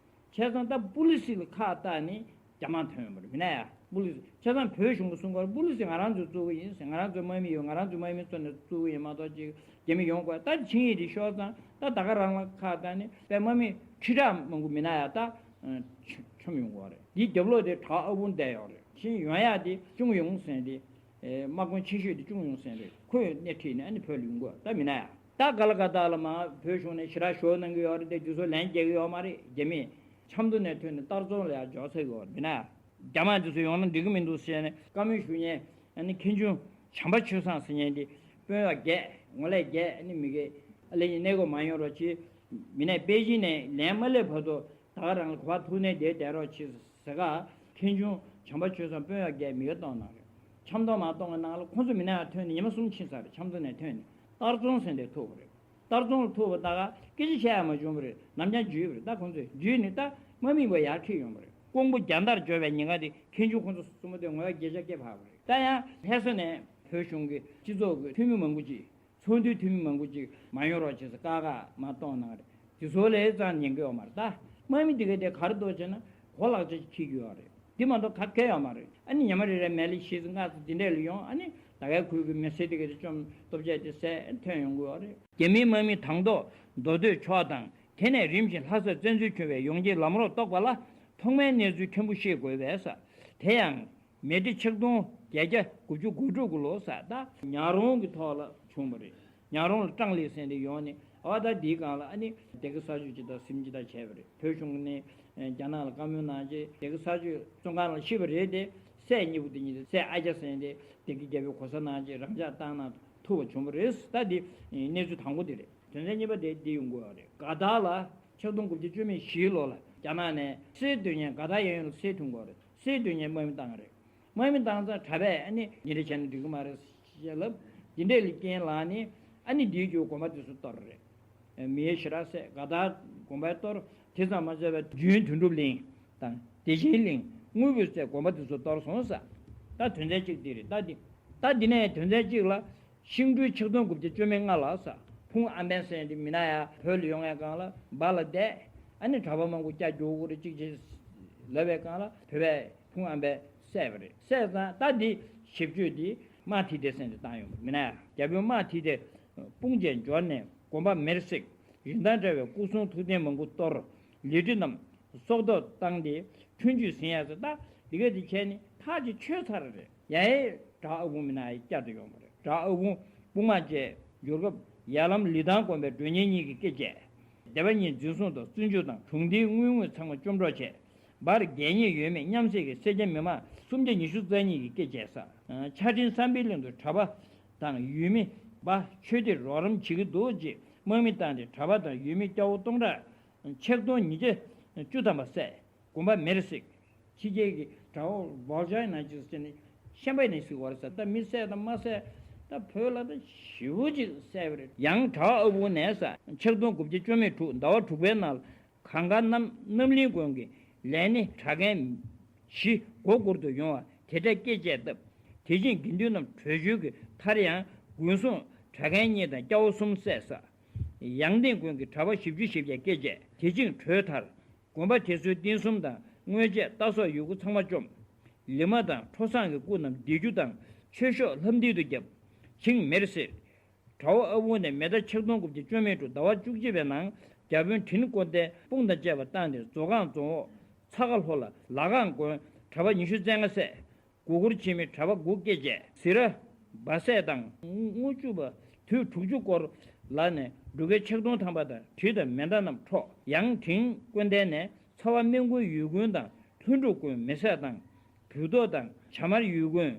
བྱས་ཙང་ད་པུ་ལི་སི་ལ་ཁག་བཏགས་ནས་རྒྱ་དམག་ཐོན་ཡོང་པ་རེད། མིན་ན་ཡ་པུ་ལི་སི་བྱས་ཙང་བོད་གཞུང་གིས་གསུང་གི་ཡོད་རེད། པུ་ལི་སི་ང་རང་ཚོས་བཙུགས་ཀྱི་ཡིན་ཟེར། ང་རང་ཚོའི་དམག་མི་ཡོད། ང་རང་ཚོའི་དམག་མི་ཚོ་ནས་བཙུགས་ཀྱི་ཡིན་མ་གཏོགས་ཅིག་རྒྱ་མི་ཡོང་དགོས། ད་ཆིངས་ཡིག་དེ་ཤོར་ཙང་ད་ད་ག་རང་ལ་ཁག་བཏགས་ནས་པའི་དམག་མི་ཁྲི་ཕྲག་མང་པོ་མིན་ན་ཡ་ད་མཆོང་ཡོང་གི་ཡོད་རེད། འདིའི་རྒྱབ་ལོགས་དེ་བྲག་ཨ་བུན་བསྡད་ཡོད་རེད། ཕྱིན་ཡོང་ཡ་དེ་ཅུང་ཡོང་ཟེར་དེ། ཨེ། དམག་དཔོན་ཆེ་ཤོས་དེ་ཅུང་ཡོང་ཟེར་རེད། ཁོས་སྣེ་ཁྲིད་ནས་ཨ་ནི་བོད་ལ་ཡོང་གི་ཡོད། ད་མིན་ན་ཡ་ད་ཀ་ལ་ཀ་ཏ་ལ་མར་བོད་གཞུང་ནས་ཞེ་དྲག་ཞོར་གནང་གི་ཡོད་རེད་དེ། དེ་ཚོ་ལན་རྒྱག་གི་ཡོད་མ་རེད། རྒྱ་མིས་ཆབ་མདོ་ནས་ཐོན་ནས་ལྟར་རྫོང་ལ་ཡར་འབྱོར་ཚར་གི་ཡོད་རེད། མིན་ན་ཡ་རྒྱ་དམག་དེ་ཚོ་ཡོང་ན་འགྲིག་གི་མི་འདུག་ཟེར་ནས་བཀའ་མོལ་ཞུ་མཁན་ཨ་ནི་མཁན་ཆུང་བྱམས་པ་ཆོས་བཟང་ཟེར་མཁན་དེ་དཔོན་གཡོག་བརྒྱད་ངོ་ལས་བརྒྱད་ཨ་ནི་མི་སྒེར་ཨ་ལེ་གཉིས་གནས་སྐོར་མ་ཡོང་རོགས་གྱིས། མི་ནས་པེ་ཅིང་ནས་ལན་མ་སླེབས་བར་དུ་ད་ག་རང་ལ་ག་པར་ཐུག་ནས་བསྡད་བསྡད་རོགས་གྱིས་ཟེར་ག་མཁན་ཆུང་བྱམས་པ་ཆོས་བཟང་དཔོན་གཡོག་བརྒྱད་མི་སྒེར་གཏོང་གནང་རེད། ཆབ་མདོ་མར་གཏོང་གི་ནང་ལ་ཁོང་ཚོ་མི་ནས་ཡར་ཐོན་ནས་ཉི་མ་གསུམ་ཕྱིན་ཚར་རེད། ཆབ་མདོ་ནས་ཐོན་ནས་ལྟར་རྫོང་ཟེར་འདིར་ཐུག་པ་རེད། ལྟར་རྫོང་ལ་ཐུག་པ་ད་ག་སྐད་ཆ་བཤད་ཡ་མ་བྱུང་བ་རེད། ནམ་རྒྱང་འཇུས་པ་རེད། ད་ཁོང་ཚོས་འཇུས་ནས་ད་དམག་མི་བ་ཡར་ཁྲིད་ཡོང་བ་རེད། ཀོང་པོ་རྒྱལ་དར་འབྱོར་བའི་ཉིན་ཀ་དེ་མཁན་ཆུང་ཁོང་ཚོ་གསུམ་པོ་དེ་ངོ་ཡ་བརྒྱད་ཆ་སྐད་འཕར་བ་རེད། ད་ཡང་ལྷ་ས་ནས་བོད་གཞུང་གི་སྤྱི་ཚོགས་ཀྱི་འཐུས་མི་མང་པོ་ཅིག་ཚོགས་འདུའི་འཐུས་མི་མང་པོ་ཅིག་མ་ཡོང་རོགས་བྱེད་ཟེར་བཀག་བཀག་མ་གཏོང་གནང་རེད། དེ་ཚོ་ལས་ཙང་ཉན་གི་ཡོད་མ་རེད། ད་དམག་མི་དེ་ག་དེ་ག་རེ་འདུག་བྱས་ན་གོ་ལག་ཆ་ཞིག་འཁྱེར་གི་ཡོད་རེད། དེ་མ་གཏོགས་ག་གེ་ཡོད་མ་རེད། ཨ་ནི་ཉི་མ་རེ་རེ་མལ་ལས་བཞི་ཙམ་ལྔ་ཙམ་དེ་འདྲས་ལ་ཡོང་། ཨ་ནི་ད་གའི་ཁུལ་གྱི་མི་སེར་དེ་ག་དེ་བཅོམ་ཐབས་ཆག་དེ་བསད་ཐོན་ཡོང་གི་ཡོད་རེད། རྒྱ་མིའི་དམག་མི་དང་ཐོག་མདོ་སྟོད་ཕྱོགས་དང་། དེ་ནས་རིམ་བཞིན་ལྷ་སར་བཙན་འཛུལ་བྱུང་བའི་ཡོང་རྒྱུའི་ལམ་རོགས་རྟོགས་པ་ལ་ཐོག་མའི་གནས་ཚུལ་ཕྲན་བུ་ཤེས་དགོས་པས་ས། དེ་ཡང་། མེ་ཊི་ཆིག་སྟོང་བརྒྱད་བརྒྱ་དགུ་བཅུ་གོ་དྲུག་གི་ལོ་ས་ད་ཉག་རོང་གི་ཐོག་ལ་བྱུང་བ་རེད། ཉག་རོང་ལ་ཀྲང་ལི་ཟེར་འདི་ཡོང་ནས་ཨ་ད་འདིའི་སྒང་ལ་ཨ་ནི་སྡེ་དགེ་གསར་ཆོས་སྤྱི་དང་གཟིམ་སྤྱི་དང་བྱས་པ་རེད། བོད་གཞུང་ནས་རྒྱ་ནག་ལ་བཀའ་མོལ་གནང་རྗེས་སྡེ་དགེ་གསར་ཆོས་བཙོན་ཁང་ལ་ཤི་བ་རེད་དེ། སྲས་གཉིས་པོ་དེ་གཉིས་དེ་སྲས་ཨ་རྒྱ་ཟེར་འདི་སྡེ་དགེ་རྒྱལ་པོའི་གོ་ས་གནང་རྗེས་རང་འཇགས་བཏང་ན་ཐུབ་པ་བྱུང་བ་རེད། ད་འདི་གནས་ཚུལ་དང་པོ་དེ་རེད། དོན་ཚན་གཉིས་པ་དེ་འདི་ཡོང་དགོས་པ་རེད། དགའ་ཐག་ལ་ཆིག་སྟོང་དགུ་བརྒྱ་བཅུ་མེད་བཞིའི་ལོ་ལ་རྒྱ་ནག་ནས་སིལ་འདོན་མཁན་དགའ་ཐག་གཡས་གཡོན་ལ་སིལ་ཐོན་དགོས་པ་རེད། སིལ་འདོན་མཁན་དམག་མི་བཏང་བ་རེད། དམག་མི་བཏང་ཙང་གྲྭ་པས་ཨ་ནི་འདི་འདྲ་བྱས་ན་འགྲིག་གི་མ་རེད་ཅེས་ལབ། འདི་འདྲས་ལ་རྐྱེན་ལངས་ནས་ཨ་ནི་འདིའི་རྒྱུ་དགོན་པ་དེ་ཚོ་གཏོར་རེད། མི་ཡེ་ཤེས་ར་སེ་དགའ་ཐག་དགོན་པའི་གཏོར། དེ་ཙམ་མ་ཟད་པའི་རྒྱུན་དོན་གྲུབ་གླིང་དང་བདེ་ཆེན་གླིང་དངོས་པོའི་སྲས་དགོན་པ་དེ་ཚོ་གཏོར་སོང་ས། ད་དོན་ཚན་གཅིག་འདི་རེད། ད་འདི་ད་འདི་ནས་དོན་ཚན་གཅིག་ལ་ཤིང་སྦྲུལ་ཆིག་སྟོང་དགུ་བརྒྱ་བཅུ་མེད་ལྔ་ལ་ས་ཕུང་ཨམ་བན་སེང་འདི་མི་ན་ཡ་བོད་ལ་ཡོང་བའི་སྒང་ལ་སྦ་ལ་བསྡད། ཨ་ནི་གྲྭ་པ་མང་པོ་སྐྱ་རྒྱུག་གུ་རེ་གཅིག་བྱས་ལབ་པའི་སྒང་ལ་བོད་པས་ཕུང་ཨམ་བན་བསད་པ་རེད། བསད་ཙང་ད་འདི་ཞིབ་བརྗོད་འདི་དམག་ཐིག་དེ་སེང་དེ་བཏང་ཡོང་བ་མི་ན་ཡ་རྒྱལ་པོའི་དམག་ཐིག་དེ་དཔུང་བཅས་འབྱོར་ནས་དགོན་པ་མེར་བསྲེགས། རིན་ཐང་བྲལ་བའི་སྐུ་གསུང་ཐུགས་རྟེན་མང་པོ་གཏོར། ལི་ཁྲི་རྣམས་སྲོག་ཐོག་བཏང་སྟེ་ཁྲུན་ཆུས་ཟིན་ཡ་ཟེར། ད་འདི་ག་འདི་བྱས་ནས་ཐག་ཅིག་ཆོད་ཚར་རེད། ཡ་ཡའི་བྲག་ཨ་བུང་མི་ན་ཡ་བསྐྱར་དུ་ཡོང་བ་རེད། བྲག་ཨ་བུང་དཔུང་དམག་བཅས་འབྱོར་སྐབས་ཡར་ལམ་ལི་ཐང་དགོན་པའི་མགྲོན་གཉེར་གཉིས་ཀྱིས་སྐད་བྱས། སྡེ་པ་གཉིས་འཛིན་བཟུང་དང་བཙོན་འཇུག་དང་གྲོང་སྡེའི་དངུལ་དངོས་ཚང་མ་བཅོམ་འཕྲོག་བྱས། འབར་རྒྱལ་ཉེས་ཡོད་མེད་མཉམ་བསྲེས་ཀྱིས་སེར་སྐྱ་མི་མང་སུམ་བརྒྱ་ཉི་ཤུ་རྩ་གཉིས་ཀྱིས་སྐད་བྱས་ས། ཆ་འཕྲིན་བསམ་འཕེལ་གླིང་དུ་གྲྭ་པ་དང་ཡུལ་མི་པ་ཆོས་སྡེར་རོགས་རམ་བྱེད་ཀྱི་འདུག་ཅེས་དམག་མི་བཏང་སྟེ་གྲྭ་པ་དང་ཡུལ་མི་སྐྱ་བོ་སྟོང་ཕྲག་ ཆིག་སྟོང་ཉིས་བརྒྱ་བཅུ་ཐམ་པ་བསད། དགོན་པ་མེར་བསྲེགས། ཕྱི་རྒྱལ་གྱི་དགྲ་བོ་བྷོལ་ཇ་ནང་ཅིག་ཟེར་ནས་ཤན་པ་ནས་ཟིག་བར་ས་ད་མི་བསད་དང་མ་བསད་ད་བོད་ལ་ད་ཞེ་པོ་ཅིག་བསད་པ་རེད། ཡང་གྲྭ་པ་ཨ་བུ་ནས་ས་ཆིག་སྟོང་དགུ་བརྒྱ་བཅུ་མེད་དྲུག་ཟླ་བ་དྲུག་པའི་ནང་ལ་གངས་དཀར་རྣམ་རྣམ་གླིང་དགོན་གྱི་ལས་སྣེ་གྲྭ་རྒན་བཞི་མགོ་སྒུར་དུ་ཡོང་བ་དེ་འདྲ་སྐད་བཅད་བཏབ། དེ་བཞིན་དགེ་འདུན་རྣམས་བྲོས་བྱོལ་གྱི་མཐར་ཡང་དགུན་སོང་གྲྭ་རྒན་གཉིས་དང་སྐྱ་བོ་གསུམ་བསད་ས། ཡང་སྟེང་དགོན་གྱི་གྲྭ་པ་བཞི་བཅུ་ཞེ་བརྒྱད་སྐད་བཅད། དེ་བཞིན་བྲོས་མཐར། དགོན་པ་དེ་ཚོའི་རྟེན་གསུམ་དང་དངོས་ཆས་རྟ་སོགས་ཡོད་རྒུ་ཚང་མ་བཅོམ། ལི་མ་དང་ཁྲོ་བཟང་གི་སྐུ་རྣམས་སྡེར་རྒྱུ་དང་ཆོས་ཤོག་ལྷམ་མདུད་དུ་བརྒྱབ། ཞིང་མེར་བསྲེགས། གྲྭ་པ་ཨ་བུ་ནས་མེ་ཟླ་ཆིག་སྟོང་དགུ་བརྒྱ་བཅུ་མེད་དྲུག་ཟླ་བ་བཅུ་གཅིག་པའི་ནང་རྒྱ་དཔོན་དྲིན་དཀོན་ལྡན་དཔུང་དང་བཅས་པ་བཏང་སྟེ་མཛོ་སྒང་རྫོང་འོག་ཚ་ཁ་ལྷོ་ལ་ལ་སྒང་དགོན་གྲྭ་པ་ཉི་ཤུ་རྩ་ལྔ་བསད། མགོ་སྐོར་བྱེད་མི་གྲྭ་པ་དགུ་སྐད་བཅད། ཟི་ར་སྦ་སད་དང་དངུལ་ཆུ་པ་དུས་དྲུག་ཅུ་སྐོར་ལ་ནས་འབྲུ་ཁལ་ཆིག་སྟོང་ཐམ་པ་དང་གྲི་དང་མེ་མདའ་རྣམས་འཕྲོག། ཡང་དྲིན་དཀོན་ལྡན་ནས་ཚ་བ་སྨན་ཁུལ་ཡུལ་དགོན་དང་ལྷུན་གྲུབ་དགོན་མེ་སད་དང་བུལ་ཏོ་དང་བྱ་དམར་ཡུལ་དགོན་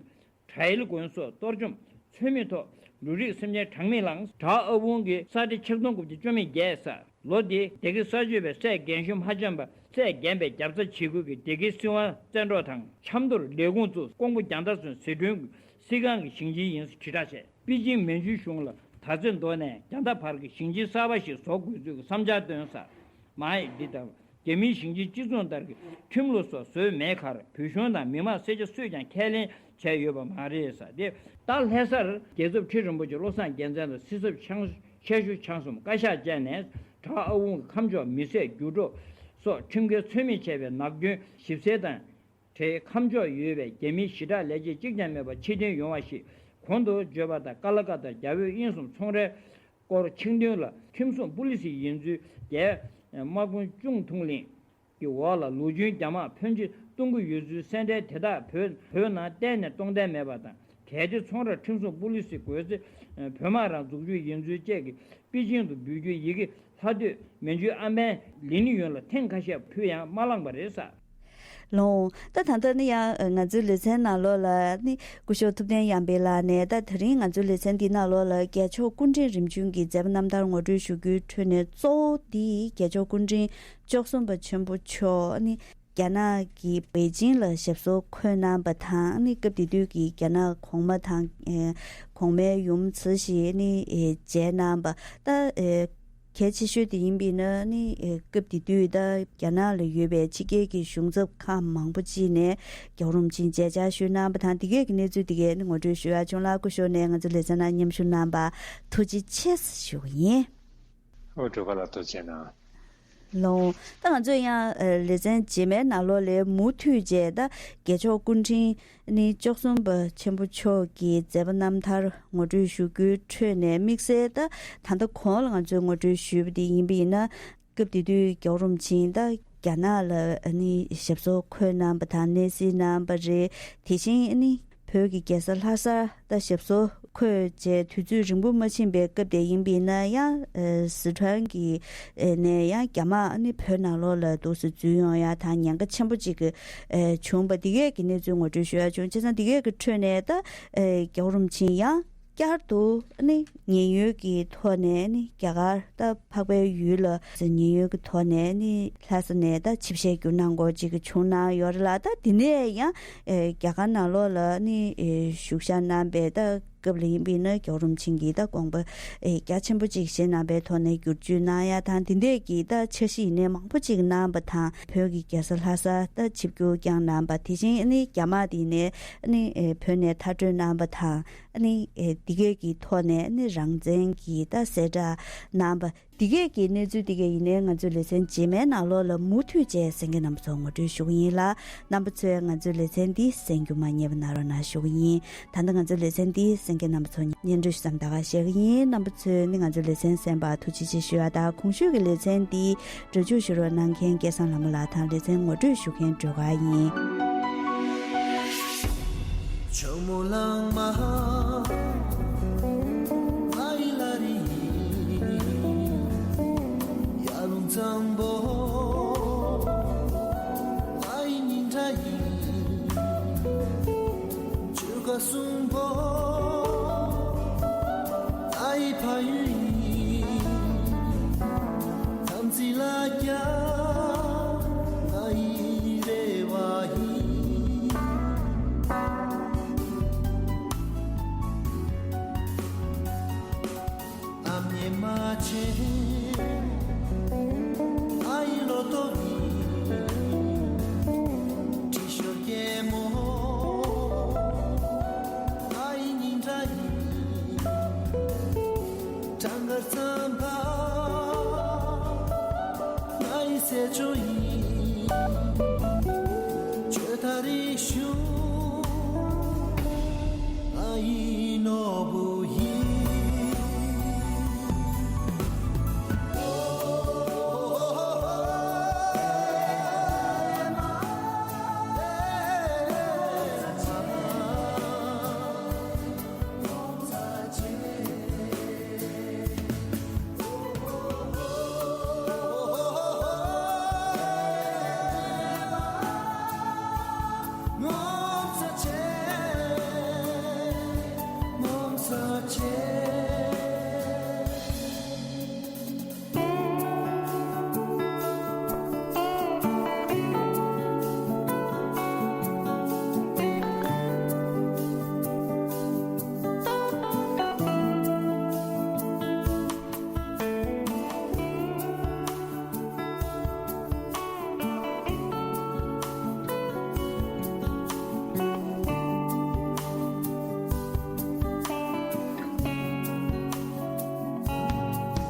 གྲ་ཡེལ་དགོན་སོགས་གཏོར་བཅོམ། ཚོད་མེད་ཐོག་འབྲུ་རིགས་སེམས་ཅན་གྲངས་མེད་བླངས། གྲྭ་པ་ཨ་བུང་གི་ས་ཁྲི་ཆིག་སྟོང་དགུ་བརྒྱ་བཅུ་མེད་བརྒྱད་ས། ལོ་འདིའི་སྡེ་དགེ་ས་སྤྱོད་པའི་སྲས་རྒན་གཞོན་ཧ་ཅང་པ་སྲས་རྒན་པའི་རྒྱབ་རྩ་བྱེད་ཁུལ་གྱི་སྡེ་དགེ་སྲིད་དབང་བཙན་སྒྲོག་དང་ཆབ་མདོར་ལས་ཁུངས་བཙུགས། ཀོང་པོ་རྒྱང་ཐག་ཚུན་ཟི་ཁྲོན་གྱི་སྲིད་ཁང་གི་ཞིང་ཆེན་ཡིན་ཟེར་དྲིལ་བསྒྲགས་བྱས། པེ་ཅིང་མན་ཇུའི་གཞུང་ལ་དར་རྩེ་མདོ་ནས་རྒྱང་ཐག་བར་གྱི་ཞིང་ཆེན་གསར་པ་ཞིག་བཟོ་དགོས་ཚུལ་གྱི་བསམ་འཆར་བཏོན་ས། མ་ཡིག་འདི་ལྟར་རྒྱ་མིའི་ཞིང་ཆེན་སྤྱི་ཚོགས་ལྟར་གྱི་ཁྲིམས་ལུགས་སོགས་བཟོས་མེད་ཁར་བོད་གཞུང་དང་མི་མང་སེར་སྐྱ་སུས་ཀྱང་ཁས་ལེན་བྱས་ཡོད་པ་མ་རེད་ས། དེ་ལྟར་ལྷ་སར་རྒྱལ་ཚབ་ཁྲི་རིན་པོ་ཆེ་བློ་བཟང་རྒྱལ་མཚན་དང་སྲིད་ཚབ་ཆང་ཤ་ཞུ་ཆང་གསུམ་བཀའ་ཤག་བཅས་ནས་གྲྭ་པ་ཨ་བུང་གི་ཁམས་ཕྱོགས་མི་བསད་རྒྱུ་འཕྲོག་སོགས་ཁྲིམས་འགལ་ཚོད་མེད་བྱས་པའི་ནག་སྐྱོན་ཞིབ་གསལ་དང་འབྲེལ་ཁམས་ཕྱོགས་ཡོད་པའི་རྒྱ་མིའི་ཞི་དྲག་ལས་བྱེད་གཅིག་ཀྱང་མེད་པར་ཕྱིར་འཐེན་ཡོང་བ་ཞིག་གོང་དུ་བརྗོད་པ་ལྟར་ཀ་ལ་ཀ་ཏ་རྒྱ་བོད་དབྱིན་གསུམ་ཚོང་རའི་སྐོར་ཆིངས་དོན་ལ་ཁྲིམས་སྲུང་པུ་ལི་སི་ཡིན་ཚུལ་རྒྱའི་དམག་དཔོན་ཅུང་ཐུང་ལིན་གྱི་འོག་ལ་ལོ་རྒྱུས་རྒྱ་དམག་ཕོན་ཆེ་གཏོང་གི་ཡོད་ཚུལ་གསལ་འགྲེལ་དེ་དག་བོད་བོད་ནང་གཏན་ནས་གཏོང་གཏན་མེད་པ་དང་། གལ་ཏེ་ཚོང་རར་ཁྲིམས་སྲུང་པུ་ལི་སི་དགོས་ཚེ་བོད་དམག་རང་འཛུགས་རྒྱུ་ཡིན་ཚུལ་བཅས་ཀྱི་པེ་ཅིང་དུ་འབུལ་རྒྱུའི་ཡི་གེ་ལྷག་སྡོད་མན་ཇུའི་ཨམ་བན་ལིན་ཡོན་ལ་ཐེངས་ཁ་ཤས་ཕུལ་ཡང་མ་བླངས་པ་རེད་ས། ལོང་། ད་ད་ལྟ་ནི་ཡང་ང་ཚོའི་ལེ་ཚན་ནང་ལོགས་ལ་ནི་སྐུ་ཞབས་ཐུབ་བསྟན་གཡང་འཕེལ་ལགས་ནས་ད་དེ་རིང་ང་ཚོའི་ལེ་ཚན་འདི་ནང་ལོགས་ལ་རྒྱལ་མཆོག་སྐུ་ཕྲེང་རིམ་བྱོན་གྱི་མཛད་པ་རྣམ་ཐར་ངོ་སྤྲོད་ཞུ་རྒྱུའི་ཁྲོད་ནས་གཙོ་བོ་འདི་རྒྱལ་མཆོག་སྐུ་ཕྲེང་བཅུ་གསུམ་པ་ཆེན་པོ་མཆོག་ནི་རྒྱ་ནག་གི་པེ་ཅིང་ལ་ཞབས་སོར་འཁོད་གནང་བ་དང་ནི་སྐབས་དེ་དུས་ཀྱི་རྒྱ་ནག་གོང་མ་དང་གོང་མའི་ཡུམ་ཚུལ་ཞིག་ནི་མཇལ་གནང་བ་ད། གལ་ཆེ་ཤོས་དེ་ཡིན་པས་ན་ནི་སྐབས་དེ་དུས་ད་རྒྱ་ནག་ལ་ཡོད་པའི་ཕྱི་རྒྱལ་གྱི་གཞུང་ཚབ་ཁག་མང་པོ་ཅིག་ནས་རྒྱལ་བ་རིན་པོ་ཆེ་མཇལ་བཅར་ཞུས་གནང་བ་དང་དེ་གས་ཀྱི་གནས་ཚུལ་དེ་གས་ནི་ངོ་སྤྲོད་ཞུ་ཡག་བྱུང་ལ་སྐུ་ཞབས་ནས་ང་ཚོ་ལེ་ཚན་ནང་མཉམ་ཞུགས་གནང་བ་ཐུགས་རྗེ་ཆེ་ཞུ་གི་ཡིན། ཨོ་སྒྲོལ་དཀར་ལགས་ཐུགས་རྗེ་གནང་། ལོང་། ད་ང་ཚོས་ཡང་ལེ་ཚན་རྗེས་མའི་ནང་ལོགས་ལས་མུ་མཐུད་བྱས་ད་རྒྱལ་མཆོག་སྐུ་ཕྲེང་ནི་བཅུ་གསུམ་པ་ཆེན་པོ་མཆོག་གི་མཛད་པ་རྣམ་ཐར་ངོ་སྤྲོད་ཞུ་རྒྱུའི་ཁྲོད་ནས་དམིགས་བསལ་ད་ད་ལྟ་གོང་ལ་ང་ཚོས་ངོ་སྤྲོད་ཞུས་པ་དེ་ཡིན་པ་ཡིན་ན། སྐབས་དེ་དུས་རྒྱལ་བ་རིན་པོ་ཆེ་ད་རྒྱ་ནག་ལ་ནི་ཞབས་སོར་འཁོད་གནང་བ་དང་གནས་གཟིགས་གནང་བ་རེད། དེ་བཞིན་ནི་བོད་ཀྱི་རྒྱལ་ས་ལྷ་སར་ད་ཞབས་སོར་འཁོད་བྱས་དུས་ཚོད་རིང་པོ་མ་ཕྱིན་པའི་སྐབས་དེ་ཡིན་པ་ཡིན་ན་ཡང་ཟི་ཁྲོན་གྱི་ནས་ཡང་རྒྱ་དམག་ནི་བོད་ནང་ལོགས་ལ་འདུག་སེ་འཛུལ་ཡོང་ཡ་དང་ཉེན་ཁ་ཆེན་པོ་ཅིག་གི་བྱུང་བ་འདི་གས་ཀྱི་གནས་ཚུལ་ངོ་སྤྲོད་ཞུ་ཡ་བྱུང་། བྱས་ཙང་འདི་གས་ཀྱི་ཁྲོད་ནས་ད་རྒྱལ་བ་རིན་པོ་ཆེ་ཡང་། བསྐྱར་དུ་ནི་ཉེན་གཡོལ་གྱི་ཐོག་ནས་ནི་རྒྱ་གར་ད་འཕགས་པའི་ཡུལ་ལ་ཉེན་གཡོལ་གྱི་ཐོག་ནས་ནི་ལྷ་ས་ནས་ད་ཆིབས་ཞལ་བསྒྱུར་གནང་དགོས་ཅིག་བྱུང་གནང་ཡོད་རེད་ལ། ད་དེ་ནས་ཡང་རྒྱ་གར་ནང་ལོགས་ལ་ནི་བཞུགས་ཞག་གནང་པའི་ད་སྐབས་ལ་ཡིན་པས་ན་རྒྱལ་བ་རིན་པོ་ཆེ་གིས་ད་དགོངས་པ་རྒྱ་ཆེན་པོ་ཅིག་བཞེས་གནང་པའི་ཐོག་ནས་བསྒྱུར་བཅོས་གནང་ཡ་དང་དེ་འདྲས་ཀྱི་ད་འཆར་གཞི་ཡིན་ནའི་མང་པོ་ཅིག་གནང་པ་དང་བོད་ཀྱི་རྒྱལ་ས་ལྷ་ས་ད་ཆིབས་བསྒྱུར་བསྐྱངས་གནང་པ་དེ་བཞིན་ནི་རྒྱ་དམག་དེ་ནས་ནི་བོད་ནས་མཐར་སྐྲོད་གནང་པ་དང་། ཨ་ནི་ཨེ་འདི་གས་ཀྱི་ཐོག་ནས་ཨ་ནི་རང་བཙན་གྱི་ད་གསལ་བསྒྲགས་གནང་པ་འདི་གས་ཀྱི་གནས་ཚུལ་འདི་གས་ཡིན་ནའི་ང་ཚོའི་ལེ་ཚན་རྗེས་མའི་ནང་ལོགས་ལ་མུ་མཐུད་བཅས་གསན་མཁན་རྣམ་པ་ཚོར་ངོ་སྤྲོད་ཞུ་གི་ཡིན་ལ། རྣམ་པ་ཚོས་ང་ཚོའི་ལེ་ཚན་འདི་གསན་རྒྱུ་མ་བསྙེལ་བ་གནང་རོགས་གནང་ཞུ་གི་ཡིན། ད་ལྟ་ང་ཚོའི་ལེ་ཚན་འདི་གསན་མཁན་རྣམ་པ་ཚོར་སྙན་སྒྲོན་ཞུ་མཚམས་ད་ག་བཞག་གི་ཡིན། རྣམ་པ་ཚོས་ནི་ང་ཚོའི་ལེ་ཚན་གསན་པར་ཐུགས་རྗེ་ཆེ་ཞུ་ཡ་དང་གོང་ཞུས་ཀྱི་ལེ་ཚན་འདི་འགྲེལ་བརྗོད་ཞུ་རོགས་གནང་མཁན་སྐལ་བཟང་ལྷ་མོ་ལགས་དང་ལེ་ཚན་ངོ་སྤྲོད་ཞུ་མཁན་སྒྲོལ་དཀར་ཡིན། ཇོ་མོ་གླང་མ་ཨའི་ལ་རི་ཡ་ལུང་གཙང་པོ་ཨའི་ཉིན་གྲ་ཡི་ཆོལ་ཁ་གསུམ་པོ་ཨའི་ཕ་ཡུལ་ཡིན། དམ་ཚིག་ལ་རྒྱ་ ཆེ། ཨ་ཡི་ལོ་ཏོག་གི་དྲི་ཤོར་སྐྱེད་མོ། ཨ་ཡི་ཉིན་གྲངས་ཡིན། གྲངས་ཀ་ཙམ་པ། ང་ཡི་སྲས་མཆོག་ཡིན། ཆོས་ད་རེ་ཞུ། ང་ཡི་ནོར་བུ་ཡིན།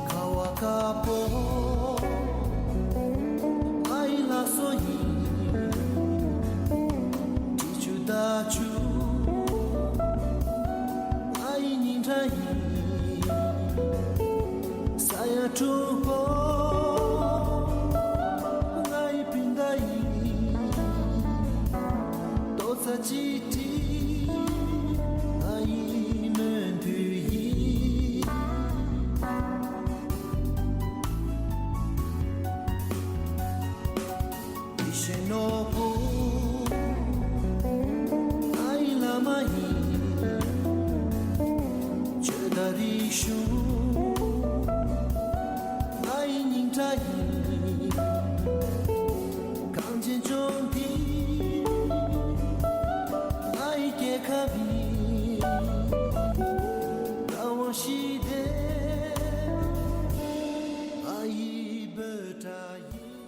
ཁ་བ་དཀར་པོ། ཨ་ཡི་ལ་སོ་ཡིན། དྲི་ཆུ་ད་ཆུ། ཨ་ཡི་ཉིན་གྲངས་ཡིན།